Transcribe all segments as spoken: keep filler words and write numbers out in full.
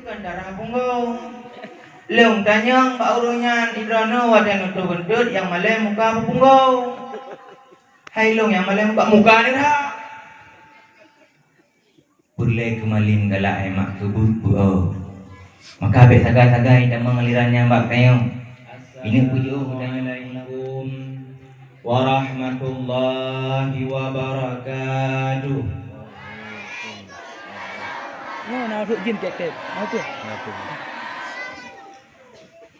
Kan darah punggong. Lôn tanyong bak ureuëng nyan, "Droeneuh watée neutôh keuntut nyang malée muka apa punggong?" "Hai lôn nyang malée muka, muka neuh that." Peureulée keumalem galak hai mak keubeue beuo. Maka bék sagai-sagai tamong aliran nyan bak tanyoe. Ini pujoe. Assalamualaikum warahmatullahi wabarakatuh. Nyoe na rhot jin tek-tek. Apa?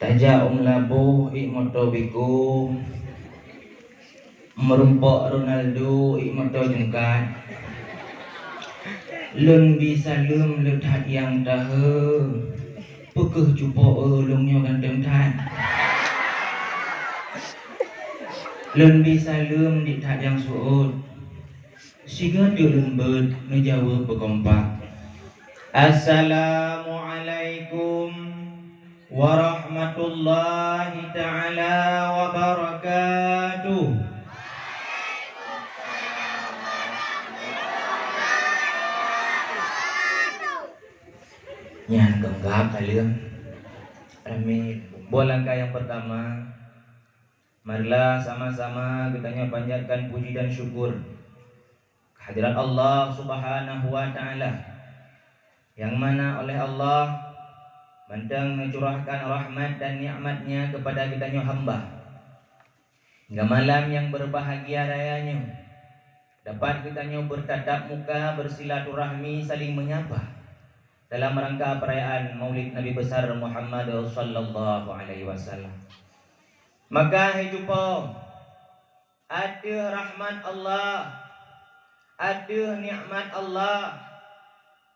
Tajak u Meulaboh ié moto Beko. Meurumpok Ronaldo ié moto jeungkat. Lôn bi saleuem le that nyang tahe. Peu kheueh cupo, eh, lôn nyoe ganteng that. Lôn bi saleuem di that nyang seuôt. Sigoe teuk lôn beuet neujaweueb beukompak. Assalamualaikum warahmatullahi taala wabarakatuh. Nyan keunggab saleuem. Amin. Buat langkah nyang pertama, marilah sama-sama geutanyoe panjatkan puji dan syukur kehadirat Allah Subhanahu wa Ta'ala, yang mana oleh Allah mantong mencurahkan rahmat dan nikmat-Nya kepada geutanyoe hamba. Hingga malam yang berbahagia raya nyoe, dapat geutanyoe bertatap muka, bersilaturahmi, saling menyapa dalam rangka perayaan Maulid Nabi Besar Muhammad sallallahu alaihi wasallam. Maka hai cupo, ateueh rahmat Allah, ateueh nikmat Allah,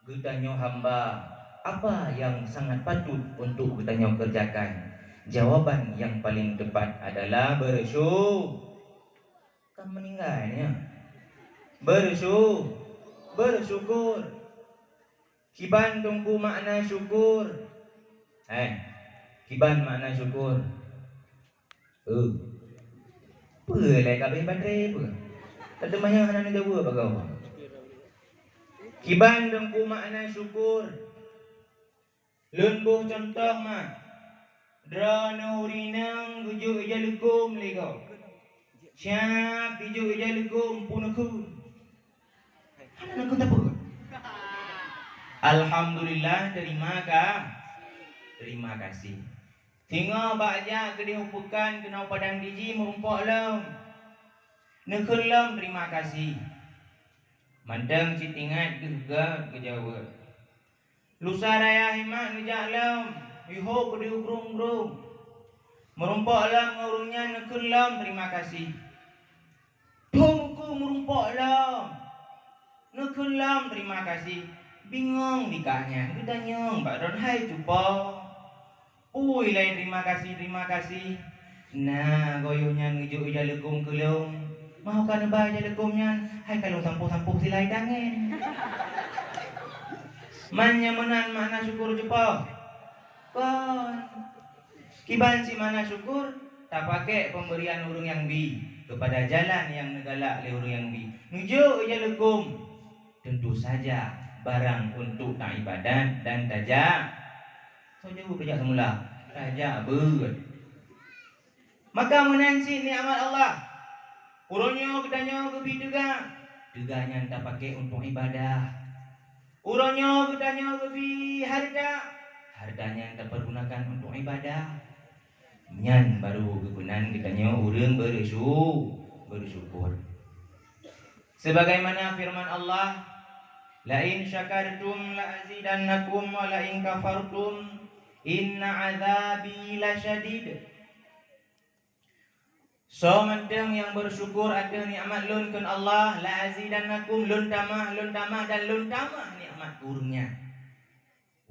geutanyoe hamba, apa yang sangat patut untuk geutanyoe kerjakan? Jawaban yang paling tepat adalah bersyukur. Kan meninggai nyan. Bersyukur. Bersyukur. Kiban teungku makna syukur? Eh, kiban makna syukur? Eh. Peue lé kabeh baterai peue? Teuma nyang hana neujaweueb bagawa. Kiban teungku makna syukur? Lôn boh cuntoh ma. Droeneuh ureuëng inong geujok ija leukôm lé gob. Siab ijok ija leukôm peuneukheun. Hana neukheun teupeu. Alhamdulillah, terima ka-, terima kasih. Singoh bak jak keudeh u peukan keunoe padang diji meurumpok lom. Neukheun lom terima kasih. Mantong cit ingat geuh geuh geujaweueb. Lusa raya himak neujak lom, ihok keudeh u grong-grong. Meurumpok lom ngon ureuëng nyan neukheun lom terima kasih. Phon uku meurumpok lom. Neukheun lom terima kasih. Bingong dikah nyan geutanyong bak droen hai cupo. Ui laén terima kasih, terima kasih. Na goyoh nyan geujok ija leukôm keu lôn. Mau ka neuba ija leukôm nyan, hai ka lôn sampôh-sampôh silai tangen. Man nyang meunan makna syukur cupo? Kon. Kiban si makna syukur, tapakék pemberian ureuëng nyang bi keupada jalan nyang neugalak lé ureuëng nyang bi. Neujok ija leukôm, tentu saja barang untuk taibadat dan tajak. Soe jaweueb tajak seumula? Tajak beuet. Maka meunan cit nikmat Allah. Uroe nyoe geutanyoe geubi teuga, teuga nyan tapakék untuk ibadah. Uroe nyoe geutanyoe geubi hareuta, hareuta nyan tapeurgunakan untuk ibadah. Nyan baru geupeunan geutanyoe ureuëng beureusu-, beureusyukur. Sebagaimana firman Allah, "La in syakartum la azidannakum wa la in kafartum inna adzabi lasyadid." Soe mantong nyang beureusyukur ateueh nikmat Lôn kheun Allah, la azidannakum, Lôn tamah, Lôn tamah, dan Lôn tamah nikmat keu ureuëng nyan.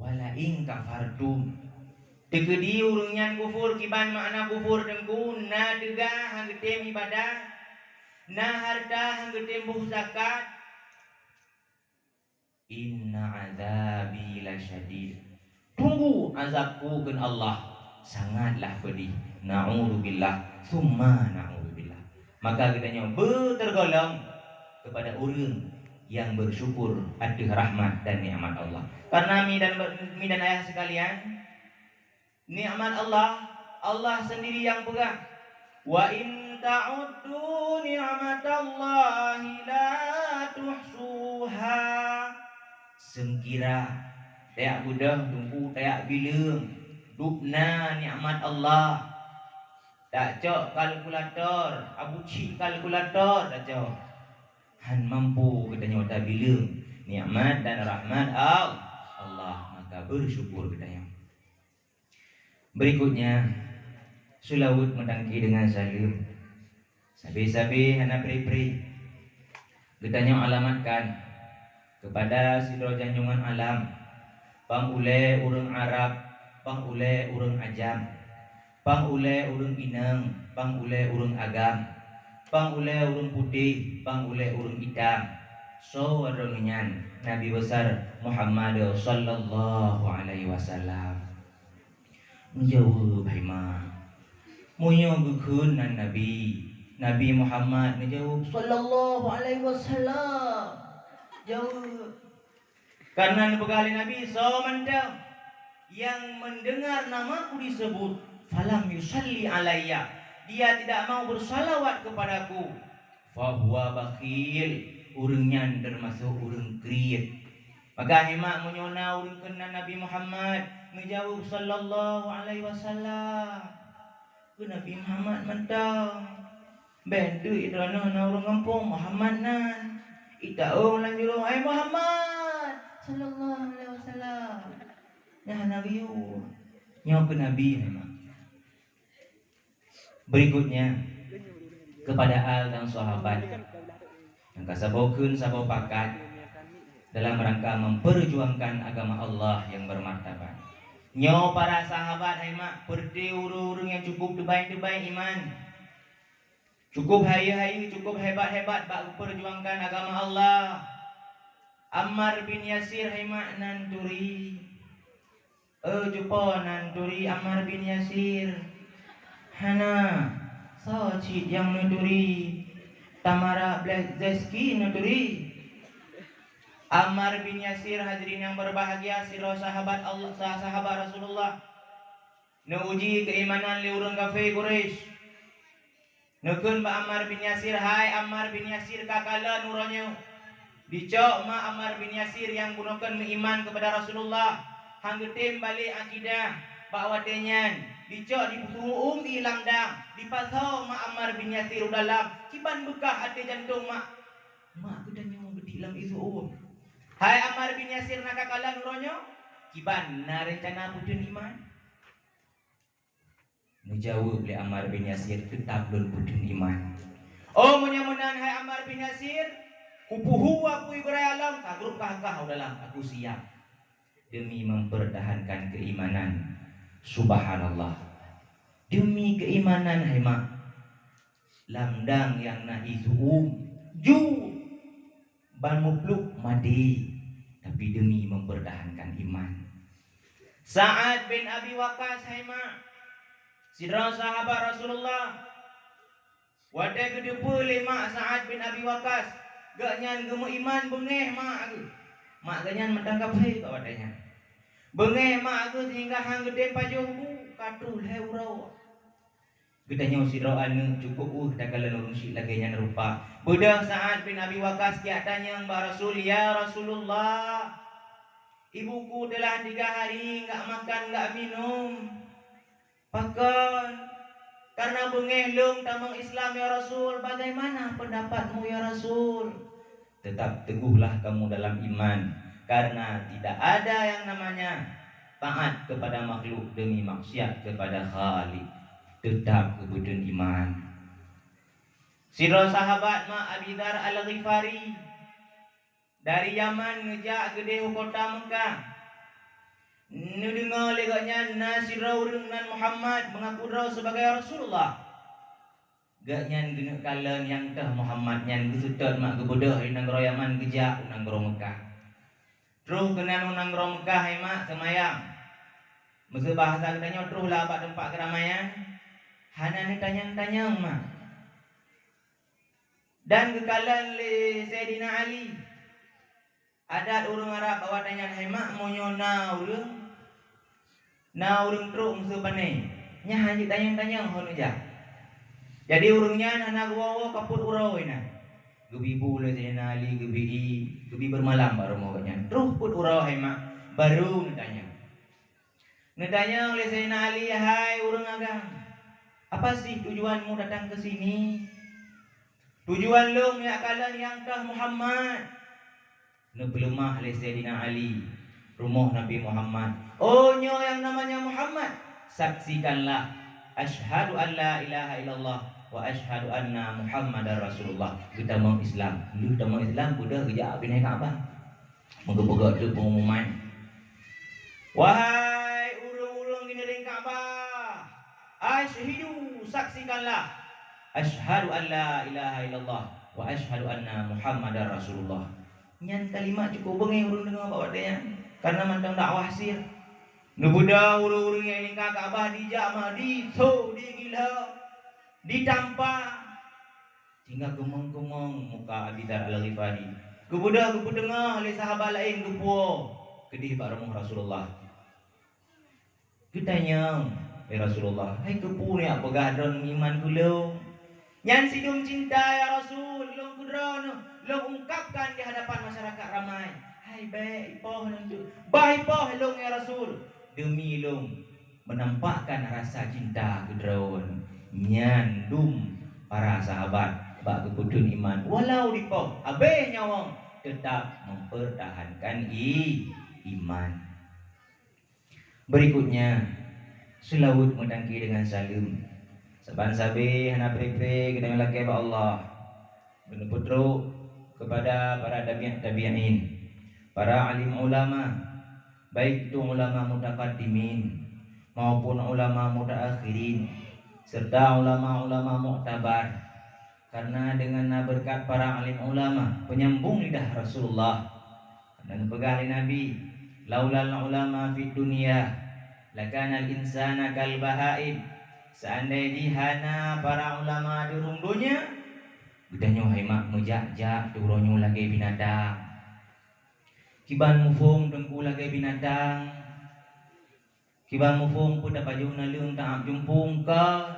Wa la in kafartum. Teukeudi ureuëng nyan kufur, kiban makna kufur teungku, na teuga han geutem ibadah, na hareuta han geutem boh zakat. Inna adzabi lasyadid. Tunggu azab-Ku kheun Allah, sangatlah peudih. Na'udzubillah, tsumma na'udzubillah. Maka geutanyoe beuteurgolong keupada ureuëng yang bersyukur ateueh rahmat dan nikmat Allah. Karena mi dan, mi dan ayah sekalian, nikmat Allah, Allah sendiri yang peugah, "Wa in ta'uddu ni'matallahi la tuhsuha." Seukira tajak beudôh teungku tajak bileueng dubna nikmat Allah, tacok kalkulator, abu cit kalkulator tacok, hán mampu geutanyoe tabileueng nikmat dan rahmat Al-, Allah, maka bersyukur geutanyoe. Berikutnya, seulaweuet meutangke deungon saleuem. Sabe-sabe hana pre-pre. Geutanyoe alamatkan kepada sidroe janjungan alam, pang ulée ureuëng Arab, pang ulée ureuëng ajam, pang ulée ureuëng inong, pang ulée ureuëng agam, pang ulée ureuëng putéh, pang ulée ureuëng itam. Soe droeneuh nyan? Nabi besar Muhammad sallallahu alaihi wasallam. Neujaweueb hai mak. Meunyoe geukheun nan Nabi, Nabi Muhammad neujaweueb, "Sallallahu alaihi wasallam." Jaweueb. Karena neupeugah lé Nabi, "Soe mantong yang mendengar namaku disebut, falam yusalli alayya, dia tidak mau bersalawat kepadaku, fahuwa bakhil, ureuëng nyan teumasok ureuëng kriet." Maka hai mak, meunyoe na ureuëng kheun nan Nabi Muhammad, neujaweueb, "Sallallahu alaihi wasallam." Keu Nabi Muhammad mantong. Bèk teuk droeneuh na ureuëng gampông Muhammad nan. Itaôn lam jurông, "Hai Muhammad!" Sallallahu alaihi wasallam. Nyan hana geuyue. Nyoe keu Nabi memang. Berikutnya, kepada al dan sahabat. Nyang ka saboh kheun saboh pakat dalam rangka memperjuangkan agama Allah yang bermartabat. Nyoe para sahabat hai mak, peureuté ureuëng-ureuëng nyang cukup teubai-teubai iman, cukup hayeue-hayeue, cukup hebat-hebat bak geupeurjuangkan agama Allah. Ammar bin Yasir hai mak nan turi. Eh, cupo nan turi Ammar bin Yasir? Hana. Soe cit nyang neuturi? Tamara Blazensky neuturi? Ammar bin Yasir, hadirin yang berbahagia, sidroe sahabat Allah, sa-, sahabat Rasulullah, neuuji keimanan lé ureuëng kafé Quraisy. Neukheun bak Ammar bin Yasir, "Hai Ammar bin Yasir, ka kalon uroe nyoe." Dicok ma Ammar bin Yasir nyang bunoe kheun meuiman keupada Rasulullah, han geutem balek akidah. Bak watée nyan, dicok dipeusuhuom ié lam dang, dipasoe ma Ammar bin Yasir u dalam, kiban beukah até jantong ma. Mak geutanyoe geutik lam ié suhuom. "Hai Ammar bin Yasir, na ka kalon uroe nyoe? Kiban na reuncana peuteun iman?" Neujaweueb lé Ammar bin Yasir, "Teutab lôn peuteun iman." "Oh, meunyoe meunan hai Ammar bin Yasir, kupeuhu apui beurai along, ka grob kah-kah u dalam, aku siap." Demi mempertahankan keimanan. Subhanallah. Demi keimanan hai mak. Lam dang nyang na ié suhuom, ju ban mupluk maté, tapi demi mempertahankan iman. Sa'ad bin Abi Waqqas hai mak, sidroe sahabat Rasulullah. Watée geuteupeue lé mak Sa'ad bin Abi Waqqas, gobnyan geumeuiman beungéh mak geuh. Mak gobnyan mantong kafé bak watée nyan. Beungéh mak geuh sehingga han geutem pajoh bu, ka troh lhée uroe. Geutanyoe sidroe aneuëk cukup weueh takalon ureuëng syiek lagée nyan rupa. Beudôh Sa'ad bin Abi Waqqas jak tanyong bak Rasul, "Ya Rasulullah, ibuku telah tiga hari enggak makan, enggak minum. Pakon? Karena beungéh lôn tamong Islam, ya Rasul. Bagaimana pendapatmu, ya Rasul?" Tetap teguhlah kamu dalam iman, karena tidak ada yang namanya taat kepada makhluk demi maksiat kepada Khalik. Tetap keu peuteun iman. Sidroe sahabat mak Abi Dzar Al-Ghifari dari Yaman neujak geudeh u kota Meukah. Neudeungoe lé gobnyan na sidroe ureuëng nan Muhammad mengaku droe sebagai Rasulullah. Gobnyan geuneuk kalon nyang toh Muhammad nyan geuseutôt mak geubeudôh di nanggroe Yaman geujak u nanggroe Meukah. Troh keunan u nanggroe Meukah hai mak seumayang. Meuseu bahasa geutanyoe troh lah bak teumpat keuramaian, hana neutanyong-tanyong mak. Dan geukalon lé Saidina Ali. Adat ureuëng Arab awak tanyan hai mak, meunyoe na ureuëng, na ureuëng trok meuseu pané, nyan hana jeuet tanyong-tanyong hon ujak. Jadi ureuëng nyan hana geuwoe-woe ka peuet uroe na. Geubi bu lé Saidina Ali, geubi i, geubi beureumalam bak rumoh gobnyan. Troh peuet uroe hai mak, barô neutanyong. Neutanyong lé Saidina Ali, "Hai ureuëng agam, apa sih tujuanmu datang ke sini?" "Tujuan lôn jak kalon nyang toh Muhammad." Neupeuleumah lé Saidina Ali rumoh Nabi Muhammad. "Oh, nyoe nyang namanya Muhammad? Saksikanlah, asyhadu an la ilaha illallah wa asyhadu anna Muhammadar Rasulullah." Geutamong Islam. Lheueh tamong Islam, beudôh geujak binèh Ka'bah. Meugeupeugot teuk pengumuman, "Wahai ureuëng-ureuëng geuniring Ka'bah, asyhidu, saksikanlah, asyhadu an la ilaha illallah wa asyhadu anna Muhammadar Rasulullah." Nyan kalimat cukôp beungéh ureuëng deungoe bak watée nyan, kareuna mantong dakwah sir. Neubeudôh ureuëng-ureuëng nyang lingka Ka'bah dijak ma, diso, digila, ditampa, sehingga keumong-keumong muka Abi Dzar Al-Ghifari. Geubeudôh geupeuteungoh lé sahabat laén geupuwoe keudeh bak rumoh Rasulullah. Geutanyong lé Rasulullah, "Hai keupeue neupeugah droeneuh meuiman keu lôn?" "Nyan sidum cinta, ya Rasul, lôn keu droeneuh, lôn ungkapkan di hadapan masyarakat ramai." "Hai, bék ipoh lôn tu." "Bah ipoh lôn, ya Rasul, deumi lôn menampakkan rasa cinta keu droeneuh." Nyan dum para sahabat bak geupeutheun iman, walau dipoh habéh nyawöng, teutap mempertahankan i-, iman. Beurikutnya, seulaweuet meutangke deungon saleuem. Saban sabe hana pre-pre geutanyoe lakée bak Allah. Geupeutrok keupada para tabi-, tabi'in, para alim ulama, baik itu ulama mutaqaddimin maupun ulama mutaakhirin, serta ulama-ulama muktabar. Karena deungon na beureukat para alim ulama, peunyambong lidah Rasulullah. Karena geupeugah lé Nabi, "Laulal ulama fid dunya, lakanal insana kal bahaim." Seandai jih hana para ulama di ureuëng donya, geutanyoe hai mak meujak-jak di uroe nyoe lagée binatang. Kiban muphom teungku lagée binatang. Kiban muphom peue tapajoh naleueng taab jumpung ka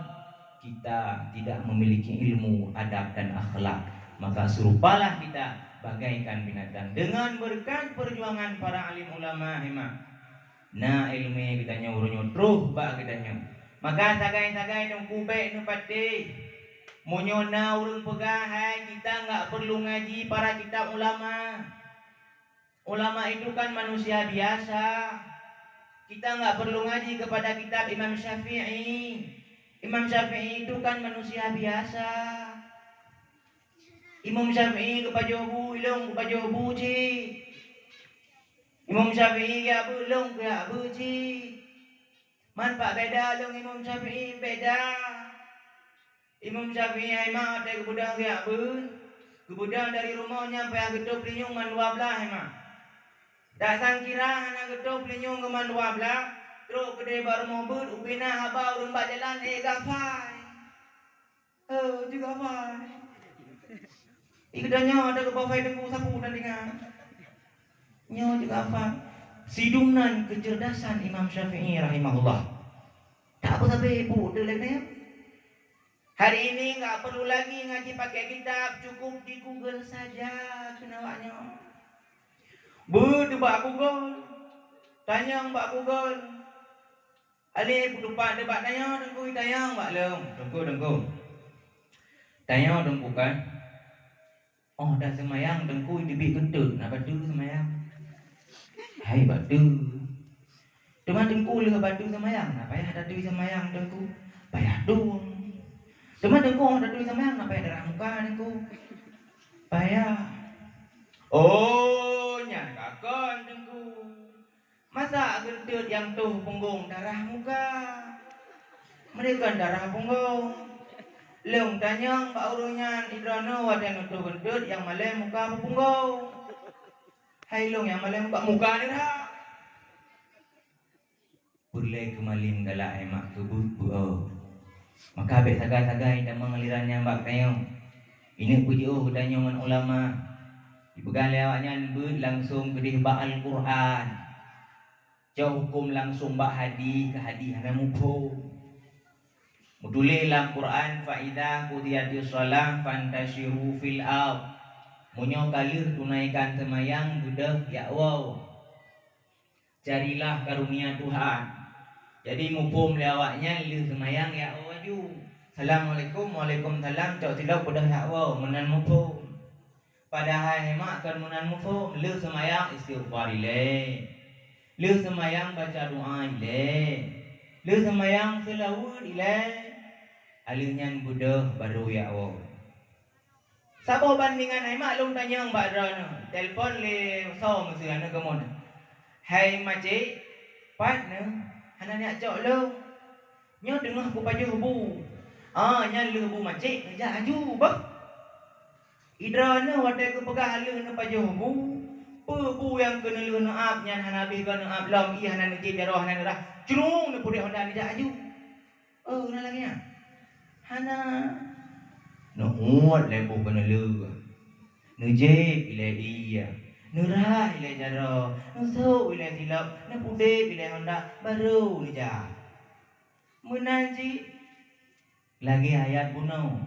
kita tidak memiliki ilmu, adab dan akhlak, maka serupalah kita bagaikan binatang. Dengan berkat perjuangan para alim ulama, hai mak, na iéleumé geutanyoe uroe nyoe troh bak geutanyoe. Maka sagai-sagai teungku bék neupatéh. Meunyoe na ureuëng peugah hai kita enggak perlu ngaji para kitab ulama. Ulama itu kan manusia biasa. Kita enggak perlu ngaji kepada kitab Imam Syafi'i. Imam Syafi'i itu kan manusia biasa. Imam Syafi'i geupajoh bu, ilong geupajoh bu cit. Imam Syafi'i geujak beuet, ilong geujak beuet cit. Man pak beda lôn Imam Syafi'i, beda. Imam Syafi'i hai mak watée geubeudôh geujak beuet, geubeudôh dari rumoh nyan payah geutôb linyueng man dua blaih hai mak. Dak sangkira hana geutôb linyueng geuman dua blaih, trok keudeh bak rumoh beuet, ubina haba ureuëng bak jalan, "Eh, Gafai." "Eh, Cik Gafai." Ih, geutanyoe ada geuba fai teungku sapu dan dengar. Nyoe Cik Gafai. Sidum nan keucerdasan Imam Syafi'i rahimahullah. Tak apa sabe ibu tu lagée nyoe. Hari ini enggak perlu lagi ngaji pakai kitab, cukup di Google saja keunan awak nyoe. Beuet bak Google, tanyong bak Google. Alé peutupat teuh bak tanyoe teungku, tanyong bak lôn, teungku, teungku. Tanyong teungku kan. Oh, dah seumayang teungku, teubiet keuntot, na bateue seumayang. Hai bateue. Teuma teungku lheueh bateue seumayang, na payah tatui seumayang teungku. Payah dong. Teuma teungku oh tatui seumayang, na payah darah muka teungku. Payah. Oh, nyan ka kon teungku. Masa geuntot nyang toh punggong darah muka? Meunyoe kon darah punggong. Lôn tanyong bak ureuëng nyan, idroeneuh watée neutoh geuntot nyang malée muka bak punggong. Hai lôn nyang malée muka, muka darah. Peureulée keumalem galak hai mak keubeuk beuo. Maka bék sagai-sagai tamong aliran nyan bak tanyoe. Ineuk peujiôh geutanyoe ngon ulama. Dipeugah lé awaknyan beuet langsong keudeh bak Al-Qur'an. Cok huköm langsong bak hadih, keu hadih hana muphom. Meutuléh lam Qur'an, "Fa idza qudiyatis shalah fantasyiru fil ardh." Meunyoe ka lheueh tunaikan seumayang, beudôh jak woe. Carilah karunia Tuhan. Jadi muphom lé awaknyan lheueh seumayang jak woe laju. Assalamualaikum, waalaikumsalam, cok silop beudôh jak woe, meunan muphom. Padahai hai mak kon meunan muphom, lheueh seumayang istighfar ilée. Lheueh seumayang baca doa ilée. Lheueh seumayang seulaweuet ilée. Alheuh nyan beudôh barô jak woe. Saboh bandingan hai mak lôn tanyong bak droeneuh, telepon lé soe meuseu aneuk kamoe na. "Hai macék, pat neuh hana neujak cok lôn? Nyoe teungoh kupajoh bu." "Ah, nyan lheueh bu macék neujak aju beuh." Idroeneuh watée geupeugah lheueh neupajoh bu, peue bu nyang keuneulheueh neuab nyan hana habéh goe neuab lom, ié hana neujieb, jaroe hana neurhah, cunong neupudek honda neujak aju. Oh, na lagée nyan? Hana. Neuuet lé boh keuneulheueh. Neujieb ilée ié, neurhah ilée jaroe, neusôk ilée silop, neupudek ilée honda, barô neujak. Meunan cit lagée ayat bunoe,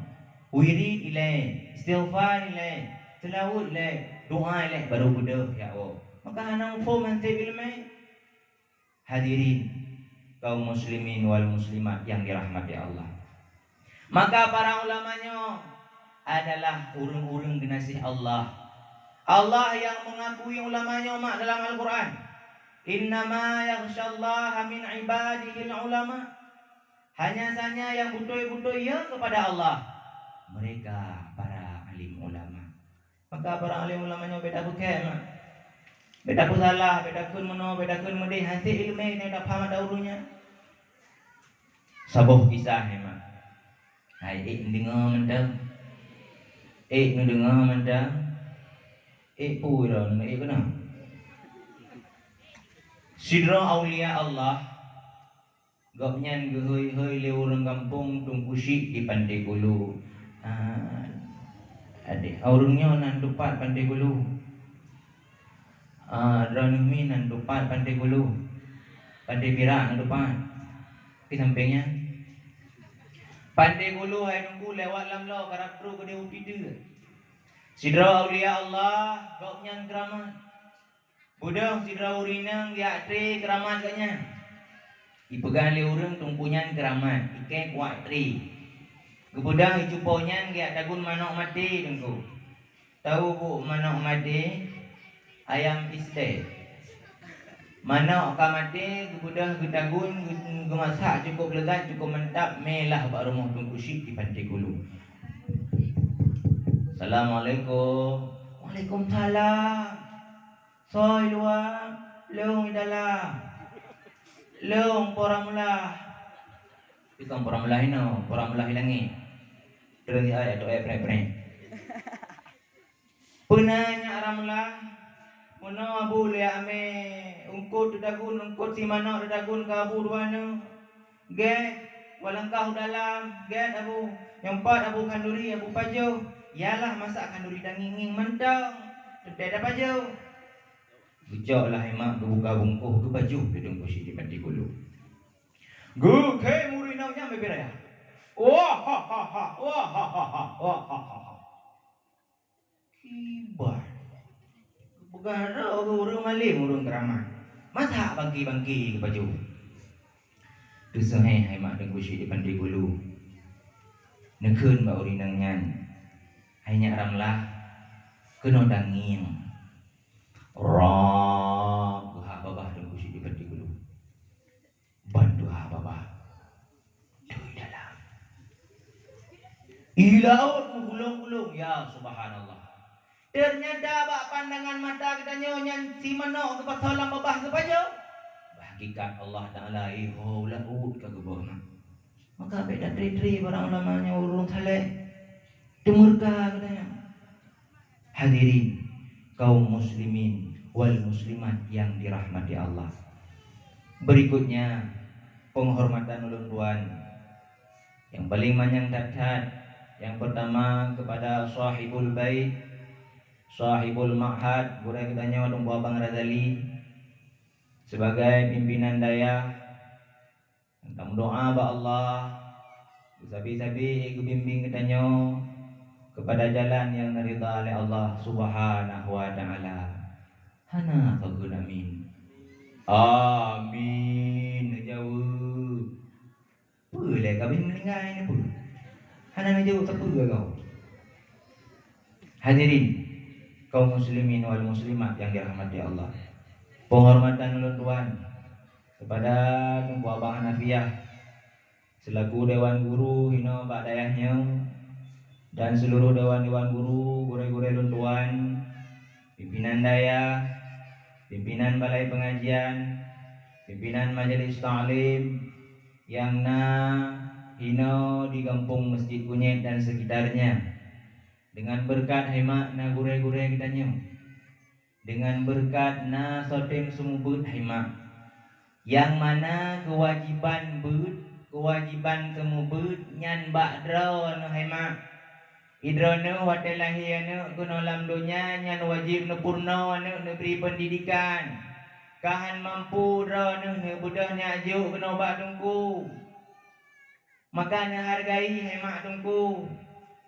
wirid ilée, istighfar ilée, seulaweuet ilée, doa ilée, barô beudôh jak woe. Maka hana muphom hanseb iéleumé. Hadirin kaum muslimin wal muslimat yang dirahmati Allah. Maka para ulama nyoe adalah ureuëng-ureuëng geunaséh Allah. Allah yang mengakui ulama nyoe mak dalam Al-Qur'an, "Innama yakhsyallaha min ibadihil ulama." Hanya saja yang beutôi-beutôi ya kepada Allah, mereka para alim ulama. Maka para alim ulama nyoe beda bukée mak. Beda peusalah, beda kheun meunoe, beda kheun meudeh, hase iéleumé nyang dapat mata ureuëng nyan. Saboh kisah nyan mak. Hai ék neudeungoe mantong. Ék neudeungoe mantong. Ék peue droeneuh ék keunoe. Sidroe aulia Allah, gobnyan geuhôi-hôi lé ureuëng gampông Teungku Syik di Pantai Kulu. Ah, adik, ureuëng nyoe nan teupat Pantai Kulu. Ah, droeneuh mi nan teupat Pantai Kulu. Pantai Pirak nan teupat. Di sampéng nyan. Pantai Kulu hai Teungku lewat lam lo karab trok keudeh u Pideu. Sidroe aulia Allah, gobnyan keuramat. Beudôh sidroe ureuëng inong geujak tré keuramat gobnyan. Ipeugah lé ureuëng Teungku nyan keuramat, ikée kuat tré. Geubeudôh icupo nyan geujak tagun manok maté Teungku. Tahu bu manok maté? Ayam isté. Manok ka maté geubeudôh geutagun geu-, geumasak cukup leuzat, cukup mantap, mé lah bak rumoh Teungku Syik di Pantai Kulu. Assalamualaikum. Waalaikumsalam. Soe i luwa, lôn i dalam. Lôn Po Ramlah. Bukon Po Ramlah inoe, Po Ramlah i langét. Terus ai atau ai preh-preh. Peuna nyak Ramlah, meunoe abu lé amé ungkot teudagun, ungkot si manok teudagun keu abu dua nyoe. Gét, walangkah u dalam, gét abu. Nyang pat abu khanduri, abu pajoh. Yalah masak khanduri tangieng-ngieng mantong. Teuntée tapajoh. Geucok lah imak geubuka bungkôh geupajoh di Teungku Syik di Pantai Kulu. Geukhém ureuëng inong nyan bebe raya. Wah ha ha ha, wah ha ha ha, wah ha ha ha. Kiban. Peugah droe ureuëng malém ureuëng keuramat. Masak bangke-bangke geupajoh. Teuseuhée hai mak Teungku Syik di Pantai Kulu. Neukheun bak ureuëng inong nyan, "Hai nyak Ramlah, keunoe tangieng." Rab geuhah babah Teungku Syik di Pantai Kulu. Ban tuha babah. Dui dalam. I laôt meugulong-gulong, ya subhanallah. Ternyata bak pandangan mata geutanyoe nyan si manok geupasoe lam babah geupajoh. Bak hakikat Allah Taala, eh, ho laôt ka geuboh na. Maka bék tatré-tré barang ulama nyoe ureuëng saleh. Teumeurka geutanyoe. Hadirin kaum muslimin wal muslimat yang dirahmati Allah. Berikutnya, penghormatan ulôn tuan yang paling manyang that-that, yang pertama kepada sahibul bait, Sahibul Ma'had, gurée geutanyoe Teungku Abang Razali, sebagai pimpinan dayah, tameudoá bak Allah, geusabe-sabe geubimbéng geutanyoe keupada jalan nyang neuridha lé Allah Subhanahu wa Ta'ala. Hana pakon amin. Amin, neujaweueb. Peue lé ka abéh meuninggai ni peue? Hana neujaweueb sapeue lagée. Hadirin, kaum muslimin wal muslimat yang dirahmati Allah. Penghormatan ulôn tuan kepada Teungku Abang Hanafiah selaku dewan guru hinoe bak dayah nyoe dan seluruh dewan-dewan guru, gurée-gurée lôn tuan, pimpinan dayah, pimpinan balai pengajian, pimpinan majelis taklim, nyang na hinoe di Gampông Mesjid Kunyét dan sekitarnya. Dengan beureukat hai mak na gurée-gurée geutanyoe. Dengan beureukat na soe tem seumeubeuet hai mak. Nyang mana keuwajiban beuet, keuwajiban seumeubeuet nyan bak droeneuh hai mak. Droeneuh watée lahé aneuëk keunoe lam donya nyan wajéb neupeurunoe aneuëk neubri peundidikan. Ka han mampu droeneuh neubeudôh nyak jok keunoe bak teungku. Maka neuhargai hai mak teungku.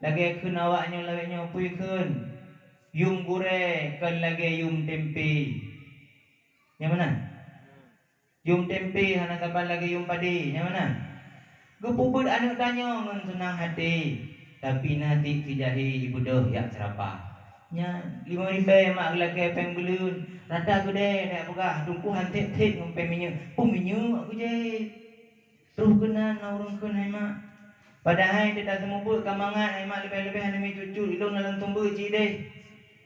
Lagée kheun awaknyoe lawét nyoe peue kheun, yum gurée kon lagée yum tempe. Nyang meunan? Yum tempe hana saban lagée yum padé, nyang meunan? Geupeubeuet aneuëk tanyoe ngon seunang até, tapi na cit sijahé ibeudôh jak seurapa. Nyan limong ribée mak geulakée péng buleuen, rata keudée jak peugah teungku han sép-sép ngon péng minyeuk, peue minyeuk kujép. Troh keunan na ureuëng kheun hai mak. Padahai teuka seumeubeuet ka mangat hai mak leubeh-leubeh aneumi cucu ilôn lam sumbeue ci deh.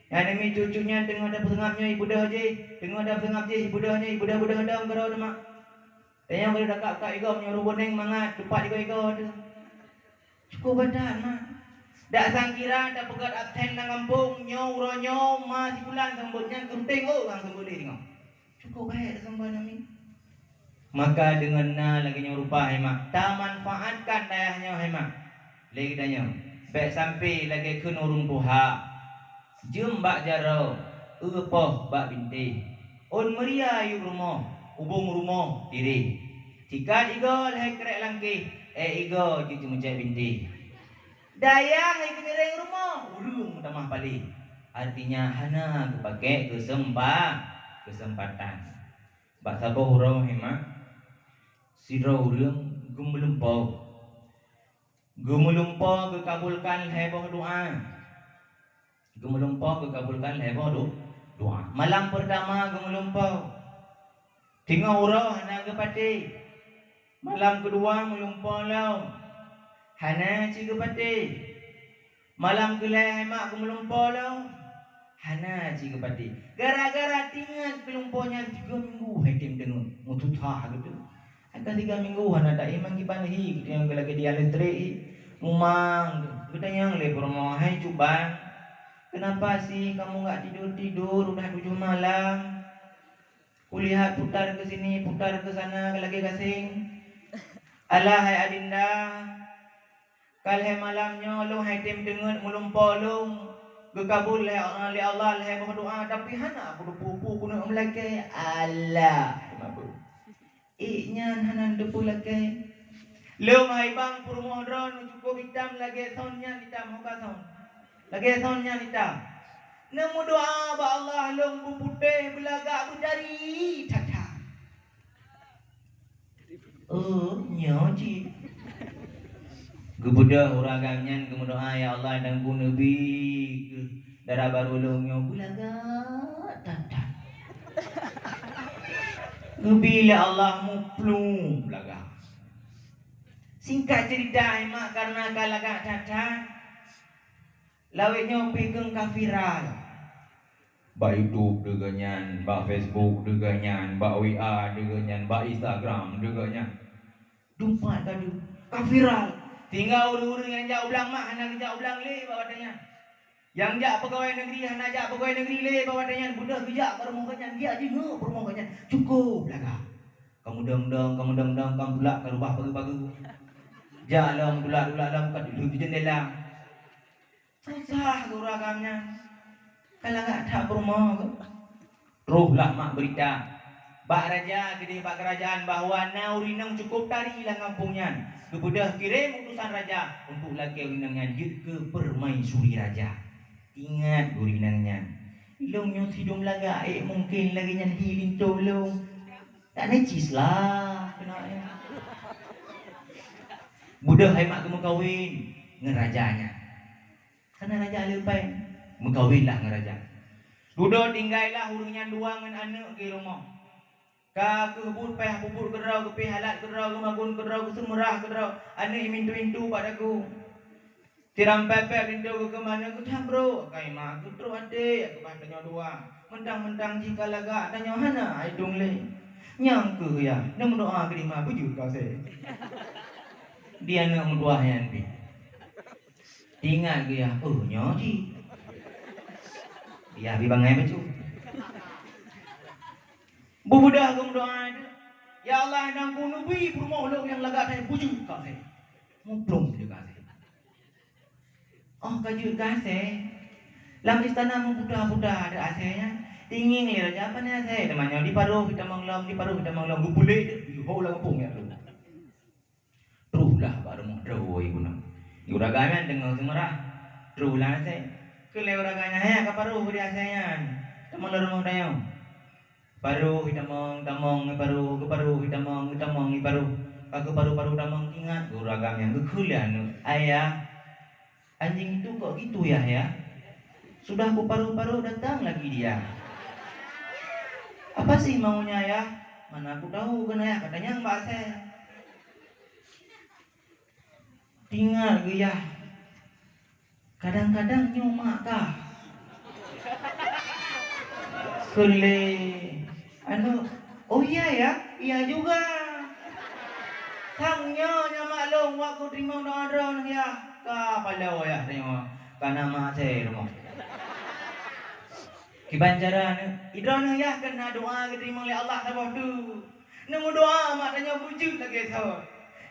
Aneumi cucu nyan teungoh tapeuseungab nyoe ibeudôh jih, teungoh tapeuseungab jih ibeudôh nyoe ibeudôh-beudôh dong keudroe teuma. Tanyong keu dakak-dakak igoe meunyoe ruboneng mangat tupat igoe-igoe teuh. Cukup batat mak. Dak sangkira tapeugét absen lam gampông nyoe uroe nyoe ma sibulan seumeubeuet nyan keunteng oh kang seumeubeuet deh singoh. Cukup baik seumeubeuet nami. Maka deungon na lagée nyoe rupa hai mak, tamanfaatkan dayah nyoe hai mak. Lé geutanyoe, bék sampai lagée kheun ureuëng tuha. Jeuem bak jaroe, eu poh bak bintéh. Ôn meuria yueb rumoh, ubông rumoh tireh. Sikat igoe lhée krek langkéh, ék igoe jeuet ceumeucék bintéh. Dayah hai geumireng rumoh, ureuëng meutamah paléh. Artinya hana geupaké keuseumpa-, keuseumpatan. Bak saboh uroe hai mak, sidroe ureuëng geumeulumpoe. Geumeulumpoe geukabulkan lhée boh doá. Geumeulumpoe geukabulkan lhée boh do-, doá. Malam peurtama geumeulumpoe, teungoh uroe hana geupatéh. Malam keudua meulumpoe lom, hana cit geupatéh. Malam keulhée hai mak geumeulumpoe lom, hana cit geupatéh. Gara-gara tingat keulumpoe nyan tiga minggu hai tem deungon, meususah geutanyoe. Hai ka tiga minggu hana taéh mangkiban hi geutanyoe lagée di listrik hi. Mumang geutanyoe lé peurumoh hai cuba. Kenapa sih kamu nggak tidur-tidur udah tujuh malam? Kulihat putar ke sini, putar ke sana lagée gaseng. Alah hai adinda, ka lhée malam nyoe lôn hai tem deungon meulumpoe lôn geukabul lé, lé Allah lhée boh doá, tapi hana kuteupeu-peu keuneuk meulakée. Alah, teuma beuh. Ék nyan hana teupeu lakée. Lôn hai bang peurumoh droeneuh cukup itam lagée son nyan itam hoka son. Lagée son nyan itam. Neumeudoá bak Allah lôn beuputéh beulagak beujari that-that. Oh, nyoe cit. Geubeudôh ureuëng agam nyan geumeudoá, "Ya Allah, dan geuneubri dara barô lôn nyoe beulagak that-that." Geubi lé Allah muplung beulagak. Singkat cerita, hai mak, karena ka lagak that-that, lawét nyoe pi keueng ka viral. Bak YouTube deuh geuh nyan, bak Facebook deuh geuh nyan, bak W A deuh geuh nyan, bak Instagram deuh geuh nyan. Dumpat ka deuh, ka viral. Tinggai ureuëng-ureuëng nyang jak u blang mak hana geujak u blang lé bak watée nyan. Nyang jak peugawée negeri hana jak peugawée negeri lé bak watée nyan. Beudôh geujak bak rumoh geuh nyan, geujak jingeuek bak rumoh geuh nyan. Cukup lagak. Kameudong-dong, kameudong-dong, kameutulak ka rubah pageue-pageue. Jak lom, tulak-tulak lom, ka tuleuek di jeundela. Susah geuh ureuëng agam nyan. lagak that peurumoh keuh. Troh lah mak beurita bak raja keudeh bak keurajeuen bahwa na ureueng inong cukôp tari lam gampông nyan. Geubeudôh kirém utosan raja untuk lakée ureueng inong nyan jeuet keu peurumaisuri raja. Ingat ureueng inong nyan, "Lôn nyoe sidum lagak ék mungken lagée nyan di linto lôn. Tak necis lah keunoe nyan." Beudôh hai mak geumeukawen ngon raja nyan. Kana raja le péng, meukawen lah ngon raja. Dudoe tinggai lah ureueng nyan dua ngon aneuk di rumoh. Ka keuh buet péh peubuet keudroe, geupéh alat keudroe, geumagun keudroe, geuseumeurah keudroe, aneuk imintu-intu bak dagu. Tiram pép-pép linto geukheun aneuk geutam brok, kai ma geutrok até, keubah tanyoe dua. Mentang-mentang jih ka lagak, tanyoe hana ai dong lé. Nyang keuh yah, neumeudoa keu di ma beujeuet ka seh. Di aneuk meutuah nyan pih. Ingat geuh yah, "Oh, nyoe jih." Yah bi bangai bacut. Beubeudôh geumeudoa, "Ya Allah, nyang keuneubri peurumoh lôn nyang lagak that beujeuet ka seh." Muplong jeuet ka seh. Oh, ka jeuet ka seh. Lam istana meuputa-puta ada asèe nyan. Tingieng lé raja, "Pane asèe?" Teuma nyoe, "Di paroh itamong lom, di paroh itamong lom." Geupuléh deuh, ho lam gampông nyan lom. Troh lah bak rumoh droe guna. Ureueng agam nyan deungoe seumeurah. Troh lah asèe. Kheun lé ureueng agam nyan, "Hai, ka paroh di asèe nyan. Tamong lom rumoh tanyoe." Paroh itamong, tamong iparoh, geuparoh itamong, itamong iparoh. Ka geuparoh-paroh tamong, ingat ureueng agam nyan geukheun lé aneuk, "Ayah, anjing itu kok gitu ya, ya? Sudah kuparoh-paroh datang lagi dia. Apa sih maunya ya? Mana aku tahu kan ayah," katanya Mbak Seh. Tinggal geuh yah. Kadang-kadang nyoe mak kah. Kheun lé aneuk, "Oh iya ya, iya juga. Sang nyoe nyan mak lôn wak kuteurimong doa droeneuh ya." Ka paloe yah tanyoe, kana mak asèe rumoh. Kiban cara nyoe, droeneuh yah keu na doa geuteurimong lé Allah saboh teuk. Neumeudoa mak tanyoe beujeuet lagèe sot.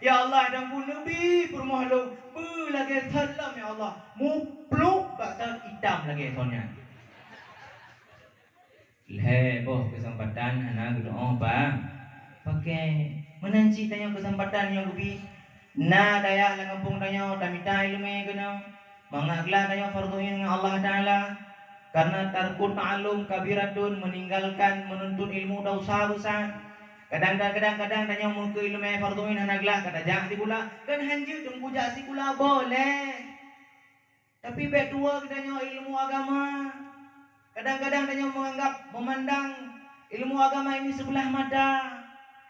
"Ya Allah, dan keuneubri peurumoh lôn beu lagèe sot lom, ya Allah." Muplôk bak sot itam lagèe sot nyan. Lhèe boh keuseumpatan hana geutu'oh pa-, pakè. Meunan cit tanyoe keuseumpatan nyoe geubi, na dayah lam gampông tanyoe tamita ileumèe keunoe. Mangat glah tanyoe fardhu ain ngon Allah Taala, karena tarkut ta'allum kabiratun, meninggalkan menuntut ilmu dosa besar. Kadang-kadang, kadang tanyoe meukeu ileumèe fardhu ain hana glah ka tajak sikula, kan hanjeuet teungku jak sikula boleh. Tapi bèk tuwoe geutanyoe ilmu agama. Kadang-kadang tanyoe menganggap, memandang ilmu agama ini sebelah mata.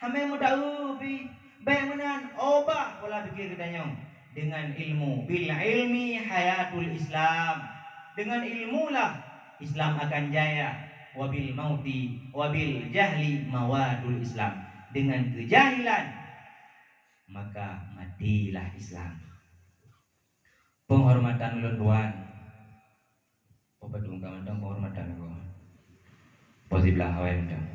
Hamé meutaeu pih, bèk meunan, ubah pola pikir geutanyoe dengan ilmu. Bil ilmi hayatul Islam. Dengan ilmulah Islam akan jaya. Wabil mauti, wabil jahli mawatul Islam. Dengan kejahilan, maka matilah Islam. Penghormatan ulôn tuan. Peue padum ka mantong penghormatan ulôn. Poe siblah awai mantong.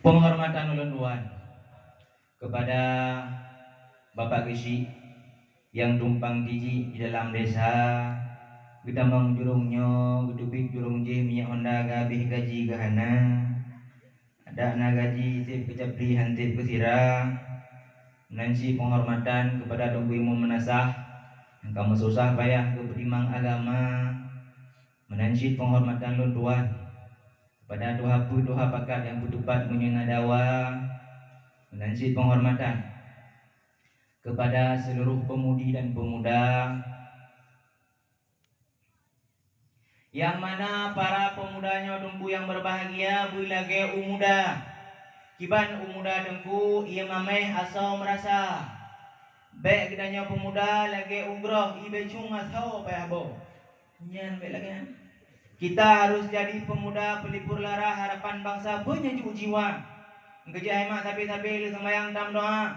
Penghormatan ulôn tuan kepada Bapak Geuchik nyang tumpang tijik di dalam desa, geutamong jurông nyoe, geuteubiet jurông jéh, minyeuk honda geuhabéh, gaji geuhana. Adak na gaji sép keu capli han sép keu sira. Meunan cit penghormatan kepada Teungku Imum Meunasah nyang ka meususah payah geupeutimang agama. Meunan cit penghormatan lôn tuan kepada tuha peue tuha pakat nyang peuteupat meunyoe na dawa. Meunan cit penghormatan kepada seluruh pemudi dan pemuda. Nyang mana para pemuda nyoe Teungku nyang berbahagia beulagèe u muda. Kiban u muda Teungku, ie maméh asoe meurasa. Bèk geutanyoe pemuda lagèe u groh, ie bècong asoe payah boh. Nyan bèk lagèe nyan. Kita harus jadi pemuda pelipur lara harapan bangsa, penyejuk jiwa. Geujak hai mak sabe-sabe lheuh seumayang tameudoa.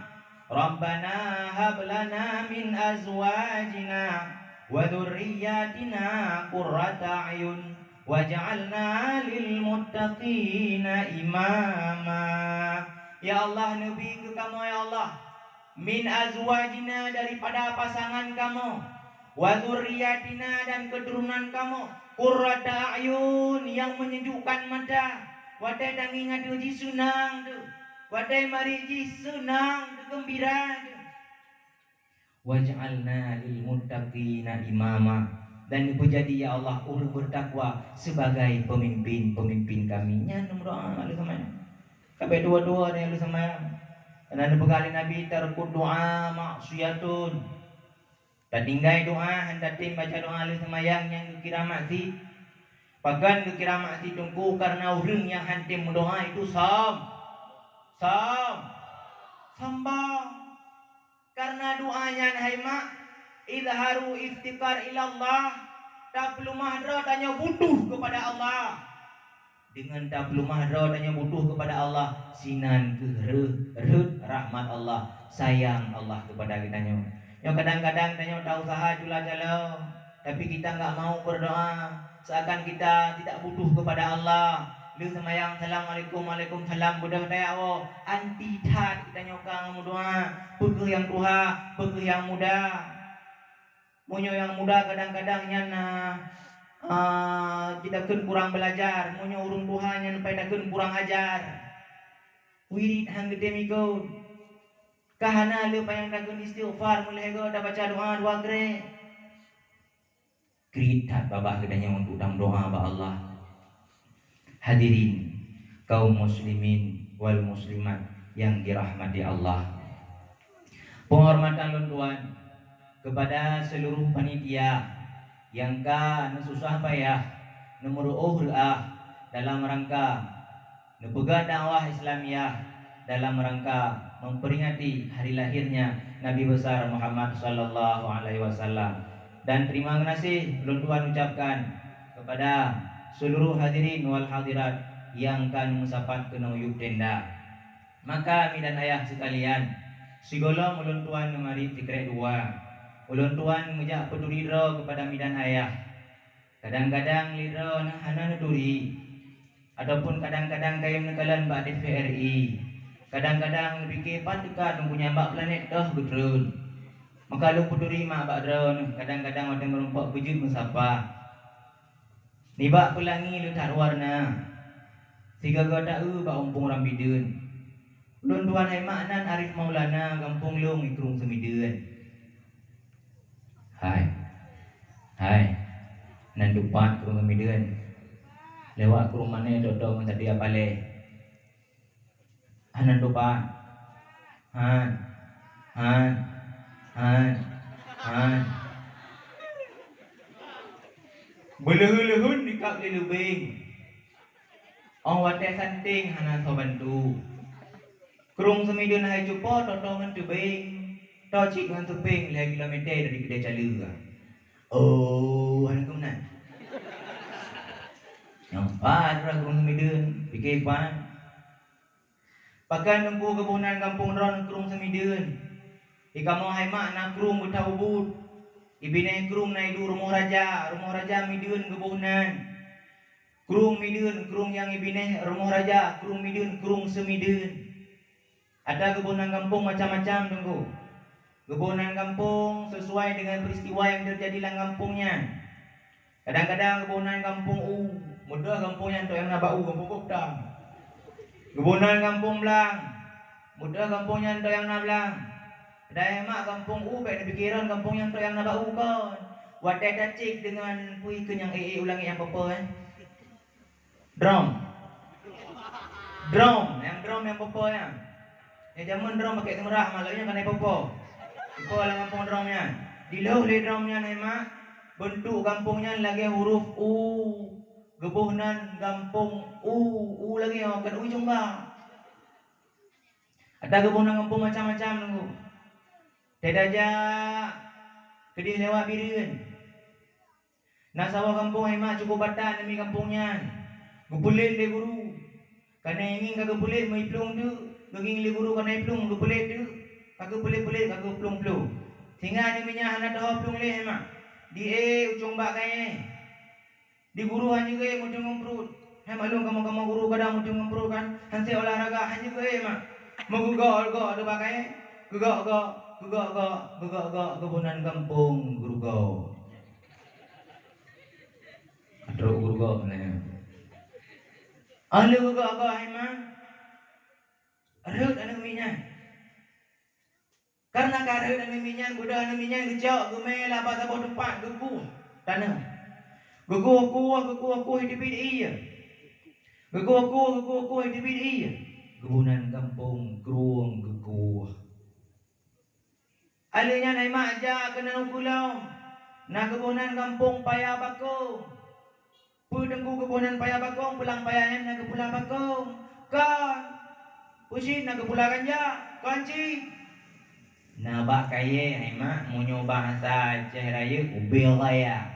Rabbana hab lana min azwajina wa dzurriyyatina qurrata a'yun waj'alna lil muttaqina imama. Ya Allah, neubri keu kamoe, ya Allah, min azwajina, daripada pasangan kamoe, "Wa dzurriyyatina," dan keturunan kamoe, "qurrata a'yun," yang menyejukkan mata. Watée tangieng ateueh jih seunang teuh, watée mariet jih seunang teuh, geumbira teuh. "Waj'alna lil muttaqina imama," dan neupeujadi, ya Allah, ureuëng beutakwa sebagai pemimpin-pemimpin kami. Nyan meudoa lheueh seumayang. Ka bék dua-dua nyan lheueh seumayang. Karena neupeugah lé Nabi, "Tarkud du'a maksiyatun." Tatinggai doa, hana tatem baca doa lheueh seumayang, nyan geukira maksiet. Pakon geukira maksiet, Teungku? Karena ureuëng nyang hana tem meudoa itu som-, som-, sombong. Karena doa nyan, hai mak, izharu iftiqar ilallah, tapeuleumah droe tanyoe butuh kepada Allah. Deungon tapeuleumah droe tanyoe butuh kepada Allah, sinan kheueh rheueh, rhöt rahmat Allah, sayang Allah kepada geutanyoe. Nyoe kadang-kadang tanyoe tausaha cula-calo, tapi kita enggak mau berdoa, seakan kita tidak butuh kepada Allah. Lheueh seumayang, "Assalamualaikum, waalaikumsalam," beudôh tajak woe, anti that geutanyoe ka ngon meudoa, "Peu kheueh nyang tuha, peu kheueh nyang muda." Meunyoe nyang muda kadang-kadang nyan, ah, ah, jidakheun kurang belajar, meunyoe ureuëng tuha nyan pai takheun kurang ajar. Wirit han geutem ikot. Ka hana lé payah takheun istighfar, meulhèe goe tabaca doa dua krek. Kriet that babah geutanyoe untuk tameudoa bak Allah. Hadirin kaum muslimin wal muslimat yang dirahmati Allah. Penghormatan lôn tuan kepada seluruh panitia nyang ka neususah payah, neumeuruôh reuah dalam rangka neupeugah dakwah Islamiyah dalam rangka memperingati hari lahirnya Nabi Besar Muhammad sallallahu alaihi wasallam. Dan terima kasih ulôn tuan ucapkan kepada seluruh hadirin wal hadirat nyang ka neumeusapat keunoe yub tenda. Maka, mi dan ayah sekalian, sigohlom ulôn tuan neumari sikrek dua, ulôn tuan meujak peuturi droe kepada mi dan ayah. Kadang-kadang lé droeneuh hana neuturi, ataupun kadang-kadang kayém neukalon bak T V R I. Kadang-kadang neupike pat teuka Teungku nyan bak planet toh geutreun. Maka lôn peuturi mak bak droeneuh, kadang-kadang watée meurumpok beujeuet meusapa. Nibak peulangi le that warna, sigaga taeu bak umpung ram bideuen. Ulôn tuan hai mak nan Arif Maulana, gampông lôn i Krueng Seumideuen. Hai. Hai. Nan tupat Krueng Seumideuen. Lewat Krueng Mané, Dodo ngon Sadia Palé. Hana tupat. Han. Han. Han. Han. Beuleuheun-leuheun dikab lé leubeng. Óh watée santéng hana soe bantu. Krueng Seumideuen hai cupo, Dodo ngon Teubeng, toe cit ngon Seupeng, lhée kilomete dari keudée caleue. Oh, hana keunan. Nyang pat rot Krueng Seumideuen, pike pat. Pakon Teungku geuboh nan gampông droeneuh Krueng Seumideuen? Di kamoe hai mak na krueng beuta ubit. Ibinéh krueng na iduek rumoh raja, rumoh raja Mideuen geuboh nan. Krueng Mideuen, krueng nyang ibinéh rumoh raja, Krueng Mideuen, Krueng Seumideuen. Ata geuboh nan gampông macam-macam, Teungku. Geuboh nan gampông sesuai dengan peristiwa yang terjadi lam gampông nyan. Kadang-kadang geuboh nan gampông u, meudoh gampông nyan toh nyang na bak u, gampông Gobtang. Geuboh nan gampông blang, meudoh gampông nyan toh nyang na blang. Padahai mak gampông u bék neupiké droen gampông nyan toh nyang na bak u kon. Watée tacék deungon peue keuh nyang ék-ék u langét nyang peue-peue, eh? Drom. Drom, nyang drom nyang peue-peue nyan. Nyang jameun drom pakék seumeurah, malam nyan keuneuk peue-peue. Peue lam gampông drom nyan. Dilhôh lé drom nyan hai mak, beuntuk gampông nyan lagée huruf U. Geuboh nan gampông U, U lagée nyoe, kon U cumba. Ata geuboh nan gampông macam-macam, Teungku. Teuh tajak keudeh lewat Bireuen. Na saboh gampông hai mak cukup batat namiet gampông nyan. Geupeulet lé guru. Kana ingieng ka geupeulet meuiplueng teuk, geungieng lé guru kana iplueng geupeulet teuk, ka geupeulet-peulet ka geuplueng-plueng. Sehingga namiet nyan hana teuho plueng lé hai mak. Di ék ucong bak kayée. Di guru han jeuet meuteumé pruet. Hai maklum kamoe-kamoe guru kadang meuteumé pruet kan, han sép olahraga han jeuet mak. Meugeugok-gok di bak kayée, geugok-gok, geugok-gok, geugok-gok geuboh nan gampông geurugoe. Trok gurgob na. Aneuk geugoh-goh hai ma. Rhot aneuk miet nyan. Karena ka rhot aneuk miet nyan, beudôh aneuk miet nyan geucok geumé lam bak saboh teumpat geukueh tanoh. Geukueh-kueh, geukueh-kueh teubiet ie. Geukueh-kueh, geukueh-kueh teubiet ie. Geuboh nan gampông krueng geukueh. Alheuh nyan hai ma jak keunan u Kulom, na geuboh nan gampông Paya Bakong. Peue teungku geuboh nan Paya Bakong, peulang paya nyan na geupula bakong? Kon. Peue cit na geupula ganja? Kon cit. Na bak kayée hai ma, meunyoe bahasa Aceh Rayeuk, ubé raya.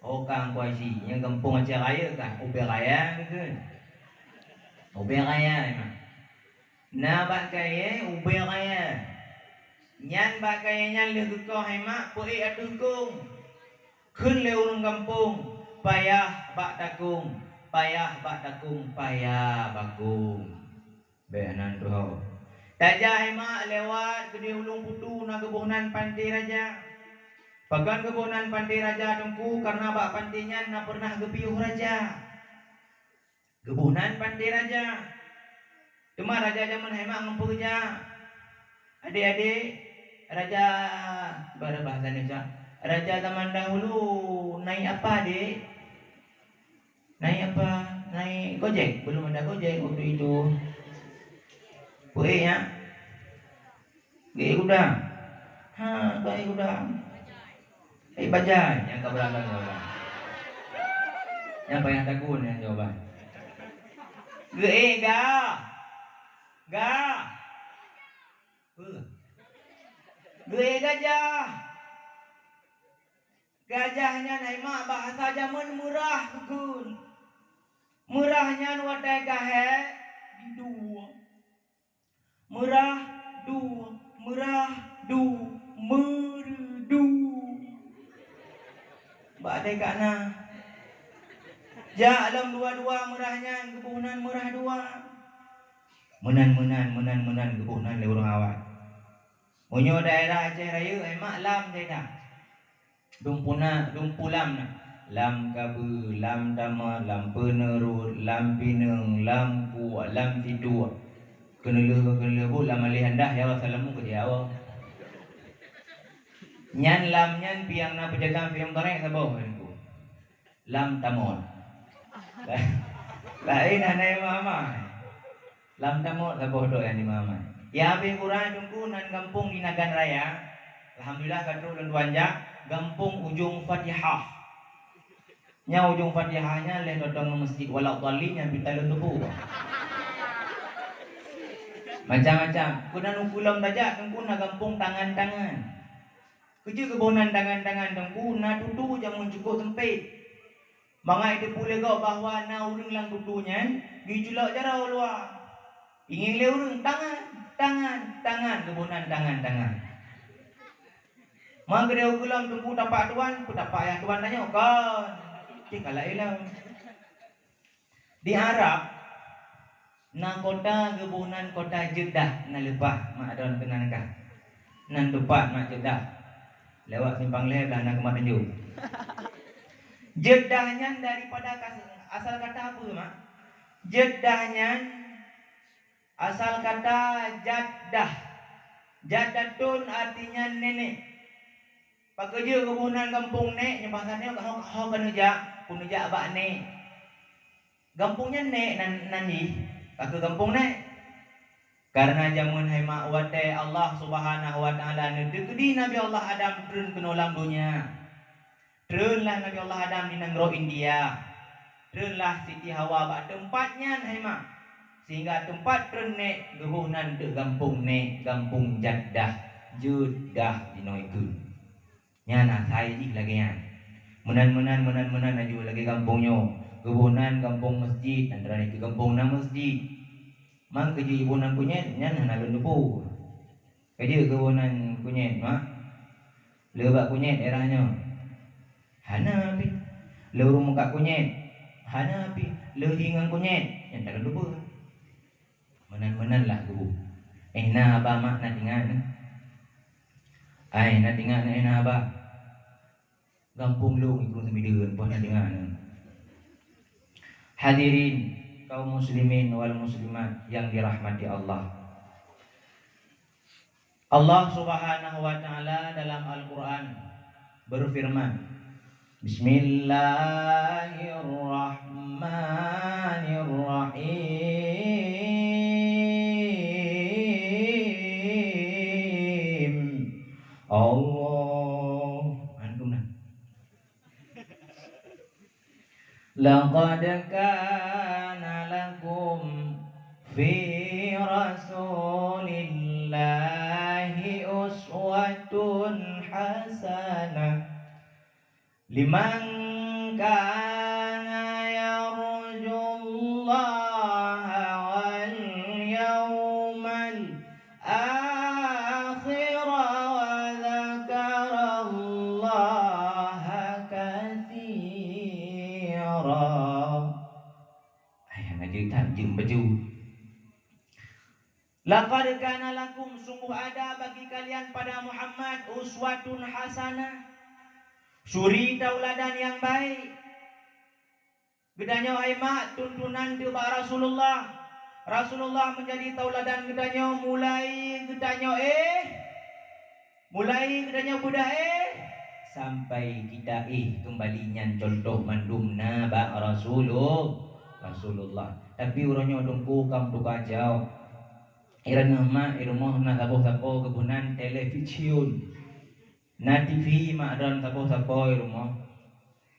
Oh ka, kon cit, nyang gampông Aceh Rayeuk ka, ubé raya geukheun. Ubé raya hai ma. Na bak kayée ubé raya. Nyan bak kayée nyan lheueh geukoh hai ma peuék ateueh kong. Kheun lé ureuëng gampông, payah bak takong, payah bak takong, paya bakong. Bék nan tuho. Tajak hai ma lewat keudeh Ulông Putu na geuboh nan Panté Raja. Pakon geuboh nan Panté Raja teungku, karena bak panté nyan na peureunah geupiôh raja. Geuboh nan Panté Raja. Teuma raja jameun hai ma ngon peue geujak? Adék-adék, raja, bara bahasa Indonesia, raja zaman dahulu naik apa, Dek? Naik apa? Naik Gojek? Belum ada Gojek waktu itu. Peue nyan? Geuék kuda. Ha, geuék kuda. Eh, bajai. Nyang ka beurangkat nyoe. Nyang payah takue nyan jawaban. Geuék ga. Ga. Peue? Geuék gajah. Gajah nyan hai ma bahasa jameun meurah geukheun. Meurah nyan watée ka hék, diduek. Meurah, du, meurah, du, meureudu. Bak até ka na. Jak lom dua-dua meurah nyan geuboh nan meurah dua. Meunan, meunan, meunan, meunan geuboh nan lé ureuëng awai. Meunyoe daerah Aceh Rayeuk, hai ma lam jai that. Dumpu na, dumpu lam na. Lam kabeue, lam tamot, lam peuneurot, lam pineung, lam kuek, lam situek. Keuneulheueh, keuneulheueh buet lam aléh handah, ya Allah, salamu keu Jawa. Nyan lam nyan piang na peujaga film tarek saboh, Teungku. Lam tamot. Laén hana imam-imam. Lam tamot saboh dok nyang dimamai. Ya, habéh gura Teungku nan gampông di Nagan Raya. Alhamdulillah ka trok lôn tuan jak, gampông Ujong Fatihah. Nyang Ujong Fatihah nyan lheueh totong ngon meuseujid Waladdallin nyang pita lôn tuboh. Macam-macam. Keunan ukeue lom tajak Teungku na gampông Tangan-Tangan. Keujeuet geuboh nan Tangan-Tangan Teungku na tutu jameun cukôp seumpét. Mangat jiteupeue lé gob bahwa na ureuëng lam tutu nyan jiculok jaroe u luwa. Ingieng lé ureuëng, "Tangan, tangan, tangan," geuboh nan tangan-tangan. Meukeudeh ukeue lom Teungku tapak tuan, peutapak ayah tuan tanyoe kon. Cit kalak ilong. Di Arab, na kota geuboh nan kota Jeddah na leupah mak droen keunan kah. Nan teupat mak Jeddah. Lewat simpang lhée blah na keumat tanjong. Jeddah nyan daripada kas-, asal kata apa, mak? Jeddah nyan asal kata jaddah. Jaddatun artinya nenek. Pakon jeuet geuboh nan gampông Nek, nyoe bahasa nyoe ho, ho ka neujak, peuneujak bak Nek. Gampông nyan Nek nan, nan jih, pakon gampông Nek. Karena jameun hai mak watée Allah Subhanahu wa Taala neuteukeudi Nabi Allah Adam treun keunoe lam donya. Treunlah Nabi Allah Adam di nanggroe India. Treunlah Siti Hawa bak teumpat nyan hai mak. Sehingga teumpat treun Nek geuboh nan teuk gampông Nek, gampông Jaddah, Jeddah jinoe keuh. Nyan asai jih lagée nyan. Meunan, meunan, meunan, meunan laju lagée gampông nyoe. Geuboh nan gampông meuseujid, antara nyan keuh gampông na meuseujid. Mang keujeuet iboh nan kunyét, nyan hana lôn teupeue. Keujeuet geuboh nan kunyét, mak. Le bak kunyét daerah nyoe. Hana pih. Le ureuëng mukat kunyét. Hana pih. Le hieng ngon kunyét. Nyan ka lôn teupeue. Meunan-meunan lah geuboh. Eh, na haba mak na tingat na. Ai, na tingat na, eh, na haba. Gampông lôn i Krueng Seumideuen, poh na tingat na. Hadirin kaum muslimin wal muslimat yang dirahmati Allah. Allah Subhanahu wa taala dalam Al-Qur'an berfirman, Bismillahirrahmanirrahim. Allah. Antum nah. Laqad kana lakum fi Rasulillahi uswatun hasanah liman kana yarjullaha wal yaumal akhir wa dzakarallaha katsira. Ayah ngajak that jeuem baju. Laqad kana lakum, sungguh ada bagi kalian pada Muhammad, uswatun hasanah, suri tauladan nyang baik. Geutanyoe hai mak tuntunan teuh bak Rasulullah. Rasulullah menjadi tauladan geutanyoe mulai geutanyoe éh, mulai geutanyoe beudah éh, sampai kita éh keumbali nyan contoh mandum na bak Rasulu-, Rasulullah. Tapi uroe nyoe teungku kam tuka jaweueb. Ireuneuh mak, i rumoh na saboh sapo geubunan television. Na T V mak droen sapo-sapo i rumoh.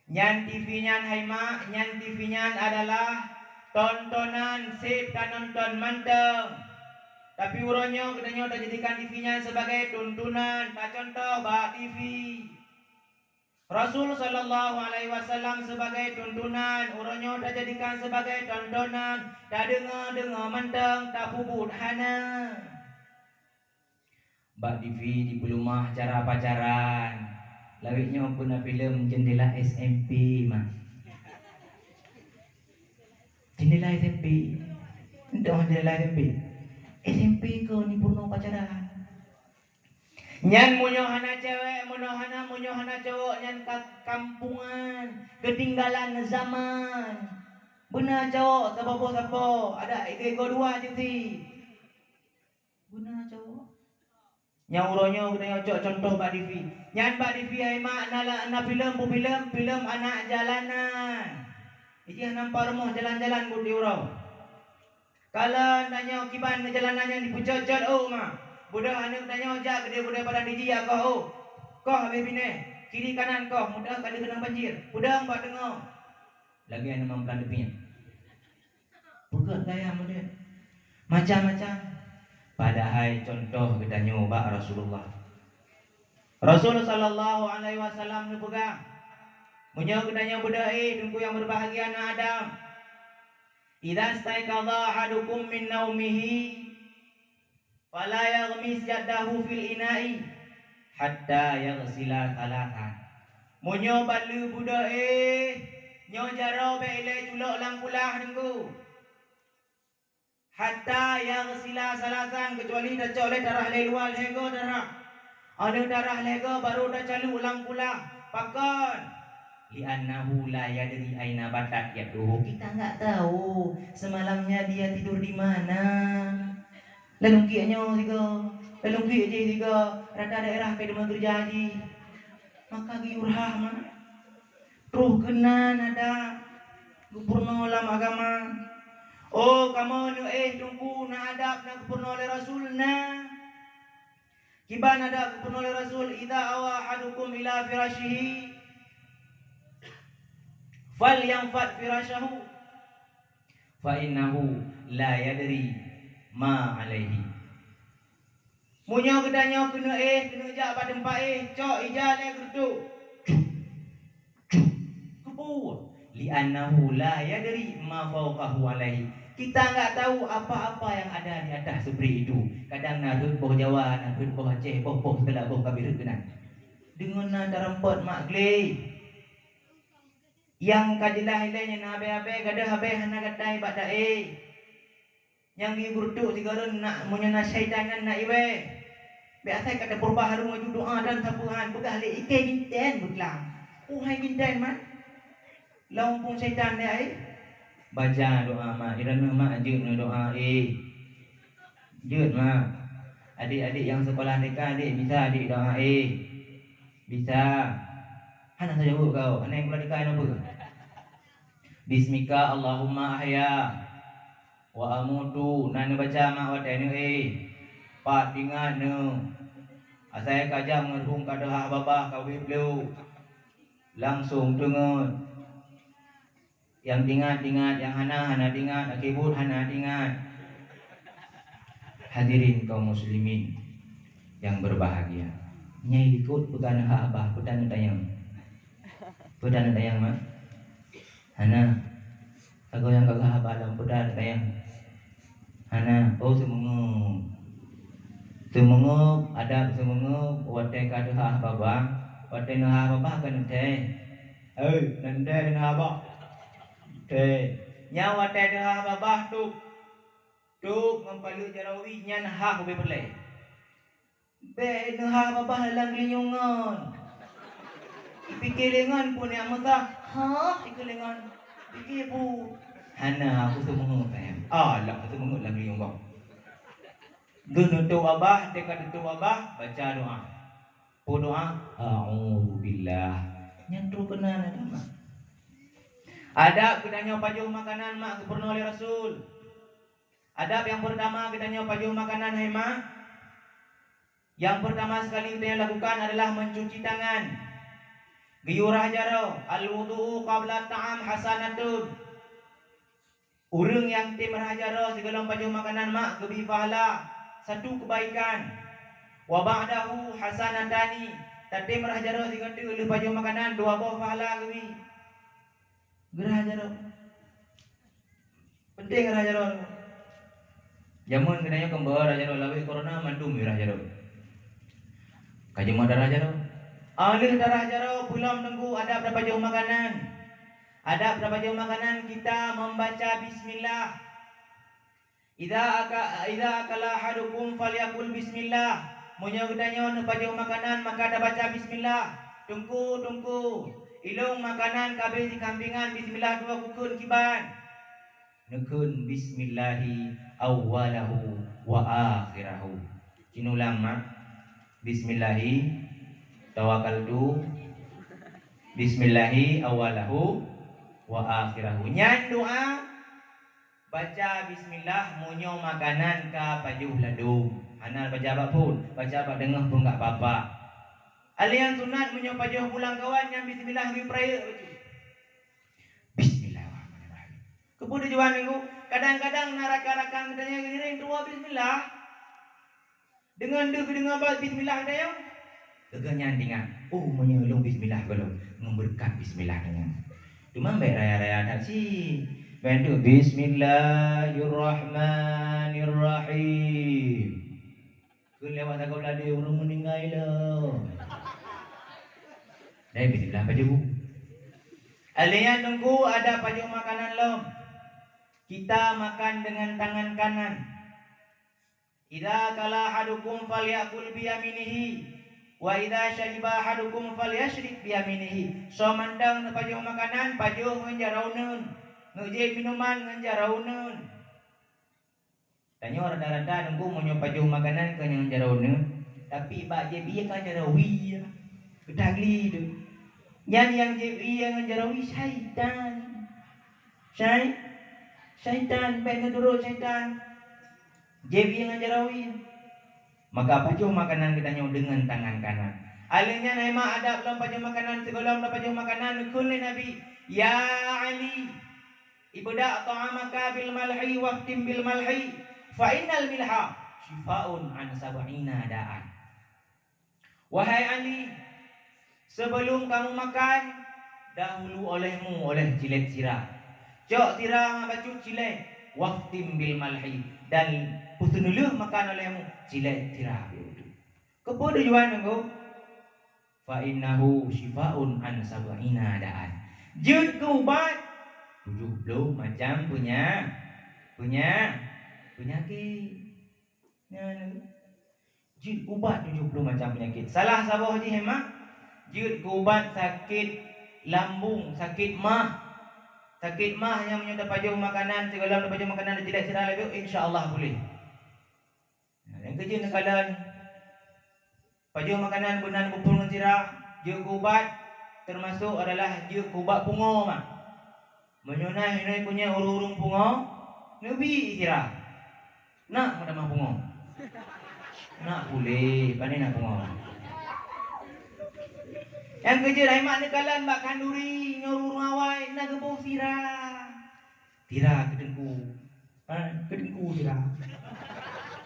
Nyan T V nyan hai mak, nyan T V nyan adalah tontonan seb tanonton mantong. Tapi uroe nyoe geutanyoe tajadikan T V nyan sebagai tuntunan, tacontoh bak T V. Rasul sallallahu alaihi wasallam sebagai tuntunan, uroe nyoe tajadikan sebagai tontonan, tadeungoe-deungoe mantong, tapeubuet hana. Bak T V dipeulumah acara pacaran. Lawét nyoe peue na filem Jendela S M P, mak. Jendela S M P. Entah Jendela S M P. S M P keu ni peurunoe pacaran. Nyan meunyoe hana cewek, meunyoe hana, meunyoe hana cowok, nyan ka kampungan, keutinggalan zaman. Beuna cowok saboh-saboh, ada igo-igo dua jeuet. Beuna cowok. Nyang uroe nyoe geutanyoe cok contoh bak T V. Nyan bak T V hai mak na la-, na filem, peue filem, filem anak jalanan. Ijih nampak rumoh jalan-jalan buet di uroe. Kalon tanyoe kiban jalanan nyang dipeucot-cot, oh ma. Beudoh aneuk tanyoe jak keudeh beudoh padang diji jak koh, oh. Koh habéh binéh, kiri kanan koh, mudah ka lheueh keunong banjir. Peudong bak teungoh. Lagèe aneuk mampan leupie. Peugöt gaya model. Macam-macam. Padahai contoh geutanyoe bak Rasulullah. Rasul sallallahu alaihi wasallam neupeugah, meunyoe geutanyoe beudoh éh, Teungku nyang berbahagia na Adam, "Idza staiqadha ahadukum min naumihi, fala yaghmis yadahu fil ina'i hatta yaghsila thalathan." Meunyoe bak lheueh beudoh éh, nyoe jaroe bèk ilèe culok lam kulah, Teungku. Hatta yaghsila thalathan, keucuali tacok lé darah lé luwa lhèe goe darah. Aneuk darah lhèe goe baru tacaluk lam kulah. Pakon? "Li'annahu la yadri aina batat yaduhu." Kita nggak tahu semalamnya dia tidur di mana. Lalu kiek nyoe sigoe, lalu kiek jih sigoe, rata daerah ka deungoe keureuja jih. Maka geuyue rhah meunan. Troh keunan adab geupeurunoe lam agama. Oh, kamoe neuéh Teungku na adab na geupeurunoe lé Rasul na. Kiban adab geupeurunoe lé Rasul, "Idza awa ahadukum ila firasyihi, falyanfad firasyahu, fa innahu la yadri ma alaihi." Meunyoe geutanyoe keuneuk éh, keuneuk jak bak teumpat éh, cok ija lé geureutok. Cuk, cuk, keupeue? "Li'annahu la yadri ma fauqahu alaihi." Kita nggak tahu apa-apa yang ada di atas seperti itu. Kadang na rhot boh Jawa, na rhot boh Aceh, boh-boh segala boh ka bit rhot keunan. Deungon na tareumpot mak glé. Nyang ka jeulaih ilèe nyan abèe-abèe, gadôh abèe hana gata bak taéh. Nyang geuyue geureutok sigoe rhot na, meunyoe na syaitan nyan na iwèh. Bèk asai ka tapeurubah hareuem aju doa dan sapeue han, peugah lé iké ginten beuklam. Uhai ginten man. Lam muphom syaitan lé ai. Baca doa, mak. Di droeneuh, mak, jeuet neudoa, eh. Jeuet, mak. Adik-adik nyang sekolah T K, adik, bisa adik doa, eh. Bisa. Hana tajaweueb kau. Hana nyang sekolah T K nyan peue? Bismika Allahumma ahya wa amutu. Na neubaca, mak, watée nyoe, eh. Pat ingat nyoe. Asai ka jam ngon rhueng ka teuhah babah ka ubé plôk. Langsong teungeut. Nyang ingat-ingat, nyang hana, hana ingat, akhé buet hana ingat. Hadirin kaum muslimin yang berbahagia. Nyai likot peugah neuhah babah, peue tan neutanyong? Peue tan neutanyong, mak? Hana. Lagoe nyang ka geuhah babah lom, peue tan neutanyong? Hana. Oh, seumeungeup. Seumeungeup, adab seumeungeup, watée ka teuhah babah, watée neuhah babah ka neuthée. Hei, neuthée neuhah babah. Thée. Nyan watée neuhah babah tôb. Tôb ngon paleuet jaroe nyan hah ubé peureulée. Bék neuhah babah lam geulinyueng ngon. Ipike lé ngon peue nyang meusah, hah, ikeue lé ngon. Pike peue? Hana, aku seumeungeup, sayang. Alah, aku seumeungeup lam geulinyueng ngon. Geuneutôb babah, teuka teutôb babah, baca doa. Peue doa? A'udzubillah. Nyan troh keunan adab. Adab geutanyoe pajoh makanan, mak, geupeurunoe lé Rasul. Adab nyang peurtama geutanyoe pajoh makanan, hai mak. Nyang peurtama sekali geutanyoe lakukan adalah mencuci tangan. Geuyue rhah jaroe, al-wudu'u qabla ta'am hasanatun. Ureuëng nyang tem rhah jaroe sigohlom pajoh makanan, mak, geubri pahala satu keubaikan. Wa ba'dahu hasanatani, tatem rhah jaroe sigoe teuk lheueh pajoh makanan, dua boh pahala geubri. Geurhah jaroe. Penting rhah jaroe. Jameun geutanyoe kon beu rhah jaroe, lawét corona mandum rhah jaroe. Ka jeuet meudarah jaroe. Óh lheueh darah jaroe, peulom teungku adab tapajoh makanan. Adab tapajoh makanan, kita membaca bismillah. Idza aka-, idza akala ahadukum falyakul bismillah. Meunyoe geutanyoe neupajoh makanan, maka tabaca bismillah. Teungku, teungku, ilong makanan ka abéh sikampingan, bismillah dua kukheun kiban. Neukheun bismillahi awwalahu wa akhirahu. Cit neulang, mak. Bismillahi tawakkaltu. Bismillahi awwalahu wa akhirahu. Nyan doa baca bismillah meunyoe makanan ka pajoh ladôm. Hana baca bak phon, baca bak deungoh pun gak papa. Alian sunat meunyoe pajoh pulang kawan nyan bismillah geupeurayeuk bacut. Bismillahirrahmanirrahim. Keupeue tujuan nyoe? Kadang-kadang na rakan-rakan geutanyoe ngiring tuwoe bismillah. Deungon deuh geudeungoe bak bismillah geutanyoe. Geuh nyan teuingat, "Oh, meunyoe lôn bismillah gohlom, ngon beureukat bismillah nyan." Teuma bék raya-raya that cit. Bék tu, "Bismillahirrahmanirrahim." Keu lewat sagoe beulade ureuëng meuninggai lom. Dai bismillah pajoh bu. Alèh nyan teungku ada pajoh makanan lom. Kita makan dengan tangan kanan. Idza kala ahadukum falyakul biyaminihi, wa idza syariba ahadukum falyasyrib biyaminihi. Soe mantong neupajoh makanan, pajoh ngon jaroe uneuen. Neujép minuman ngon jaroe uneuen. Tanyoe rata-rata teungku meunyoe pajoh makanan keu nyang jaroe uneuen, tapi bak jép ié ka jaroe wie. Geutagli tu. Nyan nyang jép ié ngon jaroe wie syaitan. Syai-, syaitan, bék neuturot syaitan. Jép ié ngon jaroe wie. Maka pajoh makanan geutanyoe deungon tangan kanan. Alèh nyan hai mak adab lom pajoh makanan, sigohlom tapajoh makanan, neukheun lé Nabi, "Ya Ali, ibda' ta'amaka bil malhi wakhtim bil malhi, fa innal milha syifaun an sab'ina da'an." Wahai Ali, sebelum kamu makan, dahulu olehmu oleh cilét sira. Cok sira ngon bacut cilét, wakhtim bil malhi, dan peuseuneulheueh makan olehmu cilét sira. Keupeue tujuan nyoe? Fa innahu syifaun an sab'ina da'an. Jeuet keu ubat tujoh ploh macam peunya-, peunya-, peunyakét. Nyan, jeuet ubat tujoh ploh macam peunyakét. Salah saboh jih, mak, jeuet keu ubat sakét lambung, sakét mah. Sakét mah nyang meunyoe tapajoh makanan, sigohlom tapajoh makanan tacilek sira laju, insya Allah puléh. Nyang keujeuet neukalon, pajoh makanan beunan beuphon ngon sira, jeuet keu ubat, teumasok adalah jeuet keu ubat pungo mah. Meunyoe na hinoe kunyée ureuëng-ureuëng pungo, neubi sira. Nak meutamah pungo. Nak puléh, pane na pungo. Nyang keujeuet hai mak neukalon bak khanduri nyoe ureuëng awai na geuboh sira. Sira keu teungku. Ha, keu teungku sira.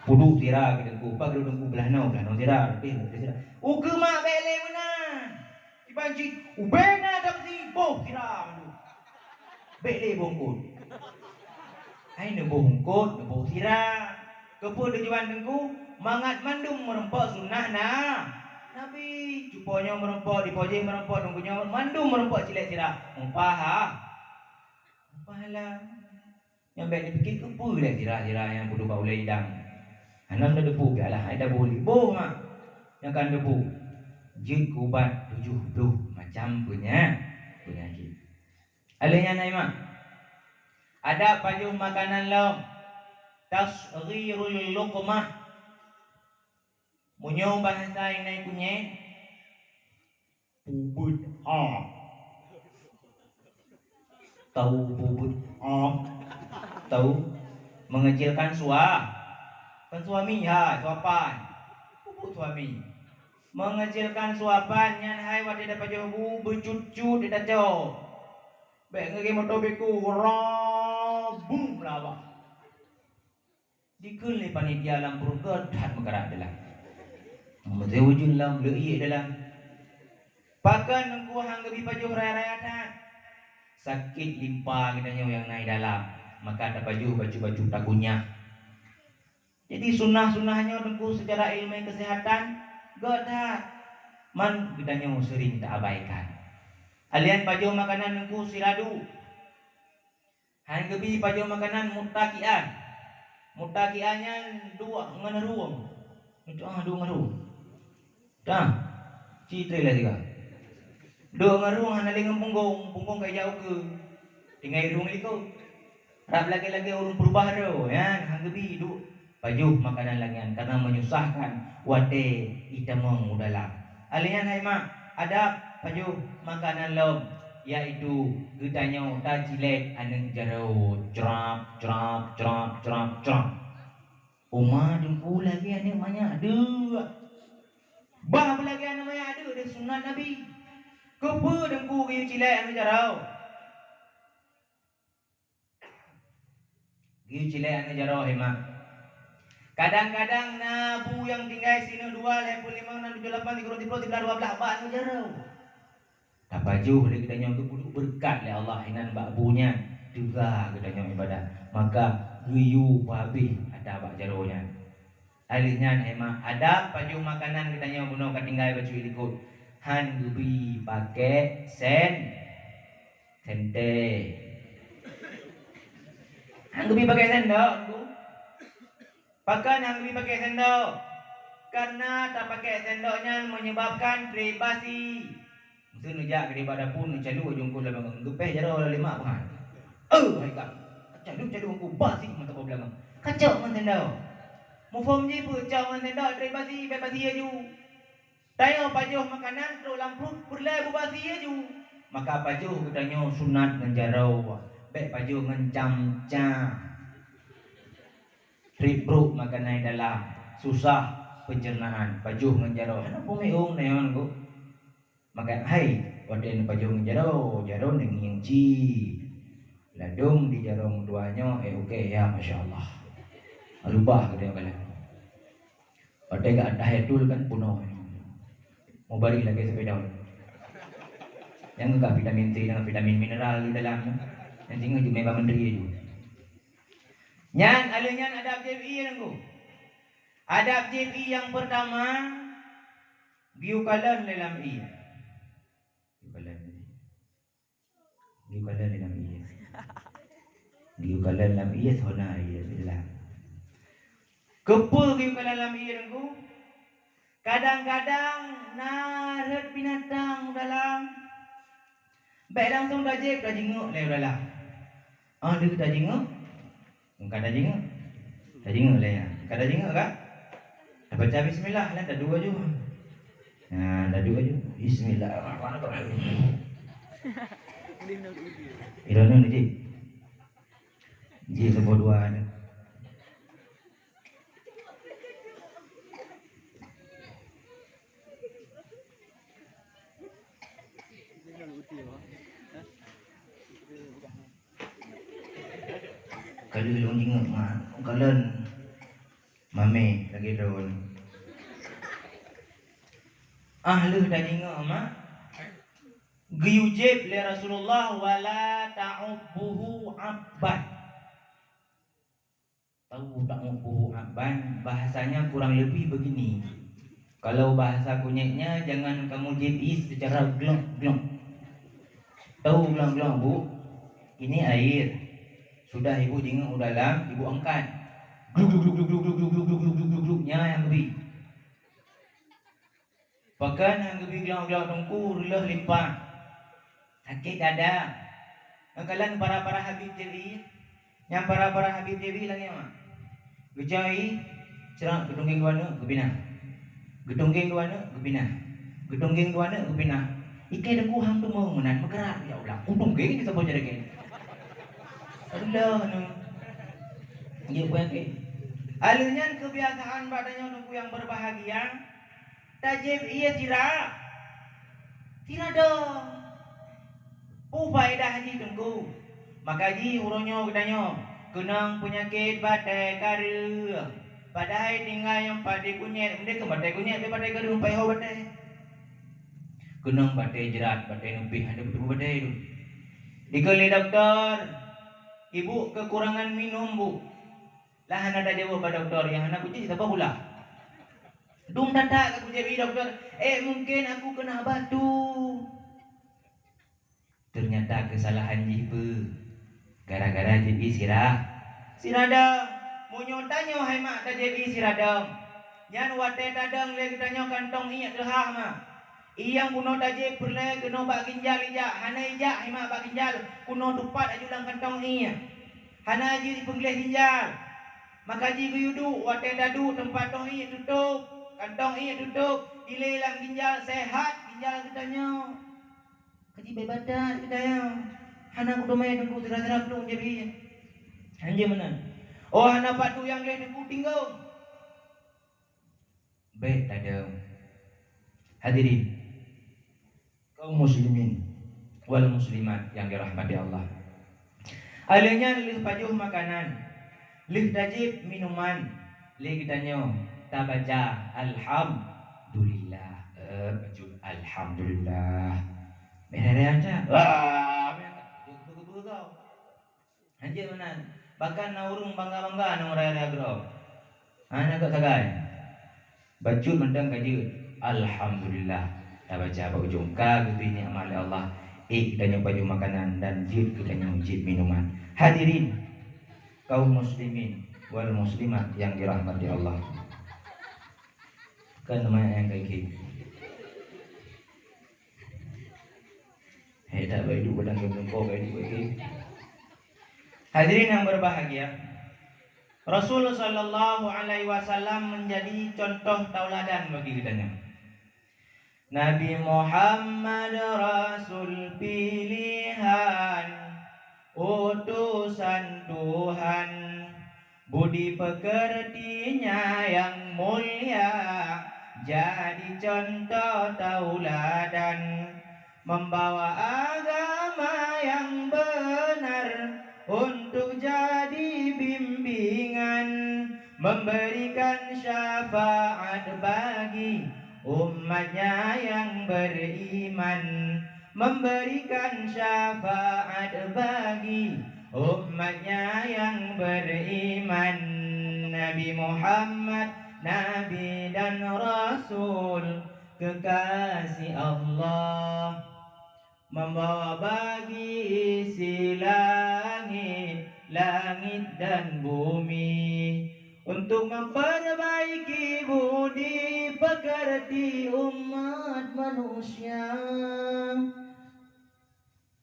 Puduk sira keu teungku. Pak keu teungku belah noe, belah noe sira. Leubeh, leubeh sira. Ukeue mak bék lé meunan. Iban cit, ubé na dam si boh sira mandum. Bék lé bungkot. Hai neuboh bungkot, neuboh sira. Keupeue tujuan teungku? Mangat mandum meurumpok sunnah na. Nabi, cupo nyoe meurumpok, dipoh jéh meurumpok, teungku nyoe mandum meurumpok cilek sira. Mupaha. Mupahala. Nyang bék neupiké keupeue lé sira-sira nyang peuduek bak ulée idang. Hana meuteupeue pih alah hai taboh lé. Boh mak nyang ka neuteupeue. Jeuet keu ubat tujoh ploh macam peunya-, peunyakét. Alheuh nyan hai mak, adab pajoh makanan lom, tasghirul luqmah. Meunyoe bahasa inan kunyée, pubeuet a. Tahu pubeuet a? Tahu? Mengecilkan sua-, kan suami, ha, suapan. Pubeuet suami. Mengecilkan suapan nyan hai watée tapajoh bu beucut-cut ditacok. Bék ngeugée moto biku, rabum lah abah. Dikheun lé panitia lam pruet gét that meukarat dalam. Meusé ujeuen lam leuiek dalam. Pakon teungku han geubi pajoh raya-raya that. Sakét limpa geutanyoe nyang na i dalam, maka tapajoh bacut-bacut takunyah. Jadi sunnah-sunnah nyoe teungku seucara ileumé keuseuhatan gét that. Man geutanyoe seuring taabaikan. Alheuh nyan pajoh makanan teungku siradu. Han geubi pajoh makanan muttaki'an. Muttaki'an nyan duek ngon rueng. Itu ah duek ngon rueng. Dah. Ci tré lah tiga. Duek ngon rueng hana lé ngon punggong, punggong ka ijak ukeue. Tinggai rueng likot. Rab lagée-lagée ureuëng peurubah droe, nyan han geubi duek. Pajoh makanan lagée nyan karena menyusahkan watée itamong u dalam. Alheuh nyan hai mak, adab pajoh makanan lom, yaitu geutanyoe tacilek aneuëk jaroe, crap, crap, crap, crap, crap. Uma teungku lagée aneuëk manyak deuek. Bah beulagée aneuëk manyak deuek deh sunat Nabi. Keupeue teungku geuyue cilek aneuëk jaroe? Geuyue cilek aneuëk jaroe hai mak. Kadang-kadang na bu nyang tinggai sineuk dua, lhée peuet, limong, nam, tujoh, lapan, sikureueng, siplôh, siblaih, dua blaih bak aneuëk jaroe. Tapajoh lé geutanyoe geupeuduek beureukat lé Allah inan bak bu nyan, teuga geutanyoe ibadat. Maka geuyue peuhabéh ata bak jaroe nyan. Alheuh nyan hai mak, adab pajoh makanan geutanyoe bunoe ka tinggai bacut likot. Han geubi pakék sen-, sentée. Han geubi pakék sendok, Teungku. Pakon han geubi pakék sendok? Karena tapakék sendok nyan menyebabkan privasi. Meuseu neujak keudeh bak dapu, neucalok aju eungkôt lam bangon, geupéh jaroe lam lemak peue han. "Eh, hai kah! Kacalok-calok eungkôt basi mata bak beulangong." Kacok ngon tenda. Muphom jih peue cok ngon tenda, trép basi, bèk basi aju. Tanyoe pajoh makanan trok lam pruet, peureulèe beubasi aju. Maka pajoh geutanyoe sunat ngon jaroe, bèk pajoh ngon camca. Trép brok makanan dalam, susah pencernaan, pajoh ngon jaroe. Hana peumeu'ueng nyan kok. Maka hai, watèe neupajoh ngon jaroe, jaroe neungieng cit. Ladôm di jaroe meutuah nyoe, eh, oke, ya, masya Allah. Rubah geutanyoe galak. Watèe geuat tahiyatul kan peunoh. Mubarik lagèe sepeda. Nyang ka vitamin C dengan vitamin mineral di dalam. Nyang singoh jeuet meuba menteri aju. Nyan, alèh nyan adab jieb ie nangku. Adab jieb ie nyang peurtama, geuyue kalon lé lam ie. Geuyue kalon lé. Geuyue kalon lé lam ie. Geuyue kalon lam ie, sona ie dalam. Keupeue geuyue kalon lam ie nangku? Kadang-kadang na rhot binatang u dalam. Bèk langsung tajieb, tajingok lé u dalam. Ah, lheueh tajingoe, ka tajingoe. Tajingoe lé nyan. Ka tajingoe kan? Tabaca bismillah lah, taduek aju. Nah, taduek aju. Bismillahirrahmanirrahim. Droeneuh jih. Jih saboh dua nyan. Ka lheueh lôn jingoe, mak, kalon mamé lagèe droeneuh. Ah, lheueh tajingoe, mak, geuyue jieb lé Rasulullah, "Wala ta'ubbuhu abban." Tahu ta'ubbuhu abban, bahasanya kurang lebih begini. Kalau bahasa kunyeknya, jangan kamu jieb ié secara glok-glok. Tahu glok-glok, Bu? Ini air. Sudah ibu jingoe u dalam, ibu angkat. Gluk, gluk, gluk, gluk, gluk, gluk, gluk, gluk, gluk, gluk, gluk, gluk, gluk, gluk, gluk, gluk. Pakon han geubi glok-glok teungku, reuloh limpah. Sakét dada. Ngon kalon para-para habib jieb ié. Nyang para-para habib jieb ié lagèe nyoe. Geucok ié, crak, geutunggeng dua neuk, geupinah. Geutunggeng dua neuk, geupinah. Geutunggeng dua neuk, geupinah. Iké teungku han teumeung meunan, meugerak, ya Allah. Kutunggeng di saboh jari kèe. Allah nu. Iya, penyakit. Aleuh nyan kebiasaan bak tanyoe teungku yang berbahagia. Tajieb ié sira, sira dong. Peue faedah jih teungku? Maka jih uroe nyoe geutanyoe keunong peunyakét batèe kareueng. Padahai tinggai nyang pat di kunyét, meunyoe keu batèe kunyét, batèe kareueng, payah batèe. Keunong batèe jrat, batèe neupih, hana beutôi batèe tu. Dikheun lé dokto, "Ibu kekurangan minum, Bu." Lah hana tajaweueb bak dokto, nyang hana kujieb saboh pula. Dum that-that ka kujieb ié dokto, "Eh, mungkin aku kena batu." Ternyata kesalahan jih peue? Gara-gara jieb ié sira, sira dong. Meunyoe tanyoe hai mak tajieb ié sira dong, nyan watèe tadong lé geutanyoe kantong ié teuhah mak. Ié nyang bunoe tajieb peureulèe keunoe bak ginjal ijak, hana ijak hai mak bak ginjal, keunoe tupat aju lam kantong ié. Hana jeuet jipeugleh ginjal. Maka jih geuyue duek, watèe taduek teumpat tong ié tutôp, kantong ié tutôp, dilèe lam ginjal, seuhat ginjal geutanyoe. Ka jih bèk batat geutanyoe. Hana kuteumèe teungku sira-sira plueng jieb ié. Hanjeuet meunan. Oh, hana pat duek nyang gleh teungku, tinggong. Bèk tadong. Hadirin, kaum muslimin wal muslimat yang dirahmati Allah. Alèh nyan lheueh pajoh makanan, lheueh tajieb minuman, lé geutanyoe tabaca alhamdulillah. Eh, bacut alhamdulillah. Merah-merah aja. Wah, merah. Hanjeuet meunan. Bahkan na ureueng bangga-bangga ngon raya-raya keudroe. Hana gèt sagai. Bacut mantong ka jeuet. Alhamdulillah. Tabaca bak ujong ka geubri nikmat lé Allah. Ék geutanyoe pajoh makanan dan jeuet geutanyoe jieb minuman. Hadirin, kaum muslimin wal muslimat yang dirahmati Allah. Kan namanya yang kayak gini. Hei, tak baik duk pedang ke meungko, baik duk baik. Hadirin yang berbahagia, Rasul sallallahu alaihi wasallam menjadi contoh tauladan bagi geutanyoe. Nabi Muhammad Rasul pilihan, utusan Tuhan. Budi pekertinya yang mulia jadi contoh tauladan, membawa agama yang benar untuk jadi bimbingan, memberikan syafaat bagi umatnya yang beriman, memberikan syafaat bagi umatnya yang beriman. Nabi Muhammad, Nabi dan Rasul kekasih Allah, membawa bagi isi langit, langit dan bumi, untuk memperbaiki budi pekerti umat manusia.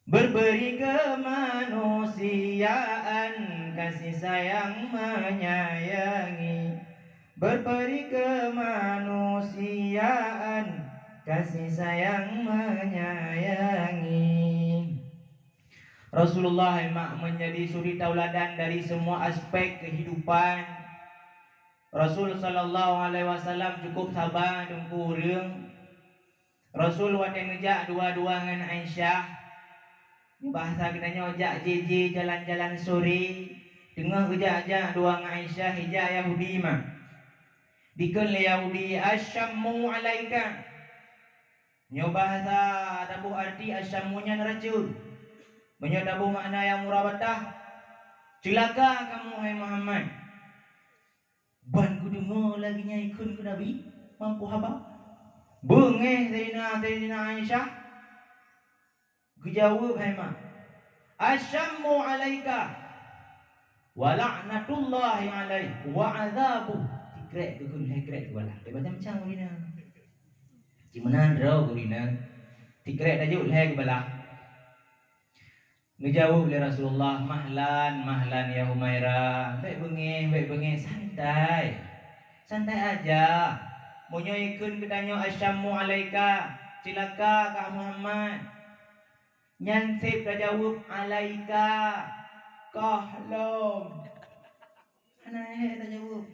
Berberi kemanusiaan, kasih sayang menyayangi. Berberi kemanusiaan, kasih sayang menyayangi. Rasulullah memang menjadi suri tauladan dari semua aspek kehidupan. Rasul sallallahu alaihi wasallam cukup saba teungku ureuëng. Rasul watée neujak dua-dua ngon Aisyah, bahasa geutanyoe jak jih-jih jalan-jalan sore, teungoh geujak-jak dua ngon Aisyah, ijak Yahudi mah. Dikheun lé Yahudi, "Asyammu alaika." Nyoe bahasa taboh arti asyammu nyan racun. Meunyoe taboh makna nyang murah batah, ceulaka kamu, hai Muhammad. Ban kudeungoe lagée nyan ikheun keu Nabi, mampu haba. Beungéh Saidina, Saidina Aisyah. Geujaweueb hai mak, "Asyammu alaika wa la'natullahi alaih wa azabuh." Tikrek keu kheun, lhée krek keu balah. Macam-macam urina. Cuma nan droe urina. Tikrek tajok lhée keu balah. Neujaweueb lé Rasulullah, "Mahlan, mahlan ya Humaira, bék beungéh, bék beungéh, santai. Santai aja. Meunyoe ikheun geutanyoe asyammu alaika, ceulaka kah Muhammad. Nyan seb tajaweueb alaika, kah lom." Hana ék tajaweueb.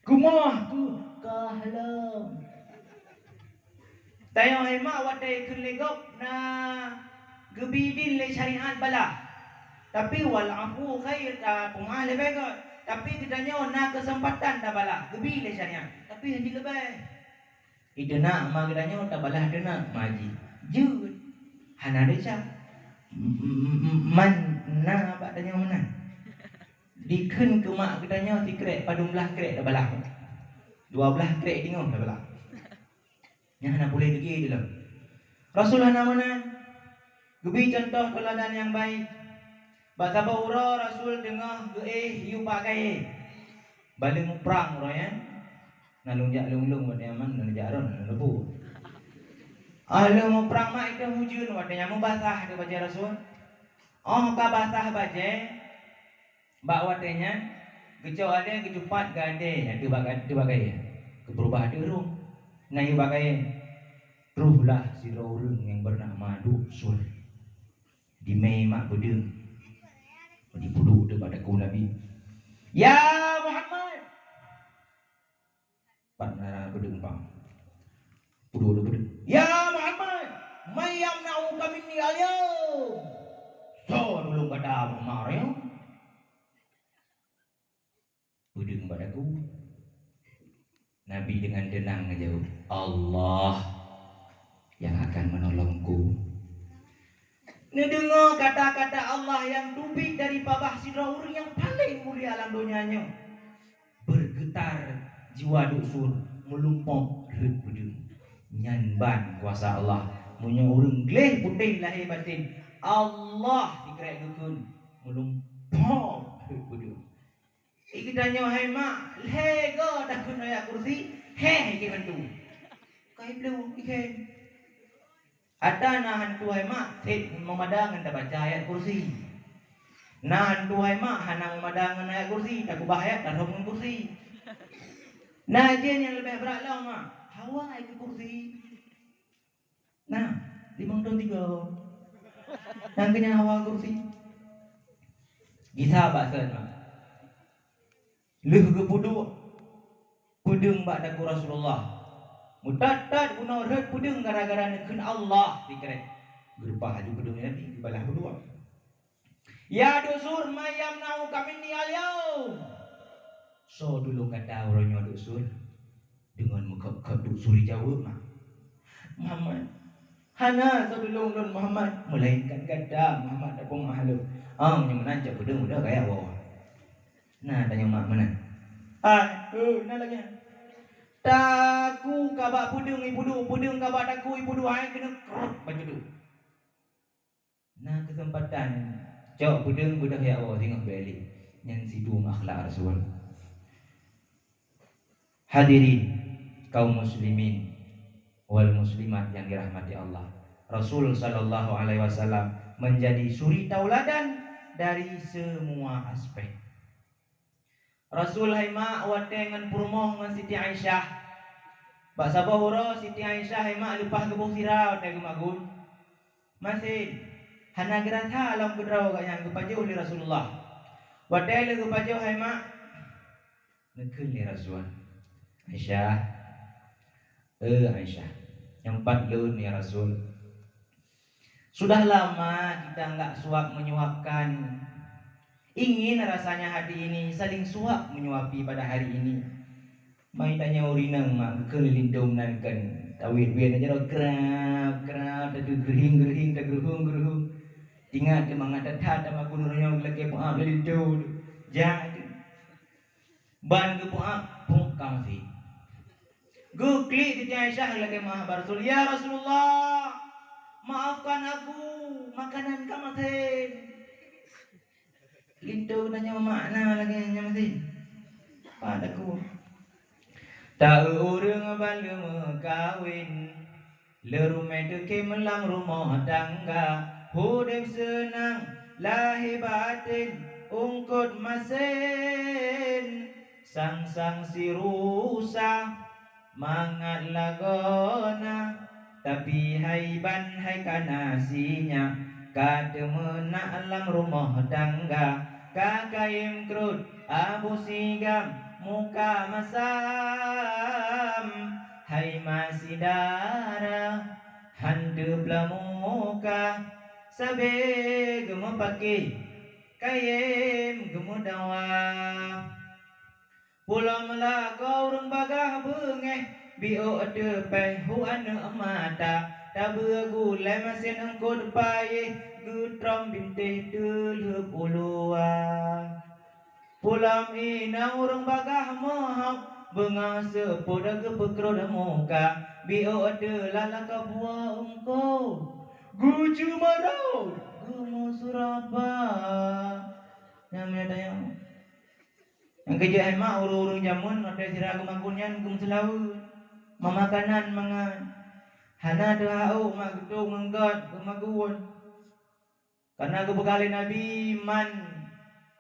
Kumoh ku kah lom. Tanyoe hai mak watée kheun lé gob na geubi idin lé syariat balah. Tapi wal afu khair, ka peumah leubeh gét. Tapi geutanyoe na keuseumpatan tabalah, geubi lé syariat. Tapi hana leubeh. Iteunak ma geutanyoe tabalah teunak ma jih. Jeuet. Hana desya. M-, m-, m-, man na bak tanyoe meunan. Dikheun keu mak geutanyoe sikrek, padum blaih krek tabalah. Dua blaih krek teungoh tabalah. Nyan hana puléh lagée dilom. Rasul hana meunan. Geubi cuntoh teuladan nyang baik. Bak saboh uroe Rasul teungoh geuéh yue bak kayée. Bak lheueh muprang uroe nyan. Na lôn jak lôn-lôn watée nyan, na lôn jak rot, na lôn leupôt. Ah, lheueh muprang mak iteuh ujeuen watée nyan meubasah ateueh bajée Rasul. Óh ka basah bajée, bak watée nyan geucok adée geucupat keu adée ateueh bak, ateueh bak kayée. Geupeurubah ateueh rhueng. Na yue bak kayée. Trohlah sidroe ureuëng nyang beunama Duksur. Dimé mak peudeueng. Dipeuduek teuk bak takue Nabi. "Ya Muhammad!" Pat na peudeueng bang. Peuduek teuk peudeueng. "Ya Muhammad! Man yamna'uka minni al-yaum?" Soe tulông gata Muhammad nyoe? Peudeueng bak takue. Nabi dengan tenang geujaweueb, "Allah yang akan menolongku." Neudeungoe kata-kata Allah nyang teubiet dari babah sidroe ureuëng nyang paleng mulia lam donya nyoe. Bergetar jiwa Duksur, meulumpok rhot peudeueng. Nyan ban kuasa Allah. Meunyoe ureuëng gleh putéh lahé baten, Allah sikrek geukheun, meulumpok rhot peudeueng. Geutanyoe hai mak, lhée goe takheun ayat kursi, héh, ikheun hantu. Kai bleue, ikheun. Ata na hantu hai mak, seb meumada ngon tabaca ayat kursi. Na hantu hai mak, hana meumada ngon ayat kursi, takeubah ayat, tarhom ngon kursi. Na jén nyang leubeh brat lom, mak, hawa ai keu kursi. Nah, limong thon tiga. Nyang keunyan hawa kursi. Gisa bak sén, mak. Lheueh geupeuduek peudeueng bak takue Rasulullah. Meutat-tat bunoe rhot peudeueng gara-gara neukheun Allah sikrek. Geureupah laju peudeueng Nabi, geubalah peuduek. "Ya Duksur, man yamna'uka minni al-yaum?" Soe tulông gata uroe nyoe Duksur? Deungon meukhot-khot Duksur jaweueb, mak. "Muhammad, hana soe tulông lôn Muhammad, meulainkan gata Muhammad, tapeumeu'ah lôn." Ong nyang meunan cok peudeueng udah gaya woe. Na tanyoe mak meunan. Ai, eh, na lagée nyan. Takue ka bak peudeueng ipeuduek, peudeueng ka bak takue ipeuduek, hai keuneuk krot bacut. Na keuseumpatan cok peudeueng beudôh ya Allah singoh bèk lé. Nyan sidum akhlak Rasul. Hadirin kaum muslimin wal muslimat yang dirahmati Allah. Rasul sallallahu alaihi wasallam menjadi suri tauladan dari semua aspek. Rasul hai mak watée ngon peurumoh ngon Siti Aisyah. Bak saboh uroe Siti Aisyah hai mak leupah geuboh sira watée geumagun. Masen, hana geurasa lom keudroe gobnyan geupajoh lé Rasulullah. Watée lheueh geupajoh hai mak, neukheun lé Rasul, "Aisyah, eh Aisyah, nyoe pat lôn ya Rasul. Sudah lama kita enggak suap menyuapkan. Ingin rasanya hati ini saling suap menyuapi pada hari ini." Mai tanyoe ureueng inong mak geukheun lé linto meunan kan. Tawét-wét na jaroe krab, krab, tatu geuruheng-geuruheng, tageuruheng-geuruheng. Tingat teuh mangat that-that tamagun uroe nyoe geulakée peuab lé linto. Jak teuh. Ban geupeuab, phok ka maté. Geuklik Siti Aisyah geulakée meu'ah bak Rasul, "Ya Rasulullah, maafkan aku, makanan ka maté." Linto geutanyoe makna lagée nyan maté. Pat aku. Ta ureueng ban leumeukawén, leurumé teukem lam rumoh tangga, udeb seunang lahé batén, eungkot masen, sang-sang sirusa. Mangat lagoena, tapi hai ban hai kana sinyak, ka teumeunak lam rumoh tangga, ka kayém krot abu sigam muka masam, hai ma syedara han teupla muka, sabe geumeupaké kayém geumeudawa. Pulo meulakoe ureuëng bagaih beungéh, biôk teupéh hu aneuëk mata, tabeue gulée masen eungkot payéh, geutrom bintéh teulheueb u luwa. Pulo inong ureuëng bagaih meuhok, beungoh seupôt geupeukrot muka, biôk teulat lakoe buah eungkot, geuceumarot geumeuseurapa. Nyang meunyoe tanyoe Nyang keujeuet hai mak ureuëng-ureuëng jameun watée sira geumagun nyan geumeuseulaweuet, meumakanan mangat. Hana teuhak ôk mak geutôk ngon gét geumagun. Karna geupeugah lé Nabi, "Man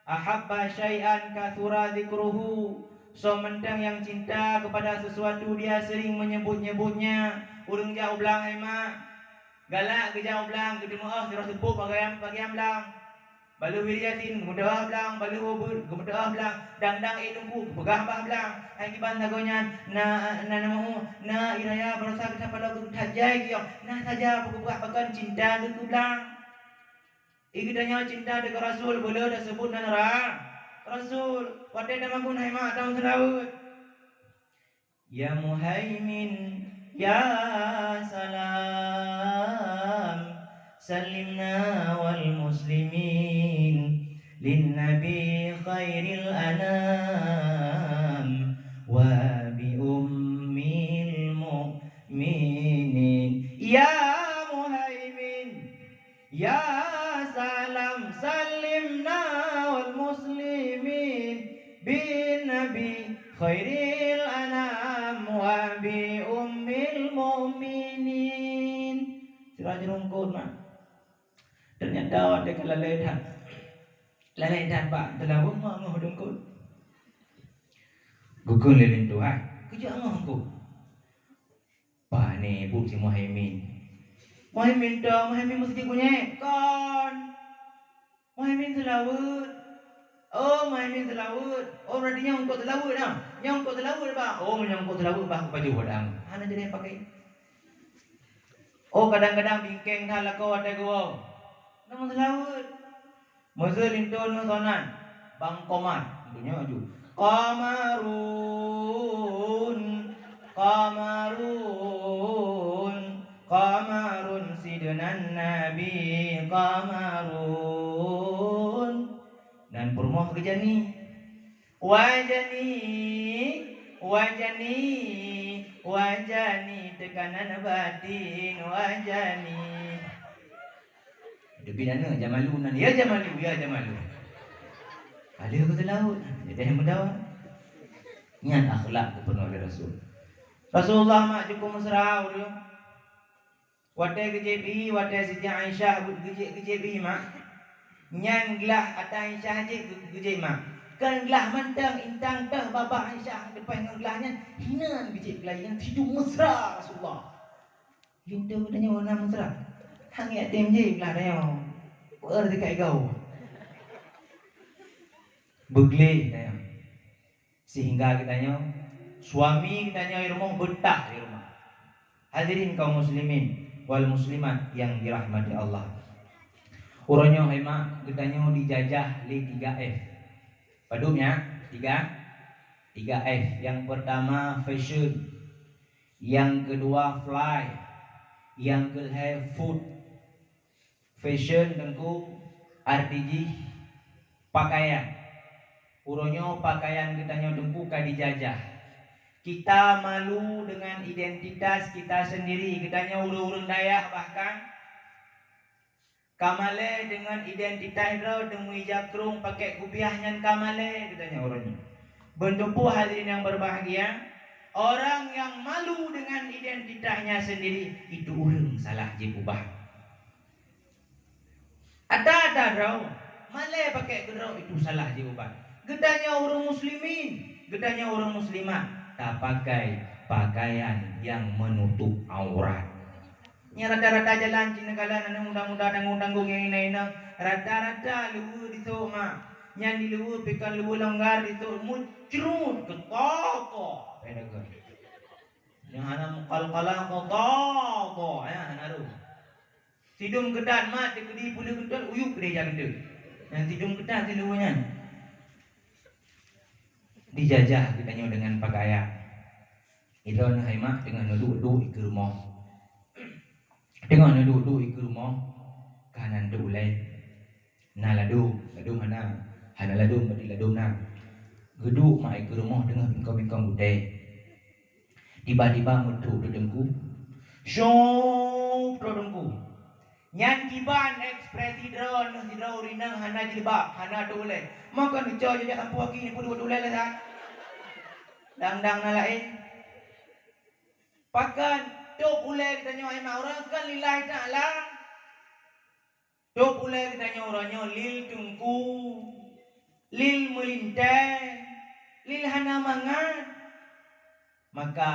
ahabba syai'an katsura dzikruhu." Soe mantong nyang cinta kepada sesuatu dia sering menyebut-nyebutnya. Ureuëng jak u blang hai mak, galak geujak u blang, geuteumeu'oh sidroe seupôt bagian, bagian blang. Baloh Wiri Yasin, geumeudoá blang, baloh Woe Beuet, geumeudoá blang, dang-dang ék teungku, geupeugah bah blang. Hai kiban sagoe nyan, na, na, na meu'ue, na ie raya baroesa geutab paloe geutab jai giyong, na saja peugeupeugah pakon cinta geuh keu blang. Ie geutanyoe cinta teuh keu Rasul, beu le taseubut nan ra-, Rasul. Watée tamagun hai mak tameuseulaweuet. Ya Muhaimin, ya Salam, sallimna wal muslimin lin Nabi khairil anam wa bi ummil mu'minin. Ya Muhaimin, Ya Salam, sallimna wal muslimin bin Nabi khairil anam wa bi ummil mu'minin. Sira jurungkot na. Ternyata watée ka lalée that. Lalée that bak teulaweueng mangoh deungkot. Gukheun lé linto hai. Keujak ngoh eungkot. Pane buet si Muhaimin. Muhaimin tong, Muhaimin meuseujid kunyét. Kon. Muhaimin seulaweuet. Oh, Muhaimin seulaweuet. Oh, berarti nyang eungkot seulaweuet dah. Nyang eungkot seulaweuet, Bang. Oh, meunyoe eungkot seulaweuet, bah, kupajoh padang. Hana jadi pakai. Oh, kadang-kadang bingkeng that lakoe watée geuwoe. Nama seulaweuet? Meuseu linto nyoe sonan, Bang Komar, linto nyoe aju. Qamarun, qamarun, qamarun, sidnan Nabi qamarun. Nan peurumoh geujani. Wajani, wajani, wajani, teukanan batin, wajani. Teubiet aneuk, jamalu nan, ya jamalu, ya jamalu. Ada ke laut, jadi yang mendawa. Nyan akhlak gubernur dari Rasul. Rasulullah mak cukup mesra ureuëng. Watée geujép ié, watée Siti Aisyah geujép, geujép ié mak, nyan glah ata Aisyah jih geu-, geujép mak. Kon glah mantong, intang teuh babah Aisyah leupah ngon glah nyan, hinan geujép glah nyan sidum mesra Rasulullah. Linto geutanyoe na mesra. Hang yatim jih glah tanyoe. Peuer sikai gau. Beugleh tanyoe. Sehingga geutanyoe, suami geutanyoe di rumoh beutah di rumoh. Hadirin kaum muslimin wal muslimat yang dirahmati Allah. Uroe nyoe hai mak geutanyoe dijajah lé tiga F. Padub nyan? Tiga, tiga F. Yang pertama fashion, yang kedua fly, yang kelhée food. Fashion teungku arti jih pakaian. Uroe nyoe pakaian geutanyoe teungku ka dijajah. Kita malu dengan identitas kita sendiri. Geutanyoe ureuëng-ureuëng dayah bahkan ka malée dengan identitas droe, deungon ija krong, pakai kupiah nyan ka malée geutanyoe uroe nyoe. Beuneuteupeu hadirin yang berbahagia, orang yang malu dengan identitasnya sendiri itu ureuëng salah jipeubah. Ata-ata droe malée pakai keudroe itu salah jipeubah. Geutanyoe ureuëng muslimin, geutanyoe ureuëng muslimat tapakai pakaian yang menutup aurat. Nyang rata-rata jalan cit neukalon aneuk muda-muda tanggong-tanggong nyang inong-inong, rata-rata luweue disok mak. Nyan di luweue pih kon luweue longgar disok mucrut keutoko. Nyang hana mukalkalah keutoko, ya hana rôh. Sidum keutat mat dikeudi puléh geuntot uyueb keudeh jak geuntot. Nyang sidum keutat di luweue nyan. Dijajah geutanyoe deungon pakaian. Ilôn hai mak teungoh neuduek-duek ikeue rumoh. Teungoh neuduek-duek ikeue rumoh, ka nan teu ulée. Na ladôm, ladôm hana, hana ladôm, berarti ladôm na. Geuduek mak ikeue rumoh teungoh bingkong-bingkong gutée. Tiba-tiba meutrok teungku. Syok trok teungku. Nyan kiban ekspresi droe neuh sidroe ureuëng inong hana jilbab, hana teu ulée. Maka neucok jajak sampue aki neupeuduek teu ulée lé that. Dang-dang na laén. Pakon tôb ulée geutanyoe hai mak ureuëng kan lillahi ta'ala. Tôb ulée geutanyoe uroe nyoe lil teungku, lil meulintée, lil hana mangat. Maka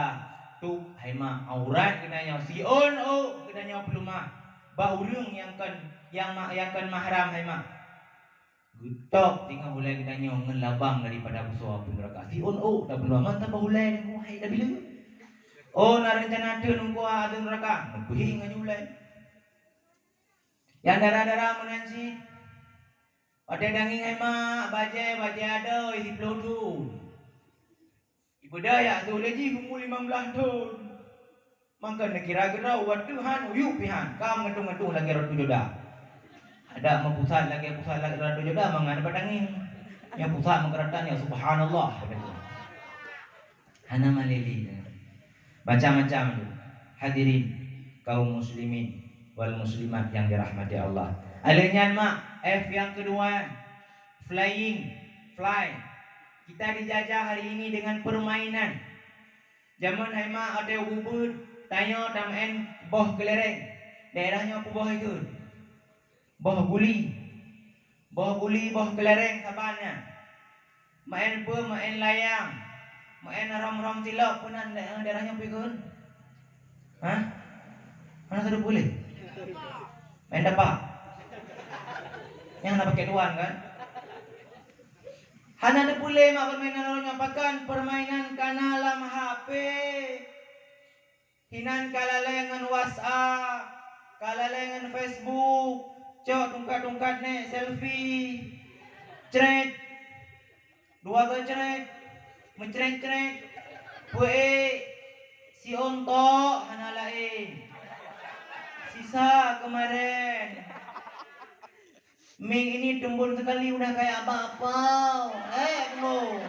tôb hai mak aurat geutanyoe siôn ôk geutanyoe peuleumah bak ureuëng nyang kon, nyang ma-, nyang kon mahram hai mak. Geutôb teungoh ulée geutanyoe ngon labang daripada beusoe apui neuraka. Siôn ôk tapeuleumah mantong bak ulée teungku hai tabileue. Oh na reuncana teun teungku ateueh neuraka, meupeue ngon ulée. Nyang dara-dara meunan cit, watée tangieng hai mak bajée, bajée adoe siploh thon. Ibeudôh jak seuh lé jih umu limong blaih thon. Mangkon neukira keudroe watée han uyueb pih han, ka meugantung-gantung lagée ratu joda. Adak meupusat lagée pusat ratu joda mangat bak tangieng. Nyang pusat meukeuratan ya subhanallah. Hana malée lé. Macam-macam tu. Hadirin kaum muslimin wal muslimat yang dirahmati Allah. Aleuh nyan mak, F yang kedua, flying, fly. Kita dijajah hari ini dengan permainan. Jameun hai mak watée ubeuet, tanyoe tameu'en boh keulereng. Daerah nyoe peuboh ikeu. Boh guli. Boh guli, boh keulereng saban nyan. Meu'en peue, meu'en layang, meu'en rom-rom silop peunan lé, eh, daerah nyoe peue kheun? Hah? Hana teupeue lé? Meu'en dapa. Nyang na pakai tuan kan? Hana teupeue lé mak permainan uroe nyoe pakon permainan kana lam H P. Hinan ka lalée ngon WhatsApp, ka lalée ngon Facebook, cok tungkat-tungkat nék selfie. Cret. Dua go cret. Meucret-cret. Peuék. Siôn tok hana laén. Sisa keumaren. Mie ini timbun sekali udah kayak bakpao. Eh, bro.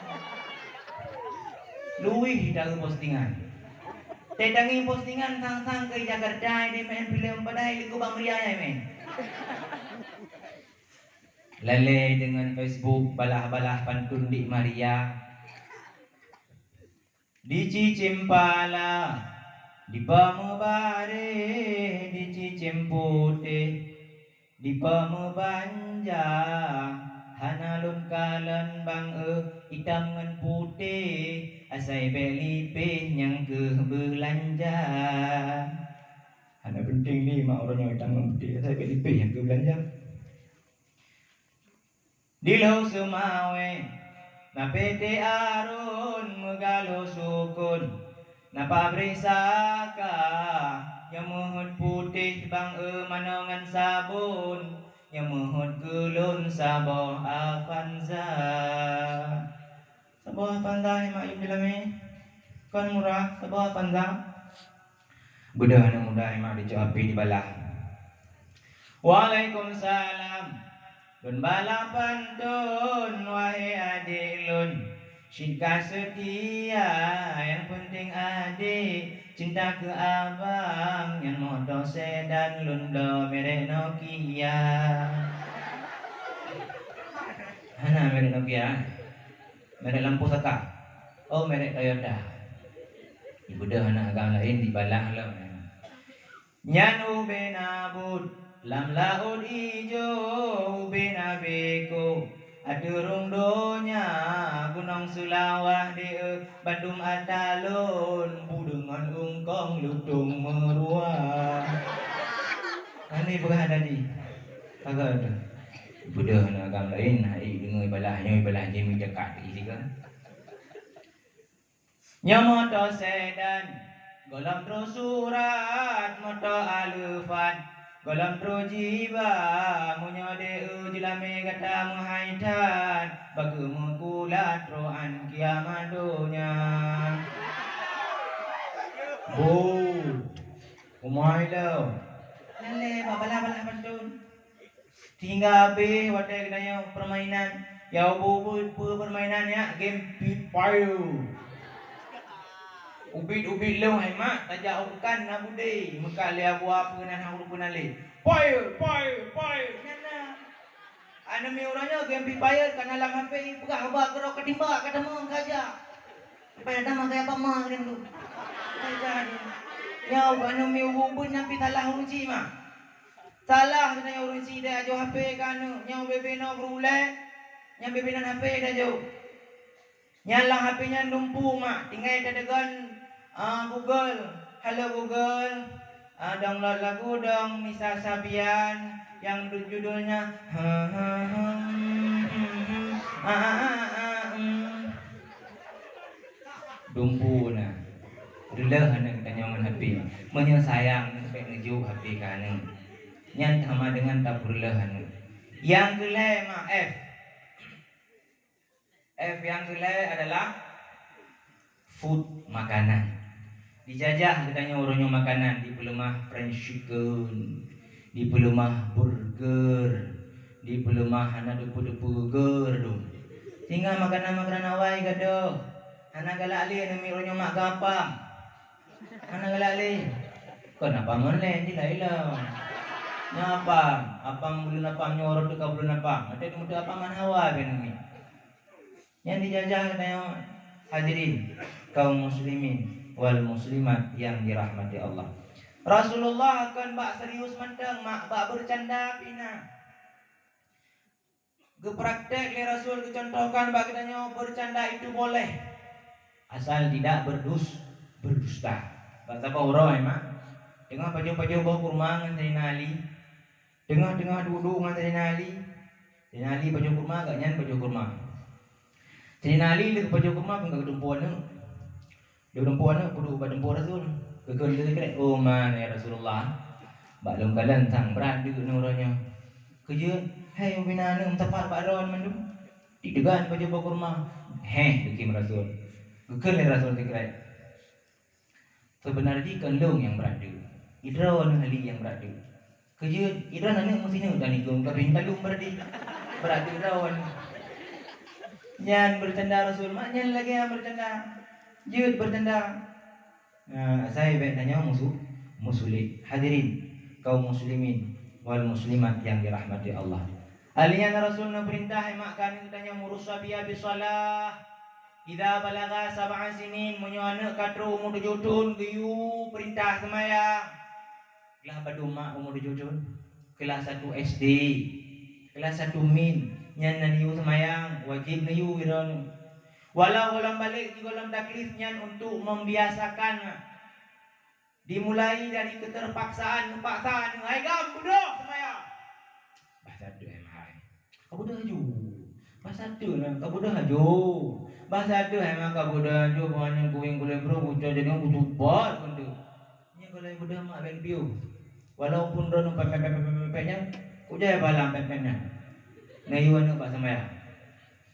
Luwih dari postingan. Teutangi postingan sang-sang ke Jakarta ini main film padahal itu Bang Ria ya main. Lalée dengan Facebook balah-balah pantun di Maria. Dicicém pala, Dipeumeubari dicicém putéh, dipeumeubanja, hana lôn kalon bang eu itam ngon putéh, asai bék lipéh nyang keuh beulanja. Hana peunteng lé mak uroe nyoe itam ngon putéh, asai bék lipéh nyang keuh beulanja. Di Lhôh Seumawé na P T Arun, Meugaloe Sukon, na pabrik saka, nyang meuheuet putéh bang eu manoe ngon sabon, nyang meuheuet keu lôn saboh Avanza. Saboh Avanza nyan mak yum dilamé, kon murah saboh Avanza. Beudôh aneuk muda nyan mak dicok H P dibalah. Waalaikumsalam. Lôn balah pantôn, wahé adék lôn. Cit ka seutia, nyang peunteng adék. Cinta keu abang, nyan moto sedan lôn bloe merek Nokia. Hana merek Nokia. Merek lampôh saka. Oh, merek Toyota. Ibeudôh aneuk agam laén dibalah lom. Nyan ubé na buet lam laôt ijo, ubé na beko ateueh rhueng donya, gunong Seulawah di eu bandum ata lôn, bu deungon ungkong lutông meurua. Hana peugah tadi. Pagoe teuh. Beudôh aneuk agam laén, hai deungoe ibalah nyoe, ibalah jih meucakap teuh sika. Nyoe moto sedan, gohlom troh surat, moto aleupat, gohlom troh jiba. Meunyoe di eu jeulamé gata meuhai that, bak keuh meukulat troh án kiamat donya. Boh, umai lom. Nyan lé bak balah-balah pantôn. Sehingga habéh watée geutanyoe peurmainan, ya ubit-ubit peue peurmainan nyan, game Free Fire. Ubit-ubit lôn hai mak, tajak u dukan na budé, meukat lé Abu Ape nan hana ureuëng peunan lé. Fire, fire, fire. Nyan na. Aneuk miet uroe nyoe game Free Fire ka na lam H P, peugah haba keudroe ka timbak, ka tamong, ka jak. Sampai na makai apa ma keunan tu. Ka jak dia. Nyoe aneuk miet ubit-ubit nyan pih salah ureuëng chik mak. Salah geutanyoe ureuëng chik deh ajoh H P keu aneuk, nyang ubé-bé noe guru ulée, nyang ubé-bé nan H P deh ajoh. Nyan lam H P nyan dumpeue mak, tinggai tadeugon, ah, Google. Halo Google, ah, download lagu dong Nisa Sabian nyang du-, judulnya, ah, ah, ah, ah, hmm. Dumpeue na. Reuloh aneuk geutanyoe ngon H P. Meunyoe sayang, neuh bék neujok H P keu aneuk. Nyan sama deungon tapeureuloh aneuk. Nyang keu lhée ma F. F nyang keu lhée adalah food, makanan. Dijajah geutanyoe uroe nyoe makanan, dipeuleumah fried chicken, dipeuleumah burger, dipeuleumah hana teupeu-teupeu geurdum. Sehingga makanan-makanan awai gadôh, hana galak lé aneuk miet uroe nyoe mak keu apam. Hana galak lé. Kon apam online jih laén lom. Nyoe apam, apam buleuen apam nyoe rot teuka buleuen apam. Watée teumeuteuk apam hana hawa bak aneuk miet. Nyang dijajah geutanyoe hadirin, kaum muslimin wal muslimat yang dirahmati Allah. Rasulullah kon bak serius mantong mak, bak bercanda pih na. Geupraktek lé Rasul, geucontohkan bak geutanyoe, bercanda itu boleh, asal tidak berdus-, berdusta. Bak saboh uroe, mak, teungoh pajoh-pajoh boh kurma ngon Saidina Ali, teungoh-teungoh duek-duek ngon Saidina Ali, Saidina Ali pajoh kurma, gobnyan pajoh kurma. Saidina Ali lheueh pajoh kurma, kon ka geutumpôk aneuk. Di ureuëng po aneuk peuduek bak teumpat Rasul. Geukheun lé krek, "Oh man, ya Rasulullah, bak lôn kalon sang brat deuk nyoe uroe nyoe." Keujeuet, "Hai ubena aneuk meusapat bak droe mandum." Diteugan pajoh boh kurma. "Heh," geukheun Rasul. Geukheun lé Rasul sikrek, "Seubeuna jih kon lôn nyang brat deuk. Droeneuh hali nyang brat deuk." Keujeuet, idroe aneuk meusineuk dan ikong, tapi taleueng beuradi. Beuradi droe. Nyan beurcanda Rasul, mak nyan lagée nyan beurcanda. Jeuet beurcanda. Nah, asai bék tanyoe musu-, musulit. Hadirin, kaum muslimin wal muslimat yang dirahmati Allah. Alheuh nyan Rasul neupeurintah, mak, keu aneuk tanyoe muru sabia bisalah. Idza balagha sab'a sinin, meunyoe aneuk ka trok umu tujoh thon, geuyue peurintah seumayang. Glah padum mak umu tujoh thon? Kelas satu S D. Kelas satu min, nyan na neuyue seumayang, wajéb neuyue droeneuh. Walau gohlom balek jigohlom taklif, nyan untuk membiasakan. Dimulai dari keterpaksaan, neupaksa aneuk, "Hai gam, beudôh seumayang!" Bah sateue hai mahai. Ka beudôh laju. Bah sateue na, ka beudôh laju. Bah sateue hai ma, ka beudôh laju, bah nyan kuweng kulét brok, ucok jadi kutupat keuneuk. Nyan kalau beudôh mak ben piôh. Walaupun droeneuh pepet, pepet, pepet, pepet nyan, kujai pahala pepet nyan. Neuyue aneuk bak seumayang.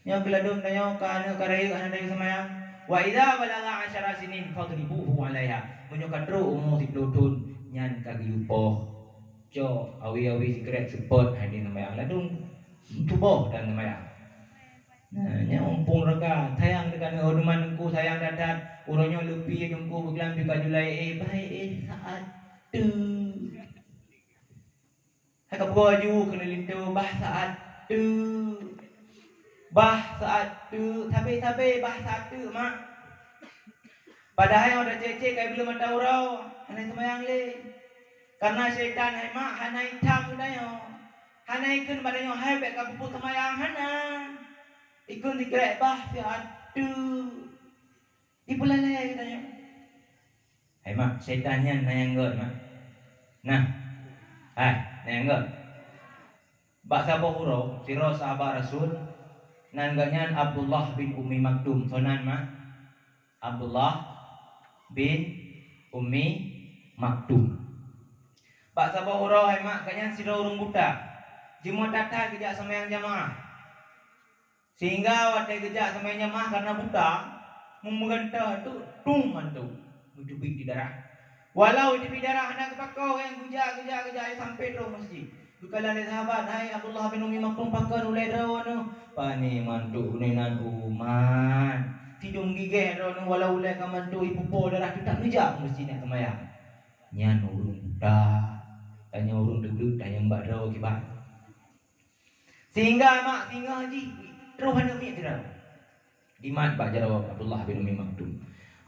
Nyoe keuladôm tanyoe ka aneuk ka rayeuk hana tanyoe seumayang. Wa idza balagha asyara sinin fadribuhu 'alaiha. Meunyoe ka trok umu siploh thon, nyan ka geuyue poh. Cok awi-awi sikrek seupôt hai di seumayang. Ladôm tuboh dan seumayang. Nah, nyan mumpung raka, sayang teuka neu-, oh, teuma teungku sayang that-that. Uroe nyoe leupie teungku beuklam pih ka julai, eh, bah, eh, saat teuk. Hai ka peugoe aju keuneuk linto, bah saat teuk. Bah saat teuk, sabe-sabe bah saat teuk, mak. Padahai óh tacék-cék ka ibleuet mata uroe, hana seumayang lé. Karena syaitan hai mak hana itam geutanyoe. Hana ikheun bak tanyoe hai bèk ka peubuet seumayang, hana. Ikheun sikrek bah saat teuk. Ipeulalai geutanyoe. Hai mak, setan nyan na nyang gèt, mak. Nah. Hai, na nyang gèt. Bak saboh uroe, sidroe sahabat Rasul, nan geuh nyan Abdullah bin Ummi Maktum. Soe nan, mak? Abdullah bin Ummi Maktum. Bak saboh uroe, hai mak, geuh nyan sidroe ureueng buta. Jimeu'ah that-that geujak seumayang jamaah. Sehingga watèe geujak seumayang jamaah karena buta, meumeugantoh tu tum mantu, meuteubiet di darah. Walau teubiet darah hana geupakoe, geujak, geujak, geujak, sampai troh meuseujid. Geukalon lé sahabat, "Hai Abdullah bin Ummi Maktum, pakon ulèe droeneuh?" "Pane mantu neuh nan umat. Sidum gigèe droeneuh walau ulèe ka mantu ipeupo darah, teutap neujak meuseujid neuk seumayang." Nyan ureueng buta. Tanyoe ureueng teubleuet, tanyong bak droe kiban. Sehingga mak singoh jih troh aneuk miet sidroe. Dimat bak jaroe Abdullah bin Ummi Maktum.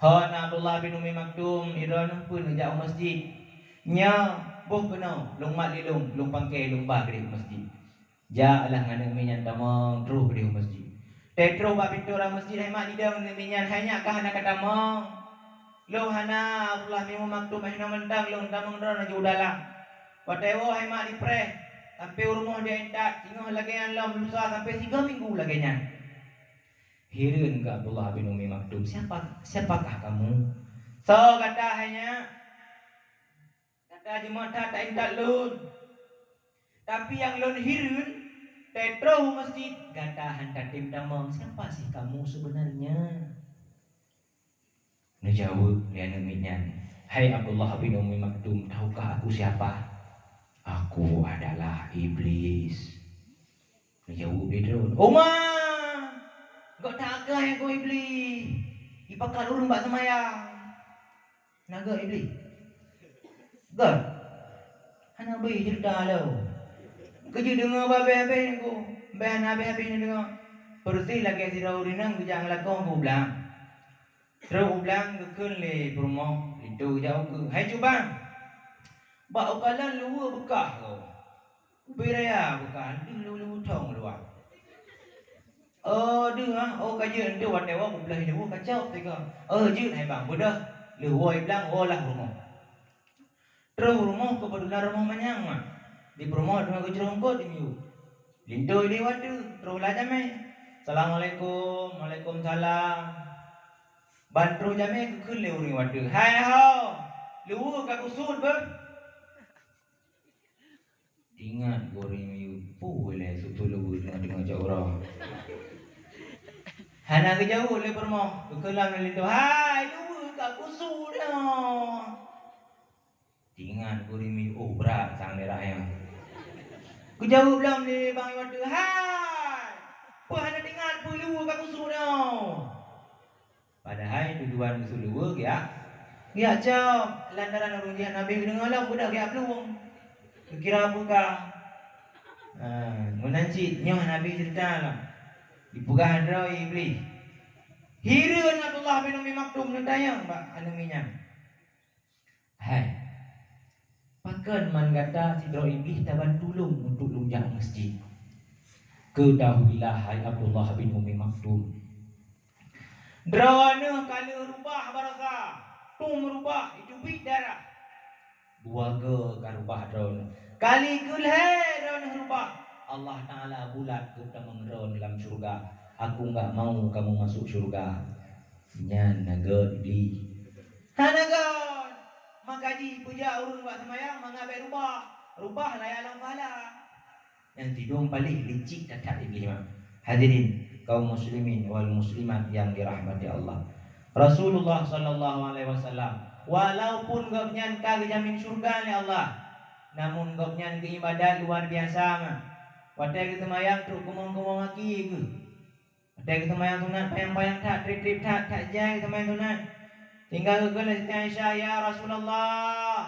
"Hon Abdullah bin Ummi Maktum, droeneuh peue neujak u meuseujid?" "Nyoe, boh keunoe, lôn mat lé lôn, lôn pangke lôn ba keudéh u meuseujid." Jaklah ngon aneuk miet nyan tamong troh keudéh u meuseujid. Teutroh bak pintoe raya meuseujid, hai mak, jidong aneuk miet nyan, "Hai nyak, kah hana ka tamong?" "Lôn hana, Abdullah bin Ummi Maktum, hinoe mantong lôn tamong droeneuh ju dalam." Watèe woe hai mak dipreh, sampoe u rumoh diintat, singoh lagèe nyan lom, lusa sampoe sigoe minggu lagèe nyan. Hireuen keu Abdullah bin Ummi Maktum, "Siapa, siapakah kamu?" "Soe gata hai nyak?" "Gata jimeu'ah that taintat lôn. Tapi nyang lôn hireuen, teutroh u meuseujid, gata hana tatem tamong. Siapa sih kamu sebenarnya?" Neujaweueb lé aneuk miet nyan, "Hai Abdullah bin Ummi Maktum, tahukah aku siapa? Aku adalah iblis." Neujaweueb lé droe, "Oma! Gata ka nyang kon iblis, ipakat ureueng bak seumayang." "Na gèt iblis?" "Gèt. Hana bri ceurita lom. Keujeuet deungoe bak abéh-abéh nyan ku, bèk hana abéh-abéh neudeungoe." Peureuséh lagèe sidroe ureueng inong geujak ngon lakoe u blang. Troh u blang geukheun lé peurumoh, linto geujak u keue, "Hai Cut Bang! Bak u kalon luweue beukah goe. Ubé raya beukah, deuh luweue-luweue thong luwa." "Oh, deuh, ah? Oh, ka jeuet, enteuk watèe woe beubloih luweue ka cok teuka." "Oh, jeuet hai bang, beudôh." Lheueh woe i blang, woe lah u rumoh. Troh u rumoh, keubeutulan rumoh manyang mak. Di peurumoh teungoh geucrông eungkôt di miyueb. Linto idéh u ateueh, troh lah jamèe. "Assalamualaikum." "Waalaikumsalam." Ban troh jamèe geukheun lé ureueng u ateueh, "Hai ho, luweue ka kusut beuh." Ingat gurèe miyueb, peue lé susu luweue teungoh-teungoh cok uroe. Hana geujaweueb lé peurumoh, geukheun lom lé linto, "Hai, luweue ka kusut nyoe." Ingat gurèe miyueb, oh, brat sang daerah nyan. Geujaweueb lom lé bang u ateueh, "Hai, peue hana teuingat peue luweue ka kusut nyoe?" Padahai tujuan geusut luweue geujak, geujak cok. Lantaran ureueng jih hana habéh geudeungoe lom, beudôh geujak plueng. Geukira peue ka. Ha, meunan cit nyoe hana habéh ceurita lom. Jipeugah droe Iblih. Hireuen Abdullah bin Ummi Maktum neutanyong bak aneuk miet nyan, "Hai, pakon man gata sidroe Iblih taban tulông untuk lôn jak meuseujid? Keutahuilah, hai Abdullah bin Ummi Maktum, droeneuh ka lheueh rubah baroesa, tum rubah, jiteubiet darah. Dua goe ka rubah droeneuh. Kali keulhèe droeneuh rubah, Allah Taala bulat geutamong droeneuh lam syeuruga. Aku enggak mau kamu masuk syeuruga." Nyan na göt Iblih. Hana göt. Maka jipeujak ureueng bak seumayang mangat bèk rubah. Rubah layak lam pahala. Nyang sidum paléh licik that-that Iblih nyan. Hadirin kaum muslimin wal muslimat yang dirahmati Allah. Rasulullah sallallahu alaihi wasallam, walaupun gobnyan ka geujamin syeuruga lé Allah, namun gobnyan geuibadat luar biasa mah. Watèe geuseumayang trok keumong-keumong aki geuh. Watèe geuseumayang sunat payang-payang that, trép-trép that, that jai geuseumayang sunat. Sehingga geukheun lé Siti Aisyah, "Ya Rasulullah,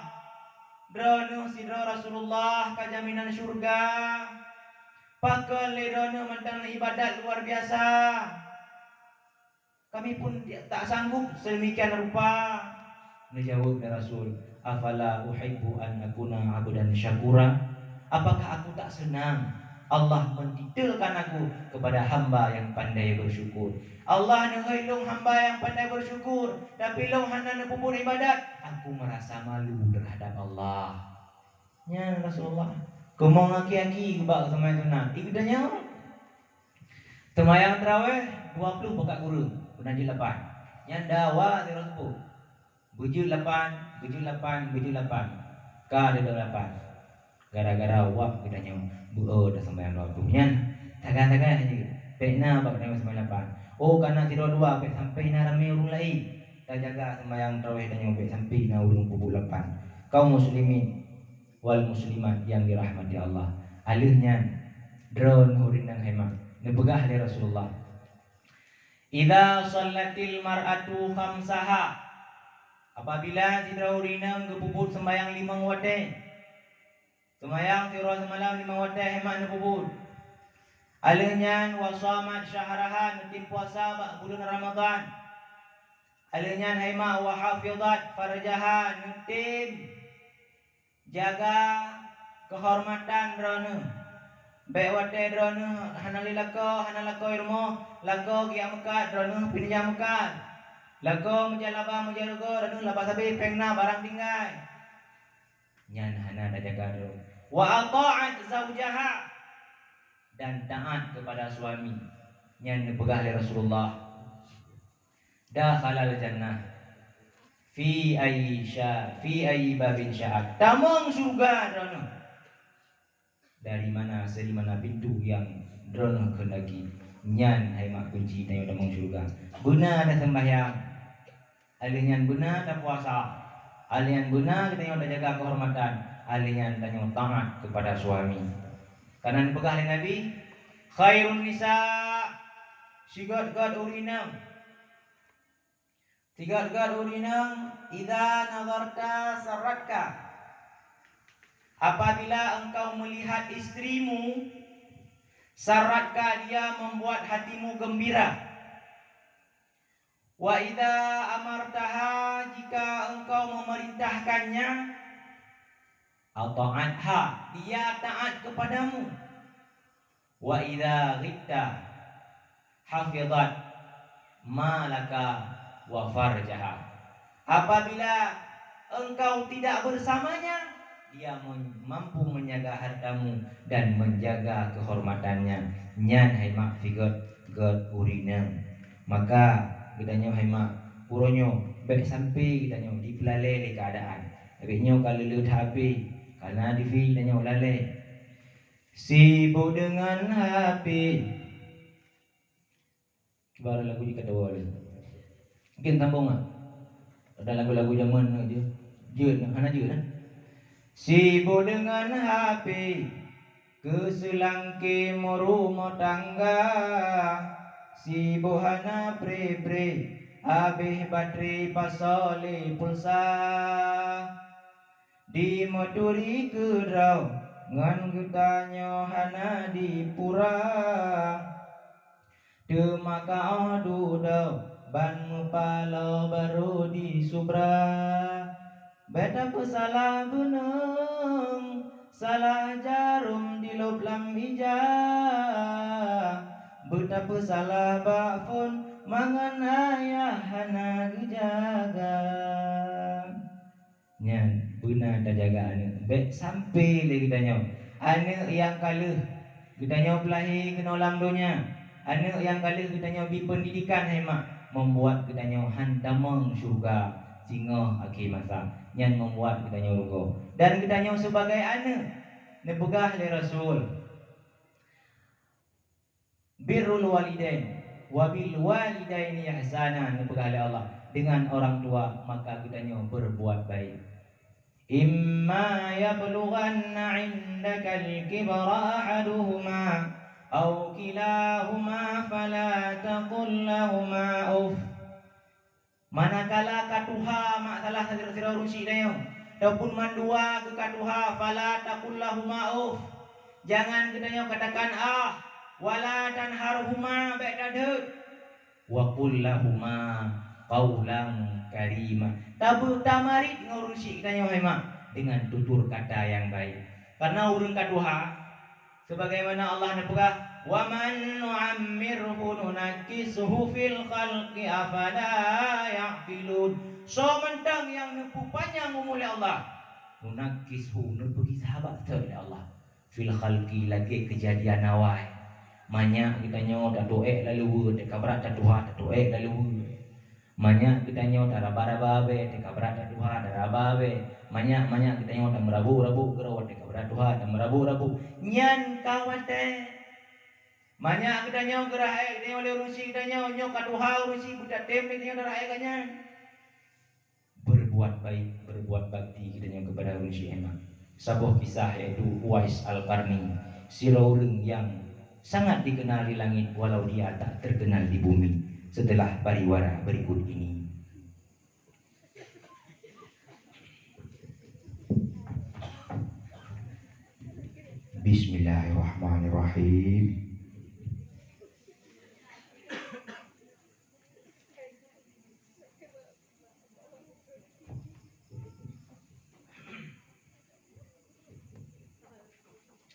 droeneuh sidroe Rasulullah ka jaminan syeuruga. Pakon lé droeneuh mantong ibadat luar biasa? Kami pun tak sanggup sedemikian rupa." Neujaweueb lé Rasul, "Afala uhibbu an akuna abdan syakura? Apakah aku tak senang Allah mentitulkan aku kepada hamba yang pandai bersyukur? Allah neuhôi lôn hamba yang pandai bersyukur, tapi lôn hana neupeubuet ibadat. Aku merasa malu terhadap Allah." Nyan Rasulullah. Keumong aki-aki geubak seumayang sunat. Di geutanyoe, seumayang tarawih dua puluh pakat kureueng, peunan jeuet lapan. Nyan dawa sidroe seupôt. Beujeuet lapan, beujeuet lapan, beujeuet lapan. Ka dudoe lapan. Gara-gara wab geutanyoe beu-o taseumayang dua puluh nyan. Sagai-sagai jeuet. Bèk na bak geutanyoe seumayang lapan. Oh, ka na sidroe dua, bèk sampai na ramé ureueng laén. Tajaga seumayang tarawih tanyoe, bèk sampai na ureueng peubuet lapan. Kaum muslimin wal muslimat yang dirahmati Allah. Alheuh nyan, droeneuh ureueng inong hai mak, neupeugah lé Rasulullah, "Idza shallatil mar'atu khamsaha," apabila sidroe ureueng inong geupeubuet seumayang limong watèe, seumayang siuroe simalam limong watèe hai mak neupeubuet. Alheuh nyan, "wa shamat syahraha," neutem puasa bak buleuen Ramadhan. Alheuh nyan hai mak, "wa hafizat farjaha," neutem jaga keuhormatan droeneuh. Bèk watèe droeneuh hana lé lakoe, hana lakoe i rumoh, lakoe geujak meukat, droeneuh pih neujak meukat. Lakoe meujalaba meujaroe, droeneuh laba sabé, péng na barang tinggai. Nyan hana tajaga droe. "Wa ata'at zaujaha," dan taat kepada suami. Nyan neupeugah lé Rasulullah, "Dakhalal jannah fi ayyi sya-, fi ayyi babin sya'at." Tamong syeuruga droeneuh dari mana, dari mana pintu yang droeneuh kehendaki. Nyan hai mak kunci tanyoe tamong syeuruga. Beuna taseumbahyang, alheuh nyan beuna tapuasa, alheuh nyan beuna geutanyoe tajaga keuhormatan, alheuh nyan tanyoe taat kepada suami. Karena neupeugah lé Nabi, "Khairun nisa," sigöt-göt ureueng inong. Sigöt-göt ureueng inong, "Idza nazarta sarratka." Apabila engkau melihat istrimu, sarratka, dia membuat hatimu gembira. "Wa idza amartaha," jika engkau memerintahkannya, "ata'atha," dia taat kepadamu. "Wa idza ghibta hafizat malaka wa farjaha." Apabila engkau tidak bersamanya, dia men-, mampu menjaga hartamu dan menjaga kehormatannya. Nyan hai mak sigöt-göt ureueng inong. Maka geutanyoe hai mak, uroe nyoe bèk sampai geutanyoe jipeulalè lé keuadaan. Bèk nyoe ka lheueh-lheueh that HP, ka na TV tanyoe lalè. Sibuk dengan HP. Cuba ada lagu jih ka tawoe lé. Mungkin sambung ah. Ada lagu-lagu zaman na jeuet. Jeuet na, hana jeuet na. Sibuk dengan HP, keuseulangké meurumoh tangga. Sibuk hana pre-pre, habéh baterai pasoe lé pulsa. Dimeuturi keudroe ngon geutanyoe hana dipura. Teuma ka 'oh dudoe Ban meupaloe barô di subra, bèk tapeusalah beuneueng, salah jarôm dilôb lam ija. Beuet tapeusalah bak phôn, mangat ayah hana geujaga. Nyan beuna tajaga aneuk, bèk sampai lé geutanyoe aneuk nyang ka lheueh geutanyoe peulahé keunoe lam donya, aneuk nyang ka lheueh geutanyoe bi peundidikan hai mak, membuat geutanyoe han tamong syeuruga singoh akhé masa. Nyan membuat geutanyoe rugoe. Dan geutanyoe sibagai aneuk, neupeugah lé Rasul, "Birrul walidain, wa bil walidaini ihsana," neupeugah lé Allah, "Dengan orang tua maka geutanyoe berbuat baik." "Imma yablughanna 'indakal kibara ahaduhuma aw kilahuma fala taqul lahuma uff." Manakala ka tuha mak salah sidroe ureueng chik tanyoe, ataupun mandua geuh ka tuha, "Fala taqul lahuma uff." Jangan geutanyoe katakan ah, "Wala tanharhuma," bèk tadhôt. "Wa qul lahuma qaulan karima." Tabeutamarit ngon ureueng chik geutanyoe hai mak dengan tutur kata nyang baik. Karena ureueng ka tuha, sebagaimana Allah neupeugah, "Wa man nu'ammirhu nunakkishu fil khalqi afala ya'qilun." Soe mantong nyang neupeupanyang umu lé Allah, nunakkishu, neupeugisa bak sot lé Allah, fil khalqi, lagèe keujadian awai. Manyak geutanyoe tatuek laleue, teuka brat tatuha tatuek laleue. Manyak geutanyoe taraba-raba abèe, teuka brat tatuha taraba abèe. Manyak-manyak geutanyoe tameurabok-rabok keudroe, teuka brat tuha tameurabok-rabok. Nyan ka watèe. Manyak geutanyoe geurhah èk geutanyoe lé ureueng chik geutanyoe, nyoe ka tuha ureueng chik, beutatem lé geutanyoe darah èk geuh nyan. Berbuat baik, berbuat bakti geutanyoe keupada ureueng chik hai mak. Saboh kisah, yaitu Uwais Al-Qarni, sidroe ureueng nyang sangat dikenal di langit walau dia tak terkenal di bumi setelah pariwara berikut ini. Bismillahirrahmanirrahim.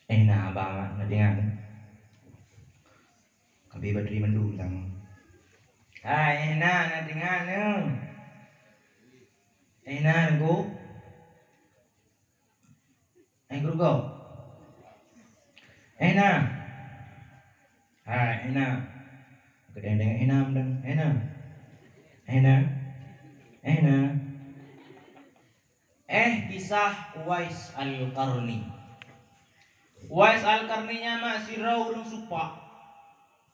Eh, na, abang, na tinggai. Ka abéh batri mandum tanyoe. Hai, eh, na, na tinggai, na. Eh, na, Teungku. Eh, Guru Gob. Eh, na. Hai, eh, na. Keudéng-déng eh, na, meudeung. Eh, na. Eh, na. Eh, na. Eh, kisah Uwais Al-Qarni. Uwais Al-Qarni nyan mak sidroe ureueng supak.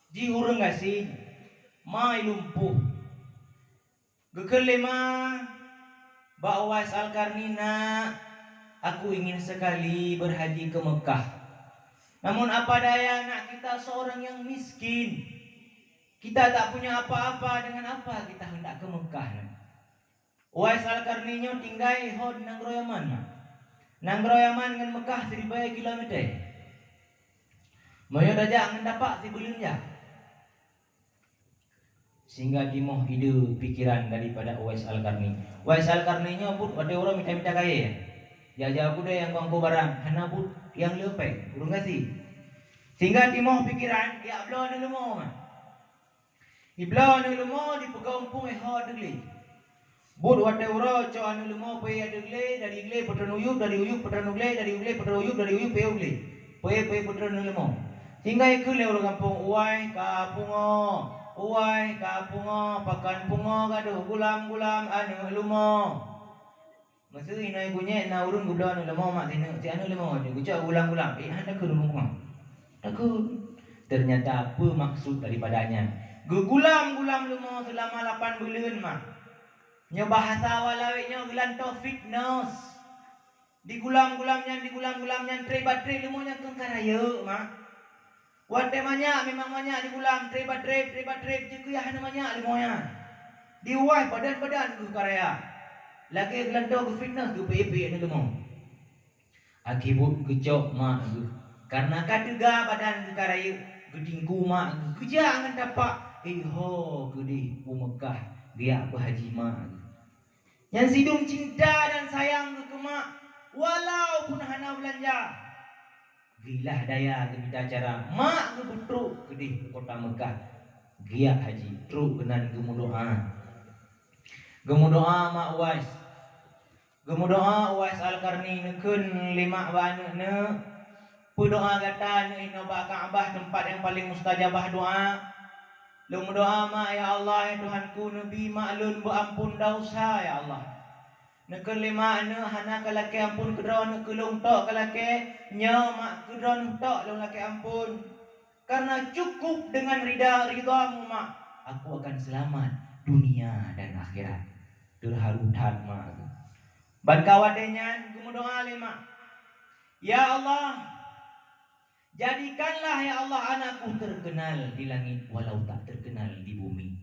Jih ureueng gasien. Ma i lumpoh. Geukheun lé ma bak Uwais Al-Qarni, "Nak, aku ingin sekali berhaji ke Mekah. Namun apa daya, nak, kita seorang yang miskin. Kita tak punya apa-apa, dengan apa kita hendak ke Mekah, nak?" Uwais Al-Qarni nyoe tinggai ho di nanggroe Yaman, nak. Nanggroe Yaman ngon Mekah siribèe kilomète. Meunyoe tajak ngon tapak sibuleuen jak. Sehingga timoh ide pikiran daripada Uwais Al-Qarni. Uwais Al-Qarni nyoe buet watèe uroe mita-mita kayèe. Jak-jak u keudè nyang kongko barang, hana buet nyang leupèe, ureueng gasien. Sehingga timoh pikiran, jak bloe aneuk leumo, man. Jibloe aneuk leumo, jipeugöt umpung, eh, ho ateueh glé. Buet watèe uroe cok aneuk leumo peuék ateueh glé, dari glé peutreun u yup, dari u yup peutreun u glé, dari u glé peutreun u yup, dari u yup peuék u glé. Peuék, peuék peutreun aneuk leumo. Sehingga jikheun lé ureueng gampông, "Uwai ka pungo, uwai ka pungo, pakan pungo gadôh gulam-gulam aneuk leumo." Meuseuti inoe kunyét na ureueng geubloe aneuk leumo mak sineuk, si aneuk leumo nyoe geucok gulam-gulam. Eh, hana takheun ureueng muphom. Takheun. Ternyata peue maksud daripada nyan? Geugulam-gulam leumo seulama lapan buleuen, mak. Nyoe bahasa awak lawét nyoe geulantoe fitness. Digulam-gulam nyan, digulam-gulam nyan, trép bak trép leumo nyan keu ka rayeuk, mak. Watèe manyak, memang manyak digulam, trép bak trép, trép bak trép, jeuet keu yah hana manyak leumo nyan. Diuwai badan-badan geuh ka raya. Lagèe geulantoe geufitnah geupeuék-pék aneuk leumo. Akhé buet geucok mak geuh. Kareuna ka teuga badan geuh ka rayeuk, geutingku mak geuh, geujak ngon tapak, Iho keudeh u Meukah geujak beuhaji mak. Nyan sidum cinta dan sayang geuh keu mak, walaupun hana beulanja. Geuilah daya geumita cara, mak geupeutrok keudeh u kota Meukah geujak haji, trok keunan geumeudoa. Geumeudoa mak Uwais. Geumeudoa Uwais Al-Qarni, neukheun lé mak bak aneuëk, "Neuk, peudoa gata neuk inoe bak Ka'bah, teumpat nyang paleng mustajabah doa. Lôn meudoa mak, ya Allah, ya Tuhanku, neubi mak lôn beuamphon desya, ya Allah." Neukheun lé mak, "Neuk, hana kalakée amphon keudroe, neuk keu lôn tok kalakée, nyoe mak keudroe neuh tok lôn lakée amphon. Karena cukup dengan rida, ridha-Mu mak, aku akan selamat dunia dan akhirat." Teuharu that mak. Ban ka watée nyan geumeudoa lé mak, "Ya Allah, jadikanlah, ya Allah, anakku terkenal di langit walau tak terkenal di bumi."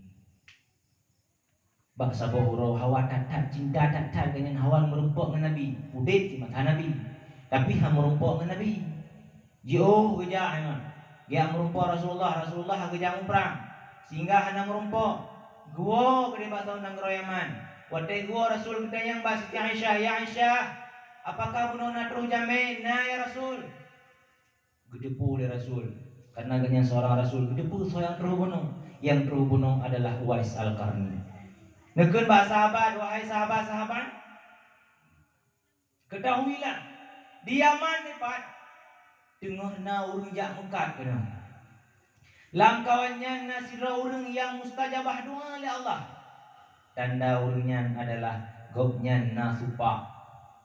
Bak saboh uroe hawa that-that, cinta that-that geuh nyan, hawa meurumpok ngon Nabi, udeb di masa Nabi, tapi hana meurumpok ngon Nabi. Jiôh geujak, hai mak, geujak meurumpok Rasulullah, Rasulullah geujak muprang, sehingga hana meurumpok. Geuwoe keudeh bak saboh nanggroe Yaman. Watée geuwoe Rasul geutanyong bak Siti Aisyah, "Ya Aisyah, apakah bunoe na troh jamé?" "Na, ya Rasul." Geuteupeue lé Rasul, karena geuhnyan seorang Rasul, geuteupeue soe nyang troh bunoe. Nyang troh bunoe adalah Uwais Al-Qarni. Neukheun bak sahabat, "Wahai sahabat-sahabat, ketahuilah, di Yaman nyoe pat teungoh na ureuëng jak meukat keunoe. Lam kawan nyan na sidroe ureuëng nyang mustajabah doa lé Allah. Tanda ureuëng nyan adalah gobnyan na supak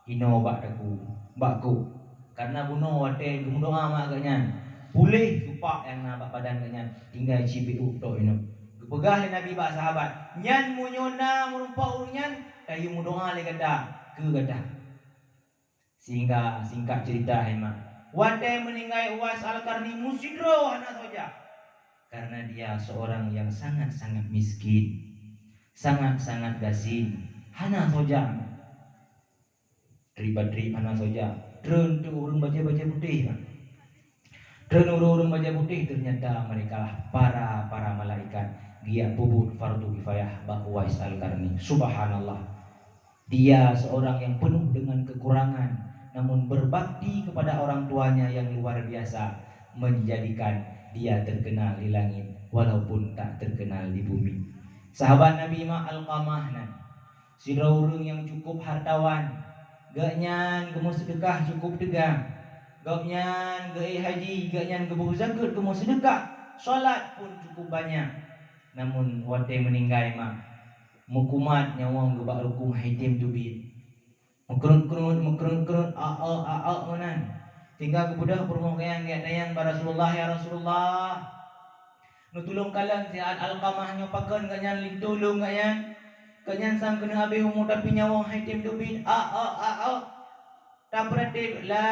inoe bak takue, bak kôk. Karena bunoe watée geumeudoa mak geuhnyan, puléh supak nyang na bak badan geuhnyan, tinggai cit biôh tok inoe." Geupeugah lé Nabi bak sahabat, "Nyan meunyoe na meurumpok ureuëng nyan, tayue meudoa lé gata keu gata." Sehingga singkat cerita, hai mak, watée meuninggai Uwais Al-Qarni, meusidroe hana soe jak. Karena dia seorang yang sangat-sangat miskin, sangat-sangat gasien, hana soe jak. Treb-treb hana soe jak. Treun teuk ureuëng bajée-bajée putéh, mak. Treun ureuëng-ureuëng bajée putéh, ternyata merekalah para-para malaikat geujak peubuet fardu kifayah bak Uwais Al-Qarni. Subhanallah. Dia seorang yang penuh dengan kekurangan, namun berbakti kepada orang tuanya yang luar biasa, menjadikan dia terkenal di langit walaupun tak terkenal di bumi. Sahabat Nabi mak Alqamah nan, sidroe ureuëng nyang cukup hartawan. Gobnyan geumeuseudeukah cukup teuga. Gobnyan geuék haji, gobnyan geuboh zakeuet, geumeuseudeukah, salat pun cukup banyak. Namun watée meuninggai mak, meukumat nyawöng geuh bak rukung hai tem teubiet. Meukreuet-kreuet, meukreuet-kreuet, a-e, a-e meunan. Sehingga geubeudôh peurumoh gobnyan geujak tanyong bak Rasulullah, "Ya Rasulullah, neutulông kalon siat Alqamah nyoe, pakon gobnyan linto lôn gobnyan? Gobnyan sang keuneuk habéh umu tapi nyawöng hai tem teubiet, a-e, a-e. Tapeureutéb, la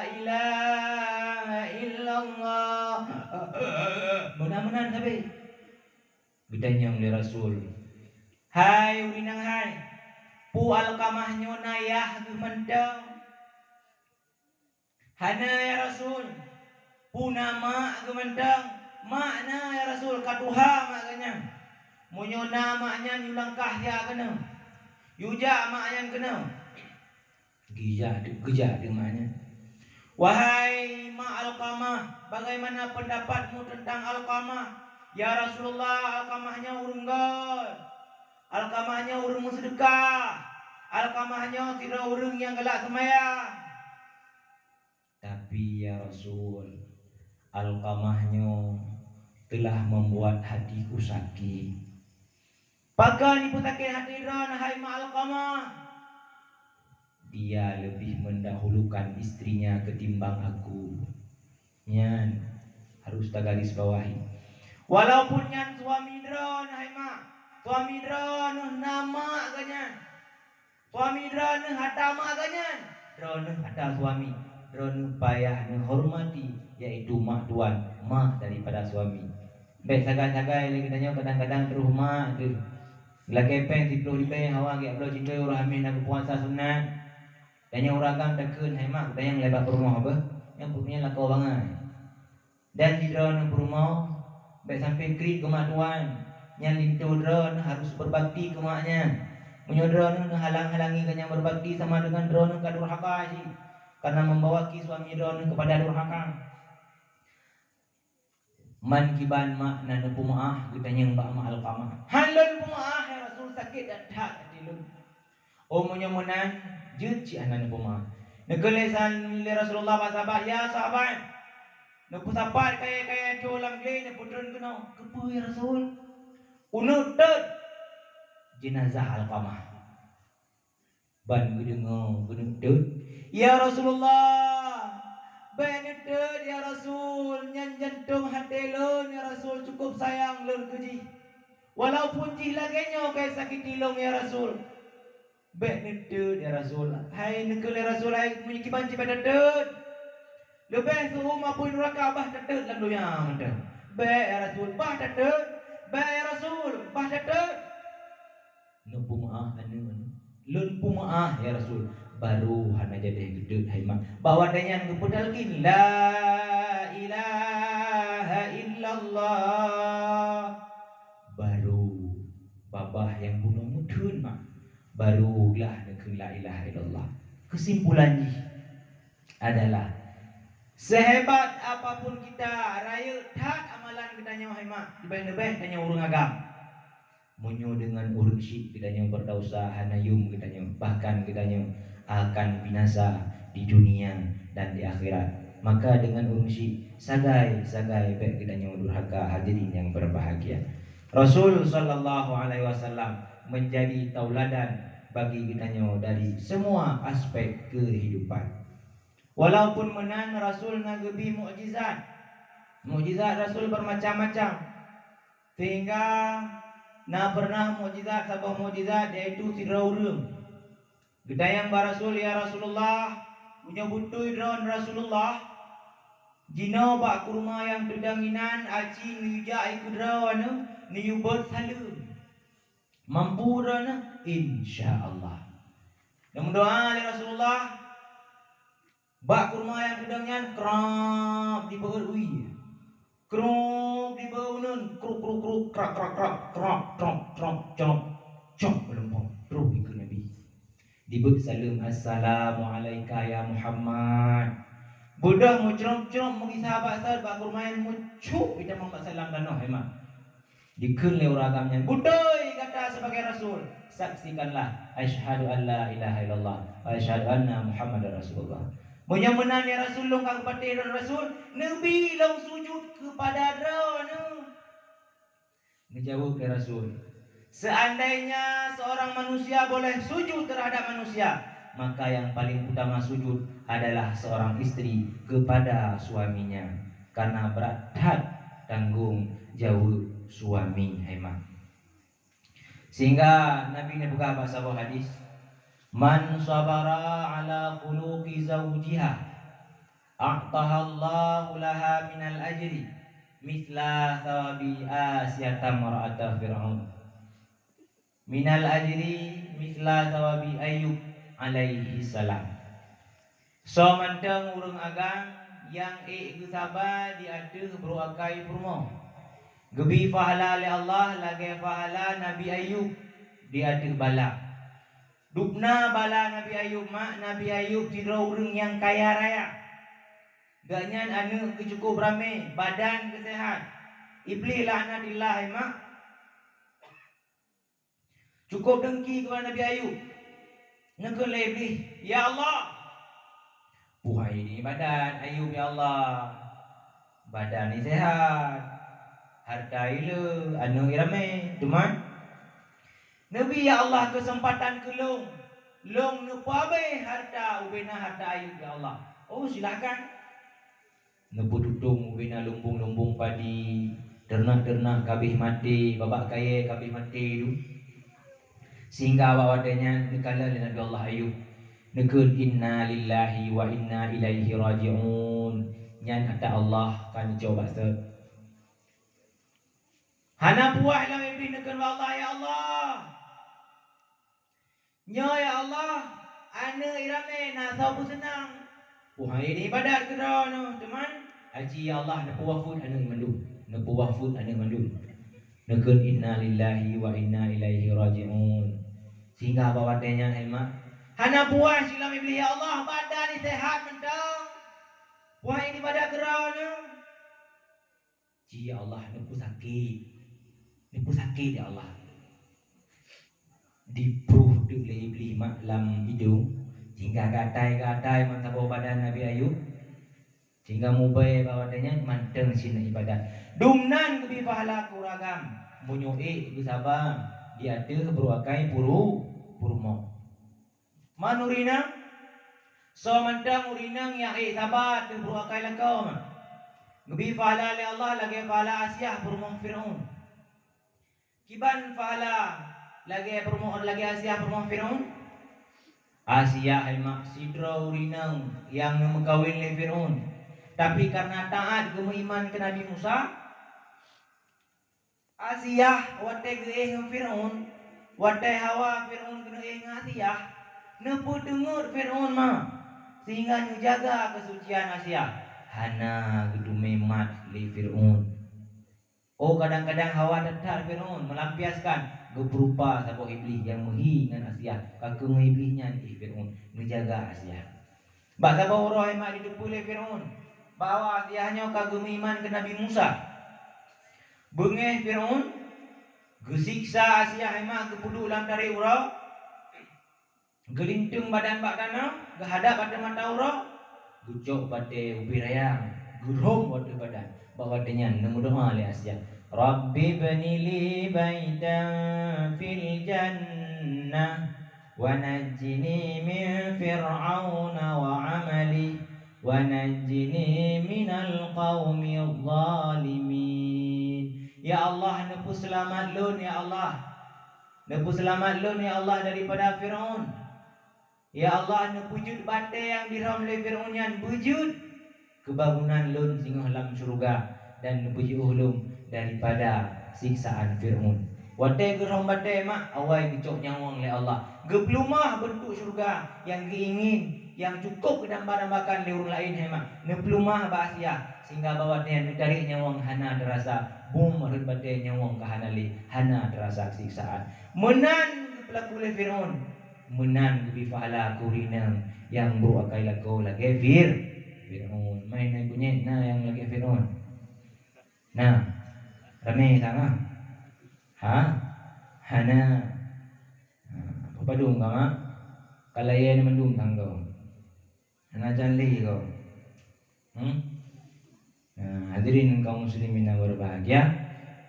ilaha illallah." Meunan-meunan sabe. Geutanyong lé Rasul, "Hai ureuëng inong hai, peue Alqamah nyoe na yah geuh mantong?" "Hana, ya Rasul." "Peue na mak geuh mantong?" "Mak na, ya Rasul, ka tuha mak geuh nyan. Meunyoe na mak nyan, yue langkah jak keunoe, yue jak mak nyan keunoe." Geujak, geujak teuma nyan. "Wahai mak Alqamah, bagaimana pendapatmu tentang Alqamah?" "Ya Rasulullah, Alqamah nyoe ureuëng göt. Alqamah nyoe ureuëng meuseudeukah. Alqamah nyoe sidroe ureuëng nyang galak seumayang." "Tapi ya Rasul, Alqamah nyoe telah membuat hatiku sakit." "Pakon jipeusakét hati droeneuh, hai mak Alqamah?" "Dia lebih mendahulukan istrinya ketimbang aku. Nyan harus tagaris bawahi. Walaupun nyan suami droeneuh, hai mak, suami droeneuh na mak geuh nyan. Suami droeneuh ata mak geuh nyan. Droeneuh ata suami, droeneuh payah neuhormati, yaitu mak tuan, mak daripada suami." Bék sagai-sagai lé geutanyoe kadang-kadang troh mak teuh. Lakée péng siplôh ribée hawa geujak bloe cit uroe Hamih na geupuasa sunat. Tanyoe ureuëng agam takheun, "Hai mak, kutanyong lé bak peurumoh beuh, nyang peurumoh nyan lakoe bangai." Dan sidroe ureuëng peurumoh Bék sampai kriet keu mak tuan, nyan linto droeneuh harus beubakti keu mak nyan. Meunyoe droeneuh neuhalang-halangi gobnyan beubakti, sama deungon droeneuh ka durhaka cit, karena membawaki suami droeneuh kepada durhaka. Man kiban mak na neupeumeu'ah geutanyong bak mak Alqamah, "Han lôn peumeu'ah, ya Rasul, sakét that-that até lôn." "Oh, meunyoe meunan, jeuet cit hana neupeumeu'ah." Neukheun lé san-, lé Rasulullah bak sahabat, "Ya sahabat, neupeusapat kayèe-kayèe tho lam glé, neupeutreun keunoe." "Keupeue, ya Rasul?" "Uneuk teuet jeunazah Alqamah." Ban geudeungoe, geuneuk teuet, "Ya Rasulullah, bék neuteuet, ya Rasul, nyan jantong até lôn, ya Rasul, cukup sayang lôn keu jih. Walaupun jih lagèe nyoe ka sakiti lôn, ya Rasul." "Bék neuteuet, ya Rasul." "Hai," neukheun lé Rasul, "hai, meunyoe kiban cit bék neuteuet. Leubeh seu'uem apui nuraka bah tateuet lam donya mantong." "Bék, ya Rasul, bah tateuet. Bék, ya Rasul, bah tateuet." "Neupeumeu'ah aneuk, lôn peumeu'ah, ya Rasul." "Baru hana jadeh geuteuet, hai mak." Bak watèe nyan geupeutalkin, "La ilaha illallah." Baru babah nyang bunoe meutheun mak, baru glah neukheun la ilaha illallah. Keusimpulan jih adalah, sehebat apapun kita, rayeuk that amalan geutanyoe hai mak, leubeh-leubeh tanyoe ureueng agam. Meunyoe deungon ureueng syik geutanyoe berdosa, hana yum geutanyoe, bahkan geutanyoe akan binasa di dunia dan di akhirat. Maka deungon ureueng syik sagai-sagai bék geutanyoe durhaka, hadirin yang berbahagia. Rasul sallallahu alaihi wasallam menjadi tauladan bagi geutanyoe dari semua aspek kehidupan. Walaupun meunan, Rasul na geubi mukjizat. Mukjizat Rasul bermacam-macam. Sehingga na pernah mukjizat, saboh mukjizat, yaitu sidroe ureueng geutanyong bak Rasul, "Ya Rasulullah, meunyoe beutôi droeneuh Rasulullah, jinoe bak kurma nyang teudong inan aci neuyue jak keu droeneuh, neuyue beuet saleuem. Mampu droeneuh?" "Insya Allah." Neumeudoa lé Rasulullah, bak kurma nyang teudong nyan krab dibeuet wie. Krab dibeuet uneun, kruk, kruk, kruk, krak, krak, krak, krab, krab, krab, crok, crok, meulumpong, troh dikeue Nabi. Dibeuet saleuem, "Assalamu'alaika ya Muhammad." Beudôh meucrok-crok meugisa bak saát bak kurma nyan, meucuk jitamong bak saát lam tanoh, hai mak. Dikheun lé ureueng agam nyan, "Beutôi gata sebagai rasul, saksikanlah, asyhadu an la ilaha illallah wa asyhadu anna Muhammadar Rasulullah." "Meunyoe meunan ya Rasul, lôn ka geupatéh lôn rasul, neubi lôn sujud keupada droeneuh." Geujaweueb lé Rasul, "Seandainya seorang manusia boleh sujud terhadap manusia, maka yang paling utama sujud adalah seorang istri kepada suaminya, karena berat that tanggong jaweueb suami, hai mak." Sehingga Nabi neupeugah bak saboh hadis, "Man sabara ala khuluqi zaujiha, a'tahallahu laha minal ajri mithla thawabi Asiyata mar'ata Fir'aun. Minal ajri mithla thawabi Ayub alaihi salam." Soe mantong ureueng agam nyang ék geusaba di ateueh brôk akai peurumoh, geubi pahala lé Allah lagèe pahala Nabi Ayub di ateueh bala. Dubna bala Nabi Ayub, mak, Nabi Ayub sidroe ureueng nyang kaya raya. Gobnyan aneuk geuh cukôp ramé, badan geuh seuhat. Iblih laknatillah, mak, cukôp deungki keupada Nabi Ayub. Neukheun lé Iblih, "Ya Allah, puhai ni badan Ayub, ya Allah. Badan ni seuhat, hareuta ileu, aneuk ramé. Teuma neubi, ya Allah, keuseumpatan keu lôn. Lôn neupeuabéh hareuta ubena hareuta Ayub, ya Allah." "Oh, silahkan." Neupeututong ubena lumbung-lumbung padi, teureunah-teureunah ka abéh maté, babah kayèe ka abéh maté tu. Sehingga bak watèe nyan neukalon lé Nabi Allah Ayub, neukheun, "Inna lillahi wa inna ilaihi raji'un." Nyan ata Allah ka neucok bak sot. Hana puas lom Iblih neukheun bak Allah, "Ya Allah, nyoe ya Allah, aneuk iramé na soe peuseunang. Puhai ni ibadat keu droeneuh, teuma aci ya Allah neupeuwafeuet aneuk mandum." Neupeuwafeuet aneuk mandum. Neukheun, "Innalillahi wa inna ilaihi raji'un." Sehingga bak watèe nyan hai mak, hana puas cit lom Iblih, "Ya Allah, badan ni sehat mantong. Wahai ibadat keudroe nyoe." Ci, "Ya Allah, neupeusakét. Neupeusakét, ya Allah." Dipruh teuk lé Iblih mak lam idông, sehingga gatai-gatai meusaboh badan Nabi Ayub, sehingga mubèe bak watèe nyan mantong sineuk ibadat. Dumnan geubri pahala keu ureueng agam, meunyoe ék geusaba di ateueh beuruakai puru-, purumoh. Man ureueng inong, soe mantong ureueng inong nyang ék saba ateueh beuruakai lakoe, geubri pahala lé Allah lagèe pahala Asiah peurumoh Fir'aun. Kiban pahala lagèe peurumoh, lagèe Asiah peurumoh Fir'aun? Asiah hai mak sidroe ureueng inong nyang neumeukawen lé Fir'aun. Tapi kareuna taát geumeuiman keu Nabi Musa, Asiah watèe geuéh ngon Fir'aun, watèe hawa Fir'aun keuneuk éh ngon Asiah, neupeuteungeut Fir'aun ma, sehingga neujaga keusucian Asiah, hana geuteumé mat lé Fir'aun. Oh, kadang-kadang hawa that-that Fir'aun meulampiaskan, geupeurupa saboh Iblih nyang meuhi ngon Asiah, ka keuh ngon Iblih nyan éh Fir'aun, neujaga Asiah. Bak saboh uroe mak jiteupeue lé Fir'aun bahwa Asiah nyoe ka geumeuiman keu Nabi Musa. Beungéh Fir'aun, geusiksa Asiah mak geupeuduek lam tarek uroe, geulinteung badan bak tanoh, geuhadab ateueh mata uroe, geucok batèe ubit raya, geurhom ateueh badan. Bak watèe nyan neumeudoa lé Asiah, "Rabbi bni li baitan fil jannah, wa najjini min Fir'auna wa amali, wa najjini minal qaumidh dhalimin." Ya Allah, neupeuseulamat lôn, ya Allah. Neupeuseulamat lôn, ya Allah, daripada Fir'aun. Ya Allah, neupeujeuet batèe nyang dirhom lé Fir'aun nyan beujeuet keu bangunan lôn singoh lam syeuruga dan neupeujiôh lôn daripada siksaan Fir'aun. Watèe geurhom batèe mak, awai geucok nyawöng lé Allah. Geupeuleumah beuntuk syeuruga nyang geuingin, nyang cukôp geudamba-dambakan lé ureueng laén hai mak. Neupeuleumah bak Asiah, sehingga bak watèe nyan neutarek nyawöng hana teurasa, bum rhot batèe nyawöng ka hana lé, hana teurasa siksaan. Meunan geupeulaku lé Fir'aun. Meunan geubri pahala keu ureueng inong nyang brôk akai lakoe lagèe Fir-, Fir'aun. Mai na kunyét na nyang lagèe Fir'aun? Na. Ramé sangat? Ha? Hana. Ha, padum ka mak? Ka layèe mandum tanggoe. Hana can lé kau. Hmm? Nah, hadirin kaum muslimin yang berbahagia,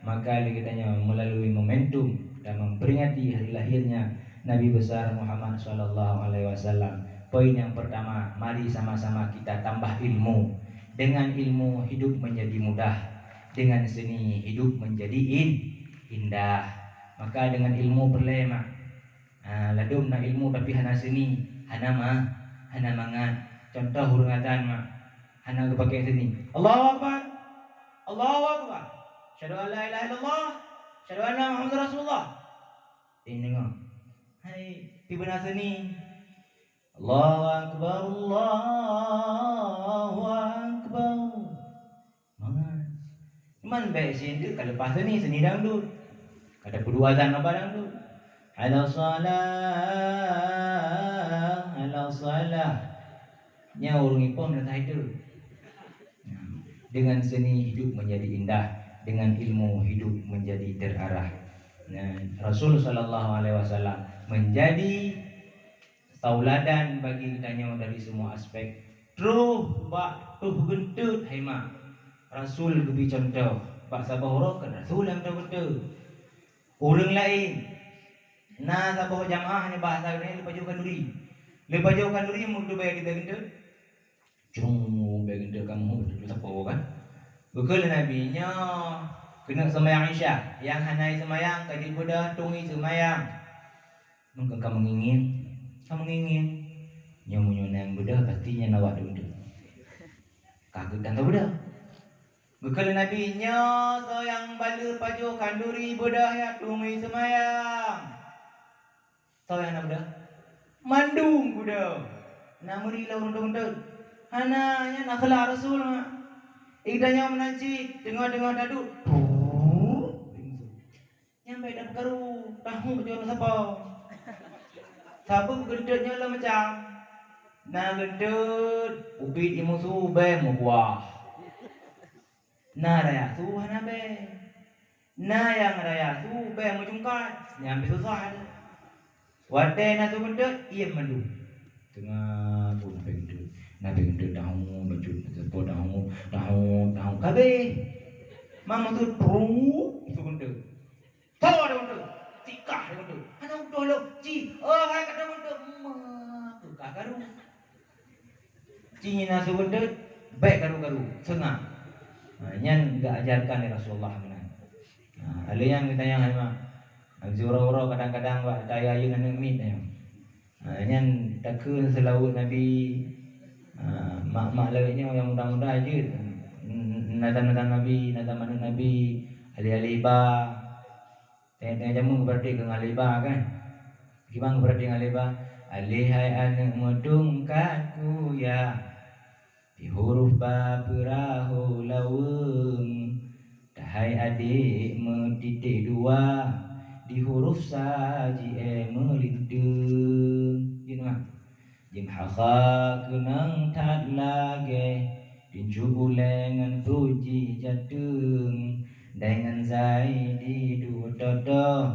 maka lé geutanyoe melalui momentum dan memperingati hari lahirnya Nabi besar Muhammad sallallahu alaihi wasallam, poin yang pertama, mari sama-sama kita tambah ilmu. Dengan ilmu, hidup menjadi mudah. Dengan seni, hidup menjadi in-, indah. Maka dengan ilmu peureulèe mak. Ha, ladôm na ilmu tapi hana seni, hana ma-, hana mangat. Contoh ureueng azan mak, hana geupakè seni. Allahu Akbar. Allahu Akbar. Asyhadu an la ilaha illallah. Asyhadu anna Muhammadar Rasulullah. Ini deungö. Hai, tiba na seni. Allahu Akbar, Allahu Akbar. Mangat. Man bèk sien deuh ka leupah seni, seni dangdut. Ka tapeuduek azan bak dangdut. Ala salah, ala salah. Nyan ureueng ipoh meunasah itu. Dengan seni hidup menjadi indah, dengan ilmu hidup menjadi terarah. Nah, Rasul sallallahu alaihi wasallam menjadi tauladan bagi geutanyoe dari semua aspek. Troh bak toh geunteut hai mak. Rasul geubri contoh bak saboh uroe kan Rasul nyang toh geunteut. Ureueng laén na saboh jamaah nyang bahasa geutanyoe leupajoh khanduri. Leupajoh khanduri meuteubai di bèe geunteut. Cung, bèe geunteut kamoe sapo kan. Geukheun lé Nabi, "Nyoe keuneuk seumayang Isya, nyang hana seumayang ka jeuet beudôh tueng seumayang." Meukeue ka meungieng-ngieng, ka meungieng-ngieng. Nyoe meunyoe na nyang beudôh, pasti nyan awak dum-dum. Ka geutanyoe beudôh. Geukheun lé Nabi, "Nyoe soe nyang baleupajoh khanduri beudôh ya tueng seumayang." Soe nyang na beudôh? Mandum beudôh. Na meuri lom ureueng dum-dum. Hana, nyan akhlak Rasul, mak. Di tanyoe meunan cit, teungoh-teungoh taduek, prrrr, pintoe. Nyan bèk tapeukaru, tahu bak nyoe sapo. Sabab geuntôt nyoe lom macam. Na geuntôt, ubit imusu bèe meubuah. Na raya su hana bèe. Na nyang raya su bèe meujungkat, nyan pih susah teuh. Watèe na su geuntôt, iem mandum. Teungoh pun na bèe geuntôt, na bèe geuntôt tahu, bacut, sapo tahu, tahu, tahu. Ka abéh. Ma maksud prrrr, su geuntôt. Tho lé geuntôt, tikah lé geuntôt. Hana utoh lom, ci, oh hai ka lheueh geuntôt, ma peugah karu. Ci na su geuntôt, bèk karu-karu, seungab. Ha, nyan geuajarkan lé Rasulullah meunan. Ha, lheuh nyan geutanyoe hai mak. Siuroe-uroe kadang-kadang bak tayue aneuk miet tanyoe. Ha, nyan takheun seulaweuet Nabi, ha, mak-mak lawét nyoe nyang muda-muda jeuet. Nazam-nazam Nabi, nazam aneuk Nabi, alih-alih ba. Tengah-tengah jameun geupeurati keu ngon alih ba kan. Kiban geupeurati ngon alih ba. Alih hai aneuk meutungkat kuya. Di huruf ba peurahô laweueng, tahai adék meutiték dua, di huruf sa jiék meulinteung. Jeuet mah. Jim ha kha keunong that lagèe, tinju ulèe ngon pruet jih jateueng, dai ngon zai di dutoe-toe,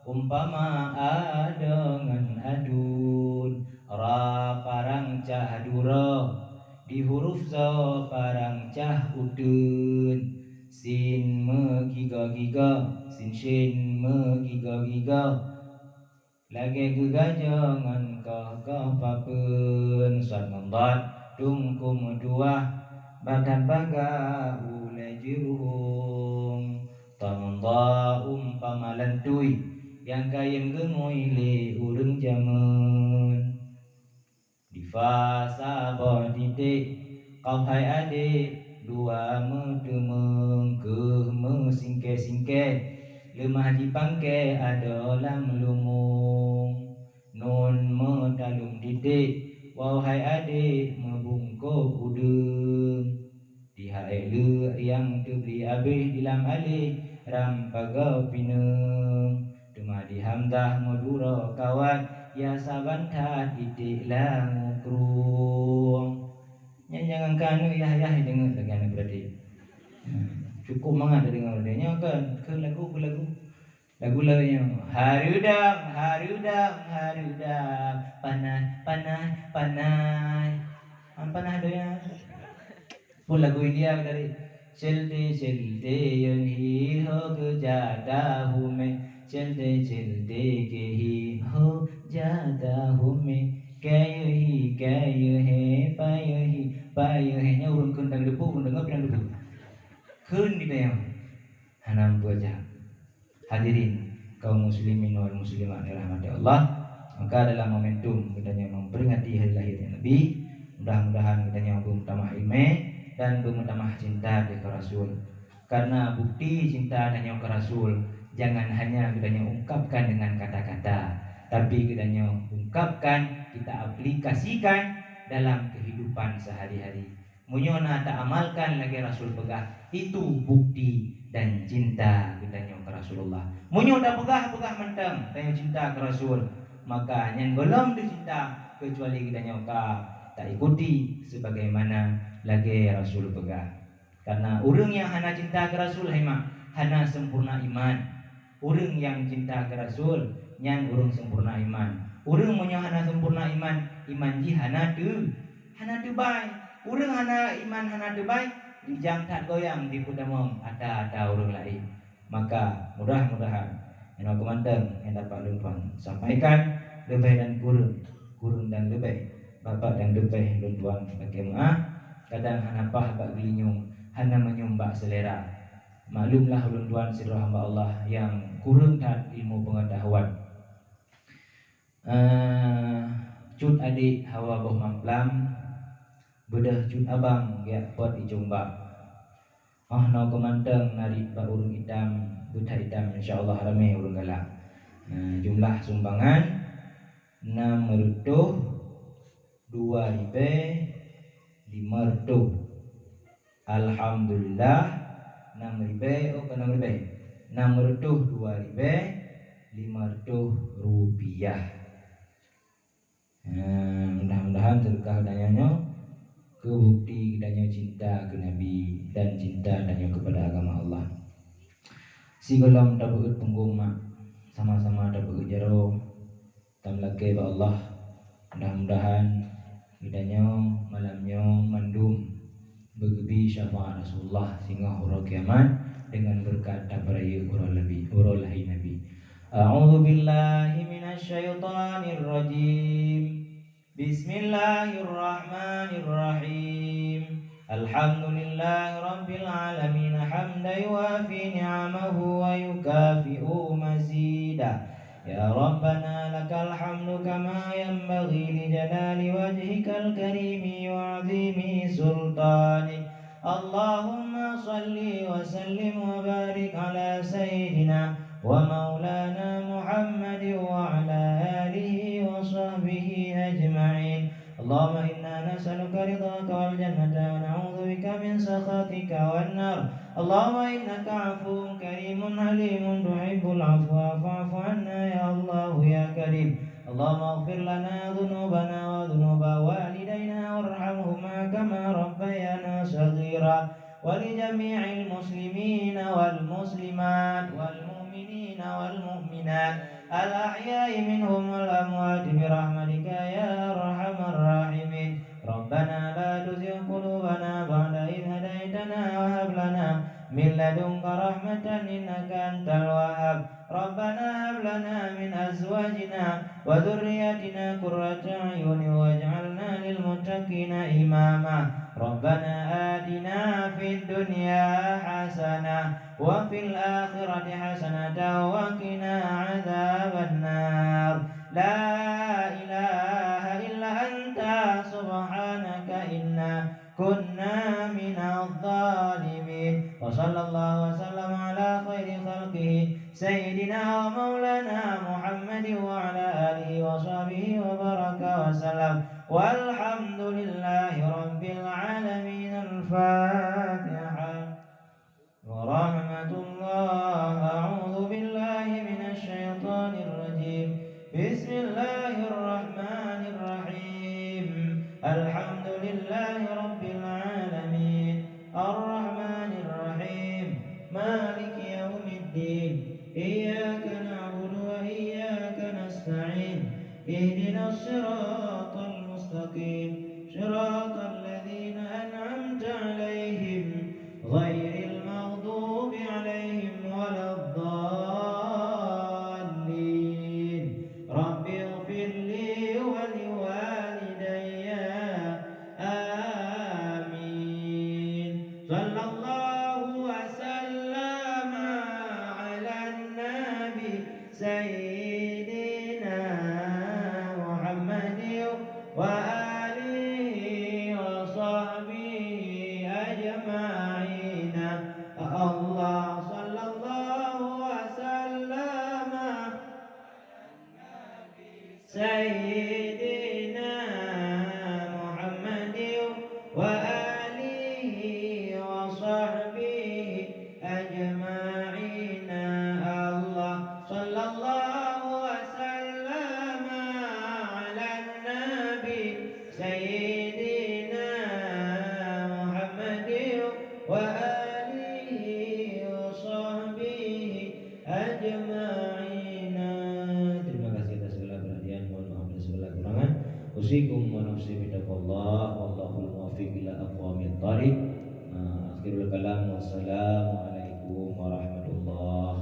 umpama adoe ngon aduen, ra parang cah duroe, di huruf zoe parang cah uteuen, sin meugigoe-gigoe, sin syen meugigoe-gigoe, lagèe geugajoe ngon koh-koh papeuen, sot ngon dot teungku meutuwah, bak that bagah ulèe jiruhong, ta ngon dha umpama lantui nyang kayém geungui lé ureueng jameun. Di fa saboh titék, qaf hai adék dua meuteumeung, keuh meusingkè-singkè, leumah jipangkè adoe lam leumong. Nun meutaleueng titék, waw hai adék meubungkôh udeueng. Di ha ék leuek nyang teubri abéh di lam aleh ram pagoe pineung. Teuma di hamzah meuduroe kawat, ya saban that iték langue krueng. Nyan jangankan aneuk yah-yah deungoe lagèe aneuk beurati. Cukup mangat deungoe lagèe nyoe kan, kheun lagu, kheun lagu. Lagu laén nyoe, hareudang, hareudang, hareudang, panah, panah, panah. An panah donya. Pun lagu India tadi. Chlte chlte yun hi ho geu jata hu main. Chlte chlte ke hi ho jata hu main. Kayu hi kayu hai, payu hi payu hai. Nyoe ureueng kheun dan debu, ureueng deungoe dan debu. Kheun geutanyoe. Hana meupeue jak. Hadirin kaum muslimin wal muslimat yang dirahmati Allah, maka dalam momentum geutanyoe memperingati hari lahirnya Nabi, mudah-mudahan geutanyoe beumeutamah ileumèe dan beumeutamah cinta keu Rasul. Karena bukti cinta tanyoe keu Rasul jangan hanya geutanyoe ungkapkan dengan kata-kata, tapi geutanyoe ungkapkan, kita aplikasikan dalam kehidupan sehari-hari. Meunyoe na taamalkan lagèe Rasul peugah, itu bukti dan cinta geutanyoe keu Rasulullah. Meunyoe tapeugah-peugah mantong tanyoe cinta keu Rasul, maka nyan gohlom teucinta keucuali geutanyoe ka taikuti sebagaimana lagèe Rasul peugah. Karena ureueng nyang hana cinta keu Rasul, hai mak, hana sempurna iman. Ureueng nyang cinta keu Rasul, nyan ureueng sempurna iman. Ureueng meunyoe hana sempurna iman, iman jih hana teu, hana teubai. Ureueng hana iman hana teubai, rijang that goyang jipeutamong ata-ata ureueng laén. Maka, mudah-mudahan, nyoe keuh mantong nyang dapat lôn tuan sampaikan, leubeh dan kureueng, kureueng dan leubeh, bapak dan leubeh lôn tuan lakèe meu'ah, kadang hana paih bak geulinyueng, hana meunyum bak seulera. Maklumlah ulôn tuan sidroe hamba Allah nyang kureueng that ilmu peungatahuan. Eh, cut adék hawa boh mamplam, beudôh cut abang geujak pot icong bak. Oh noe keuh mantong narit bak ureueng itam, beuthat itam, insya Allah ramé ureueng galak. Eh, jumlah sumbangan nam reutôh dua ribèe limong reutôh. Alhamdulillah, nam ribèe, oh, kon nam ribèe, nam reutôh dua ribèe limong reutôh rupiah. Nah, mudah-mudahan sedekah geutanyoe nyoe keu bukti geutanyoe cinta keu Nabi dan cinta tanyoe keupada agama Allah. Sigohlom tapeuet punggong mak, sama-sama tapeuet jaroe, tameulakèe bak Allah. Mudah-mudahan geutanyoe malam nyoe mandum beugeubi syafaat Rasulullah singoh uroe kiamat deungon beureukat tapeurayeuk uroe Nabi, uroe lahé Nabi. A'udzubillahi minasyaitonirrajim. Bismillahirrahmanirrahim. Alhamdulillahi rabbil alamin, hamdan yuwafi ni'amahu wa yukafi'u mazidah. Ya Rabbana, lakal hamdu kama yanbaghi li jalali wajhikal karimi wa 'azimi sultanik. Allahumma shalli wa sallim wa barik ala sayyidina wa maulana Muhammad wa ala alihi wa sahbihi ajma'in. Allahumma inna nas'aluka ridhaka wal jannata wa na'udzubika min sakhatika wan nar. Allahumma innaka 'afuwun karimun halimun tuhibbul 'afwa fa'fu 'anna ya Allah ya Karim. Allahumma ighfir lana dzunubana wa dzunuba walidaina warhamhuma kama rabbayana shaghira. Wa li jami'il muslimina wal muslimat wal mu'minina wal mu'minat al ahya'i minhum wal amwat bi rahmatika ya arhamar rahimin. Rabbana la tuzigh qulubana ba'da idh hadaytana wa hab lana min ladunka rahmatan innaka antal wahhab. Rabbana hab lana min azwajina wa dzurriyyatina qurrata a'yun waj'alna lil muttaqina imama. Rabbana atina fid dunya hasanah wa fil akhirati hasanatan wa qina adzaban nar. La ilaha illa anta subhanaka inna kunna minadh dhalimin. Wa sallallahu wa sallam ala khairi khalqihi sayyidina wa maulana Muhammadin wa ala alihi wa sahbihi wa baraka wa sallam. Walhamdulillahi rabbil alamin. Al-Fatihah. Wa rahmatullah. A'udzu billahi minasy syaithanir rajim. Bismillahirrahmanirrahim. Alhamdulillahi rabbil alamin. Arrahmanirrahim. Maliki yaumiddin. Iyyaka na'budu wa iyyaka nasta'in. Ihdinas siratal mustaqim. Siratal ladzina an'amta 'alaihim ghairil maghdubi 'alaihim waladdallin. Rabbighfirli wa liwalidayya. Amin. Sallallahu wa sallama 'alan nabi sayyidina Muhammadin wa alihi wa sahbihi ajma'in. Allah sallallahu wa sallama sayyidina Muhammadin wa alihi wa sahbihi ajma'in. Allah sallallahu wa sallama 'alan nabi sayyidina Muhammadin wa alihi wa sahbihi ajma'in. Terima kasih atas segala perhatian, mohon maaf atas segala kekurangan. Usikum wa nafsi bitaqwallah, wallahul muwaffiq ila aqwamit thariq. Ah, akhirul kalam, wassalamualaikum warahmatullahi